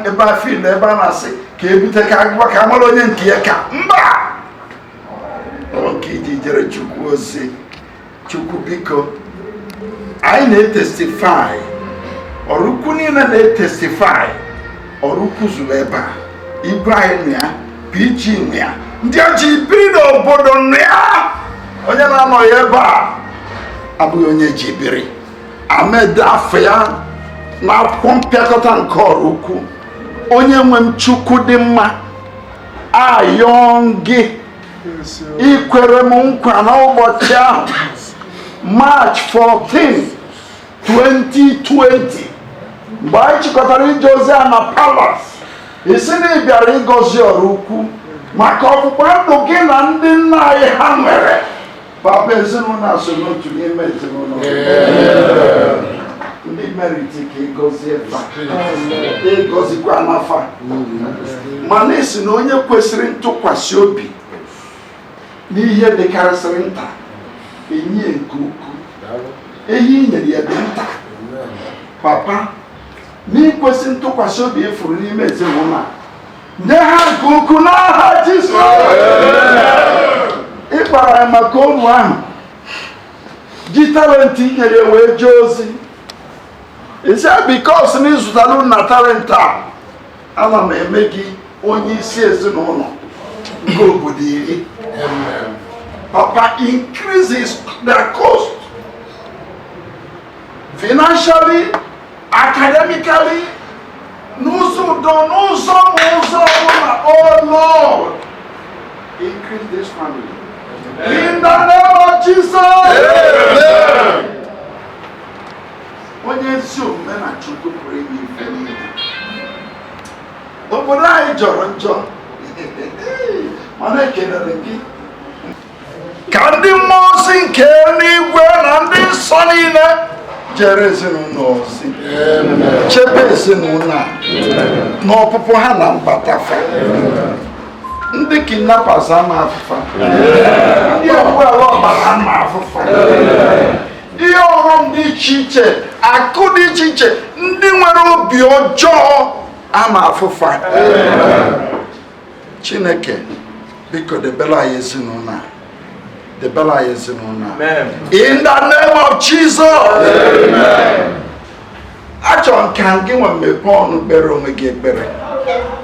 Speaker 15: ebe afọ ile ebe a na-asị ka ebute ka agụba ka amara onye nke ya ka mba. Ọ nke iji jere Chukwu ozi. Chukwu biko, anyị na-etestify, ọrụ ukwu niile na-etestify, ọrụ ukwu zuru ebe a. Igwe anyị nụ ya, PG nụ ya, ndị ọchị biri n'obodo nụ ya. Onye na-anọghị ebe a abụghị onye ji biri. Amed afọ ya na akwụkwọ mpịakọta nke ọrụ ukwu. Onye nwe m Chukwu dị mma, ayọọ gị ikwere m nkwa n'ụbọchị ahụ, March 14, 2020, mgbe anyị chịkọtara ije ozi a na Palace, isi na ị bịara ịgọzi ọrụ ukwu maka ọgbụgba ndụ gị na ndị nna anyị ha nwere. Papa, ezinụlọ a so n'otu n'ime ezinụlọ ndị meriti ka ịgọzie fa, ịgọzikwa n'afa. Mana isi na onye kwesịrị ntụkwasị obi n'ihe dịkarịsịrị nta, enyi nke ukwuu. Ihe i nyere ya dị nta. Papa, n'ikwesị ntụkwasị obi ịfụrụ n'ime ezinụlọ a, nye ha nke ukwuu n'aha Jizọs. Ịkpara ya maka oru ahụ ji talent i nyere ya wee jee ozi. Isi because na ịzụtara na talent a, ana m eme gị onye isi ezinụlọ nke obodo 10. Papa, increases their cost financially, academically, n'ụzọ udo, n'ụzọ ma ụzọ ọbụla. Oh Lord, increase this family in the name of Jesus. Onye ezi omume na Chukwu pụrụ ime ife niile. Obodo anyị jọrọ njọ, mana ekelere gị ka ndị mmụọ ozi nke eluigwe na ndị nsọ niile jere ezinụlọ ozi, chebe ezinụlọ a n'ọpụpụ ha na mbata fa. Ndị kidnappers ama afụfa, ndị ogbuala ọbara ama afụfa, ihe ọghọm dị iche iche, akụ dị iche iche, ndị nwere obi ọjọọ ama afụfa. Chineke, biko debere anyị ezinụlọ a, debere anyị ezinụlọ a, in the name of Jesus. Achọrọ m ka gị nwa mepee ọnụ kpere onwe gị ekpere.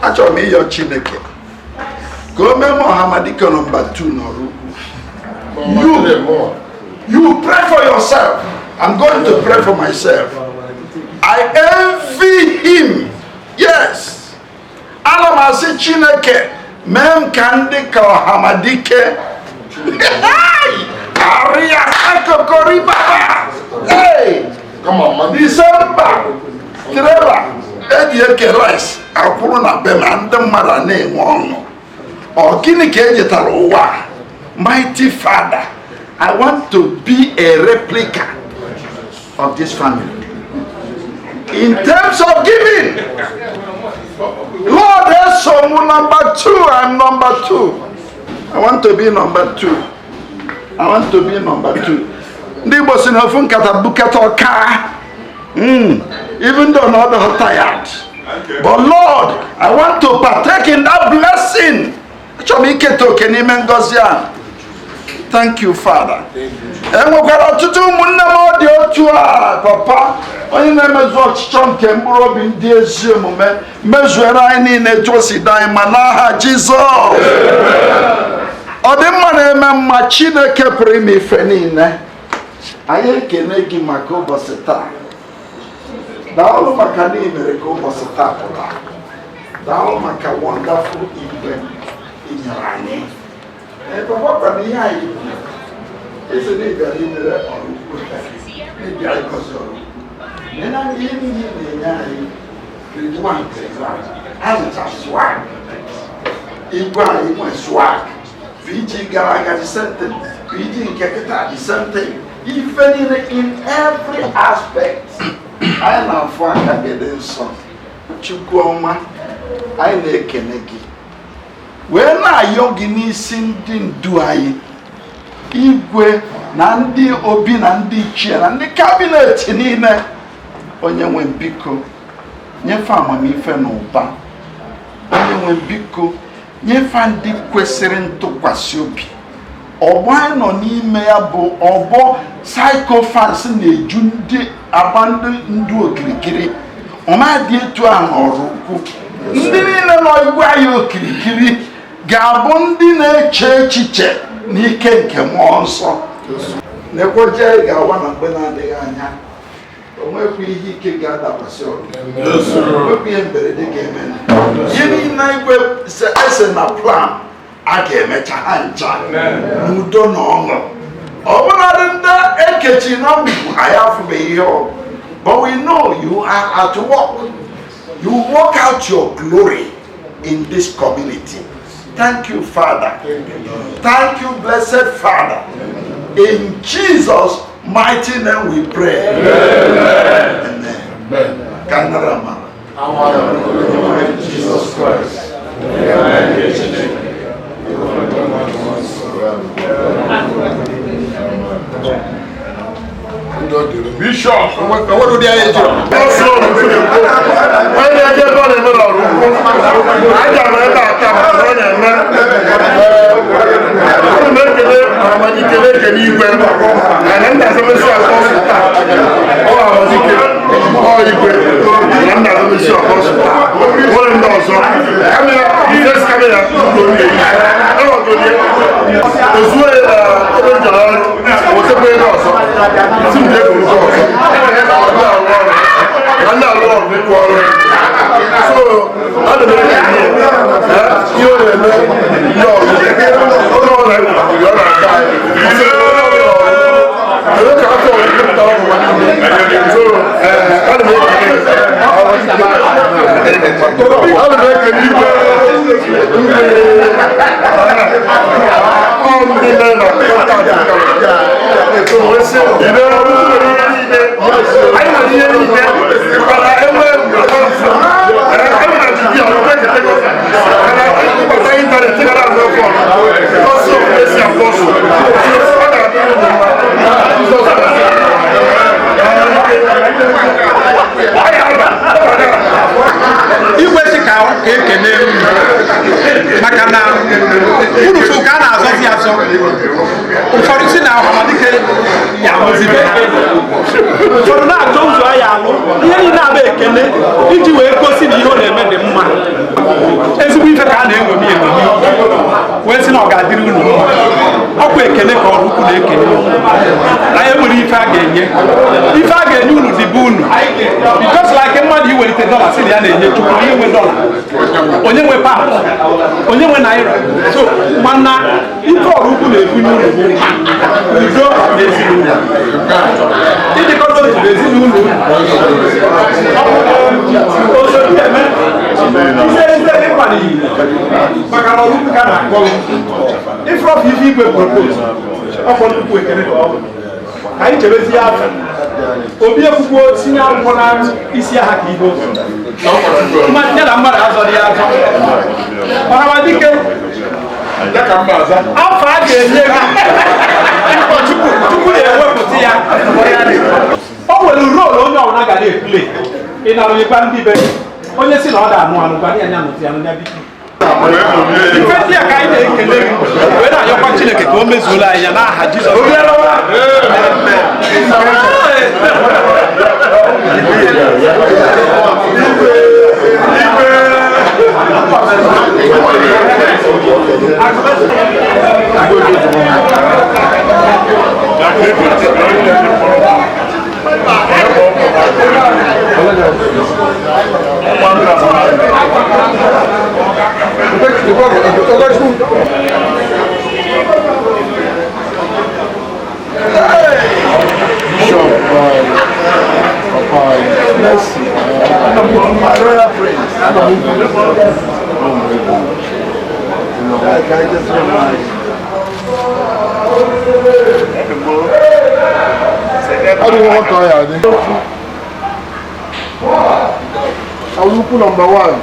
Speaker 15: Achọrọ m ịyọ Chineke ka o mee m Ọhamadike number 2 n'ọrụ ukwu. You pray for yourself. I'm going to pray for myself. I envy him. Yes, ana m asị Chineke mee m ka ndị ka Ọhamadike arịa akokori baba. Hey! Disemba trailer eji eke rice akwụrụ na be ma ndị mmadụ a na-enwe ọṅụ. Ọ gịnị ka ejetara ụwa? Mighty Father, I want to be a replica of this family in terms of giving. Lord, eso m number 2. I'm number 2. I want to be number 2. I want to be number 2. Ndị Igbo si na ofu nkata bukata ọka. Even though not all tired, but Lord, I want to partake in that blessing. Achọrọ m iketa oke n'ime ngọzi a. Thank you, Father. Enwekwara ọtụtụ ụmụnne m ọ dị otu a. Papa, onye na-emezu ọchịchọ nke mkpụrụ obi ndị ezi omume, mezuere anyị niile etu o si dị anyị ma n'aha Jizọs. Ọ dị mma na-eme mma. Chineke pụrụ ime ife niile, anyị ekene gị maka ụbọchị taa. Daalụ maka na ị mere ka ụbọchị taa pụta. Daalụ maka wonderful igwe ị nyere anyị. Ee, papa, kwara ihe anyị kwuru esi na ị bịara imere ọrụ ukwu, ị bịara ịgọzi ọrụ ukwu. Lee na ihe niile ị na-enye anyị, grade one, grade one, anyị swag. Igwe anyị nwe swag. VG gara aga, the same thing. VG nke kịta, the same thing. Ife niile, in every aspect, anyị na-afụ aka gị dị nsọ. Chukwu ọma, anyị na-ekene gị wee na-ayọ gị n'isi ndị ndu anyị, igwe na ndị obi na ndị ichie na ndị cabinet niile. Onye nwe m, biko nyefe amamife na ụba. Onye nwe m, biko nyefe ndị kwesịrị ntụkwasị obi. Ọgbọ anyị nọ n'ime ya bụ ọgbọ sycophants na-eju ndị agba ndị ndu okirikiri. Ọmadị etu ahụ n'ọrụ ukwu, ndị niile nọ igwe anyị okirikiri ga-abụ ndị na-eche echiche n'ike nke mmụọ nsọ. Nekwoje anyị ga-awa na mgbe na-adịghị anya, o nwekwa ihe ike ga-adakwasị ọrụ, nwekwa ihe mberede ga-eme. Ihe niile igwe ese na plan a ga-emecha ha ncha n'udo na ọṅụ. Ọbụladị ndị ekechi na ngwugwu anyị afụbeghị ihe ọ, but we know you are at work. You work out your glory in this community. Thank you, Father. Thank you, blessed Father. In Jesus' mighty name we pray. Amen. Ka anyị nara amara.
Speaker 1: Jesus Christ. Amen.
Speaker 5: Bishop.
Speaker 6: Enwere ụdị anyị ejiro.
Speaker 5: Onye na-eje ebe ọ na-eme n'ọrụ ukwu, anyị gara ebe a taa maka na ọ na-eme. Ana m ekele Ọhamadike, na-ekele igwe na nna azamesi apostle taa. Ọ Ọhamadike, ọ igwe na nna azamesi apostle taa. Nwere ndị ọzọ. Camera, first camera, ozuo ya na ebe m jere ọrụ, wetakwa ego ọzọ. Si m jee gorukwa ọzọ. Ka ndị arụ ọrụ n'ịkwụ ọrụ. So, ana m ekele ya. Ihe ọ na-eme ndị ọrụ, onye ọrụ na-ekwu, ọ na-aga anyị. Ise, onye ọrụ ọrụ, ebe ka afọ ọrụ jupụtara ụwa niile. So, ana m ekele. Ana m ekele. Anyị nwere ihe niile mana enwe ịbata ịntanetị gara azụ fọn ọsọ esi apọsụ ọ ga-adị unu mma.
Speaker 3: Igwe sị ka ekene unu maka na unu fụ ka a na-azọzi azọ. Ụfọdụ si na Ọhamadike ya amụzibe ha, ụfọdụ na-achọ ụzọ ya alụ ihe niile abụ ekene iji wee gosi na ihe ọ na-eme dị mma, ezigbo ife ka a na-eṅomi eṅomi, wee sị na ọ ga-adịrị unu mma. Ọkwa ekene ka ọrụ ukwu na-ekene anyị nwere ife a ga-enye, ife a ga-enye unu dịbe unu, because like mmadụ iwelite dọla sị na ya na-enye Chukwu, onye nwe dọla, onye nwe pound, onye nwe naira. So mana ife ọrụ ukwu na-ebunye unu bụ udo na ezinụlọ, ịdịkọta otu na ezinụlọ unu eme ise ise ịkwado maka na ọrụ ukwu ka na-akpọ ifrọpụ ife igwe propose. Ọkpọ nnukwu ekele ka ọ bụ ka anyị chebezie afọ obi ekwukwo tinye akwụkwọ na isi aha ka ihe ya na mmadụ azọrọ ya azọ. Ọhamadike, afọ a ga-enye gị Chukwu na-ewepụta ya. O nwere rolu onye ọbụla ga na-epule ị na-arụnyekwa ndị be onye si na ọ da-anụ anụ gwa ya nụtụ ya nụ ya biko. Ife ndị a ka anyị na-ekele gị wee na-ayọkwa Chineke ka o mezuola anyị ya n'aha Jizọs.
Speaker 15: My royal prince. I just realized.
Speaker 11: Ọ dị nwoke ọ ya adị. Ọlụkwu nọmba 1.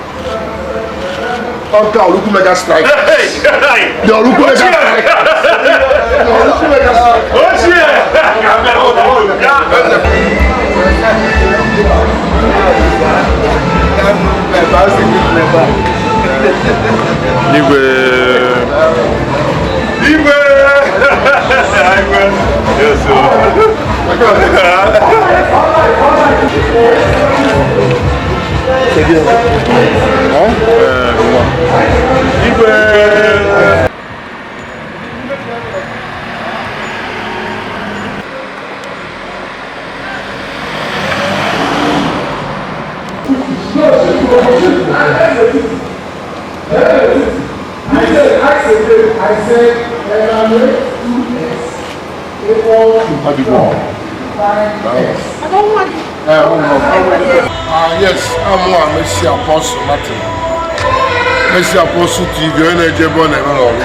Speaker 11: Ọka Ọlụkwu mega strike. The Ọlụkwu mega strike. The Ọlụkwu mega strike.
Speaker 5: Igwe. Igwe. Igwe. Yes, Igwe.
Speaker 1: I said, evaluate 2x equal to 4 times x.
Speaker 11: Yes, I'm one Mercy Apostle Martin. Mercy Apostle TV, onye na-eje ebe ọ na-eme n'ọrụ.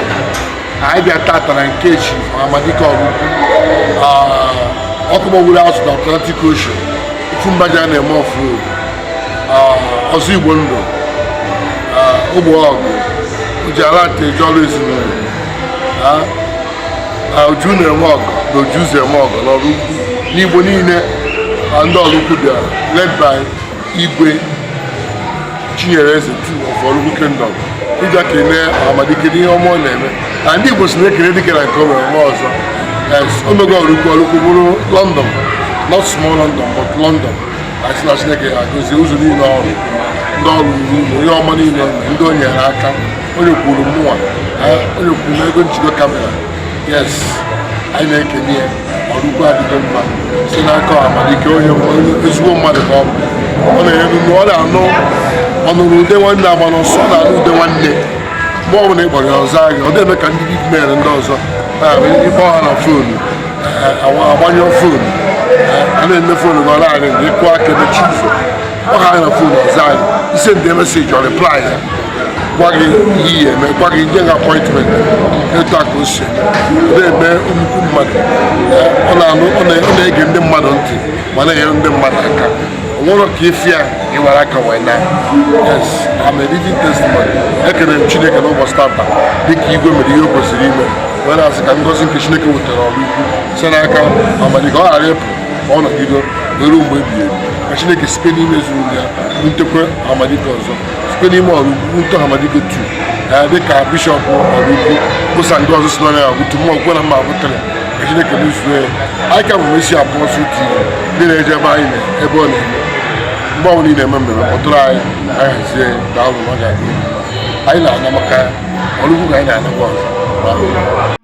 Speaker 11: Anyị bịa tata na nke echi Ọhamadike Ọlụkwu. Ọkụ gbagburu azụ na Atlantic Ocean. Ifu mbaja na-eme off-road. Ọzọ Igbo ndụ. Ụgbọ ọgụ. Oji ala nta eji ọrụ ezinụlọ. Uju na-eme ọgụ na Oju ụzọ eme ọgụ n'ọrụ ukwu. N'Igbo niile ndị Ọlụkwu bịara led by Igwe Chinyere Eze II of Ọlụkwu Kingdom ịbịa kelee Ọhamadike n'ihe ọma ọ na-eme na ndị Igbo si na-ekele dike na nke o mere eme ọzọ. Yes, omego Ọlụkwu Ọlụkwu bụrụ London, not small London but London. Asị na Chineke agọzie ụzọ niile ọrụ ndị ọrụ ugbo ihe ọma niile ndị o nyere aka onye kwuru mụnwa onye kwuru ego njido kamera. Yes, anyị na-ekene ya. Ọlụkwu adịgo mma si n'aka Ọhamadike onye ezigbo mmadụ ka ọ bụ. Ọ na-enye ọ na-anụ ọnụrụ ude nwanne agba n'ọsọ, ọ na-anụ ude nwanne mgbe ọ bụla ị kpọrọ ya ọzọ agha ọ na-eme ka ndị big men ndị ọzọ ịkpọ ha na foonu agbanyụọ foonu a na-eme foonu gị ọ na-arị gị ịkụ aka emechi ụzọ ọ ha na foonu ọzọ anyị ise ndị meseji ọ reply ya. Gwa gị ihe ya eme, gwa gị nye gị appointment. Etu a ka o si eme, ọ na-eme nnukwu mmadụ. Ọ na-anụ, ọ na-ege ndị mmadụ ntị ma na-enyere ndị mmadụ aka. O nwere ka ife ya ịwara aka wee na. Yes, I'm a living testimony. Ekele m Chineke n'ụbọchị tata dịka igwe mere ihe o kwesịrị ime, wee na-asị ka ngọzi nke Chineke wetara ọrụ ukwu site n'aka Ọhamadike, ọ ghara ịpụ, ka ọ nọgide ruo mgbe ebighị ebi, ka Chineke site n'ime ezinụlọ ya ntekwe Ọhamadike ọzọ, site n'ime ọrụ ukwu nte Ọhamadike 2 ya, dịka bishọp ọrụ ukwu bụsa ndị ọzọ si n'ọrịa ya bụ mma okwe na mma abụtara, ka Chineke mezuo ya. Anyị ka bụ Messi Apostle TV, ndị na-eje ebe anyị na ebe ọ na-eme. Mgbe ọbụla ị na-eme mmemme, kpọtụrụ anyị, anyị hazie. Daalụ, na ọ ga-adị mma. Anyị na-ana maka ọrụ ugwu ka anyị na-anakwa ọzọ. Daalụ.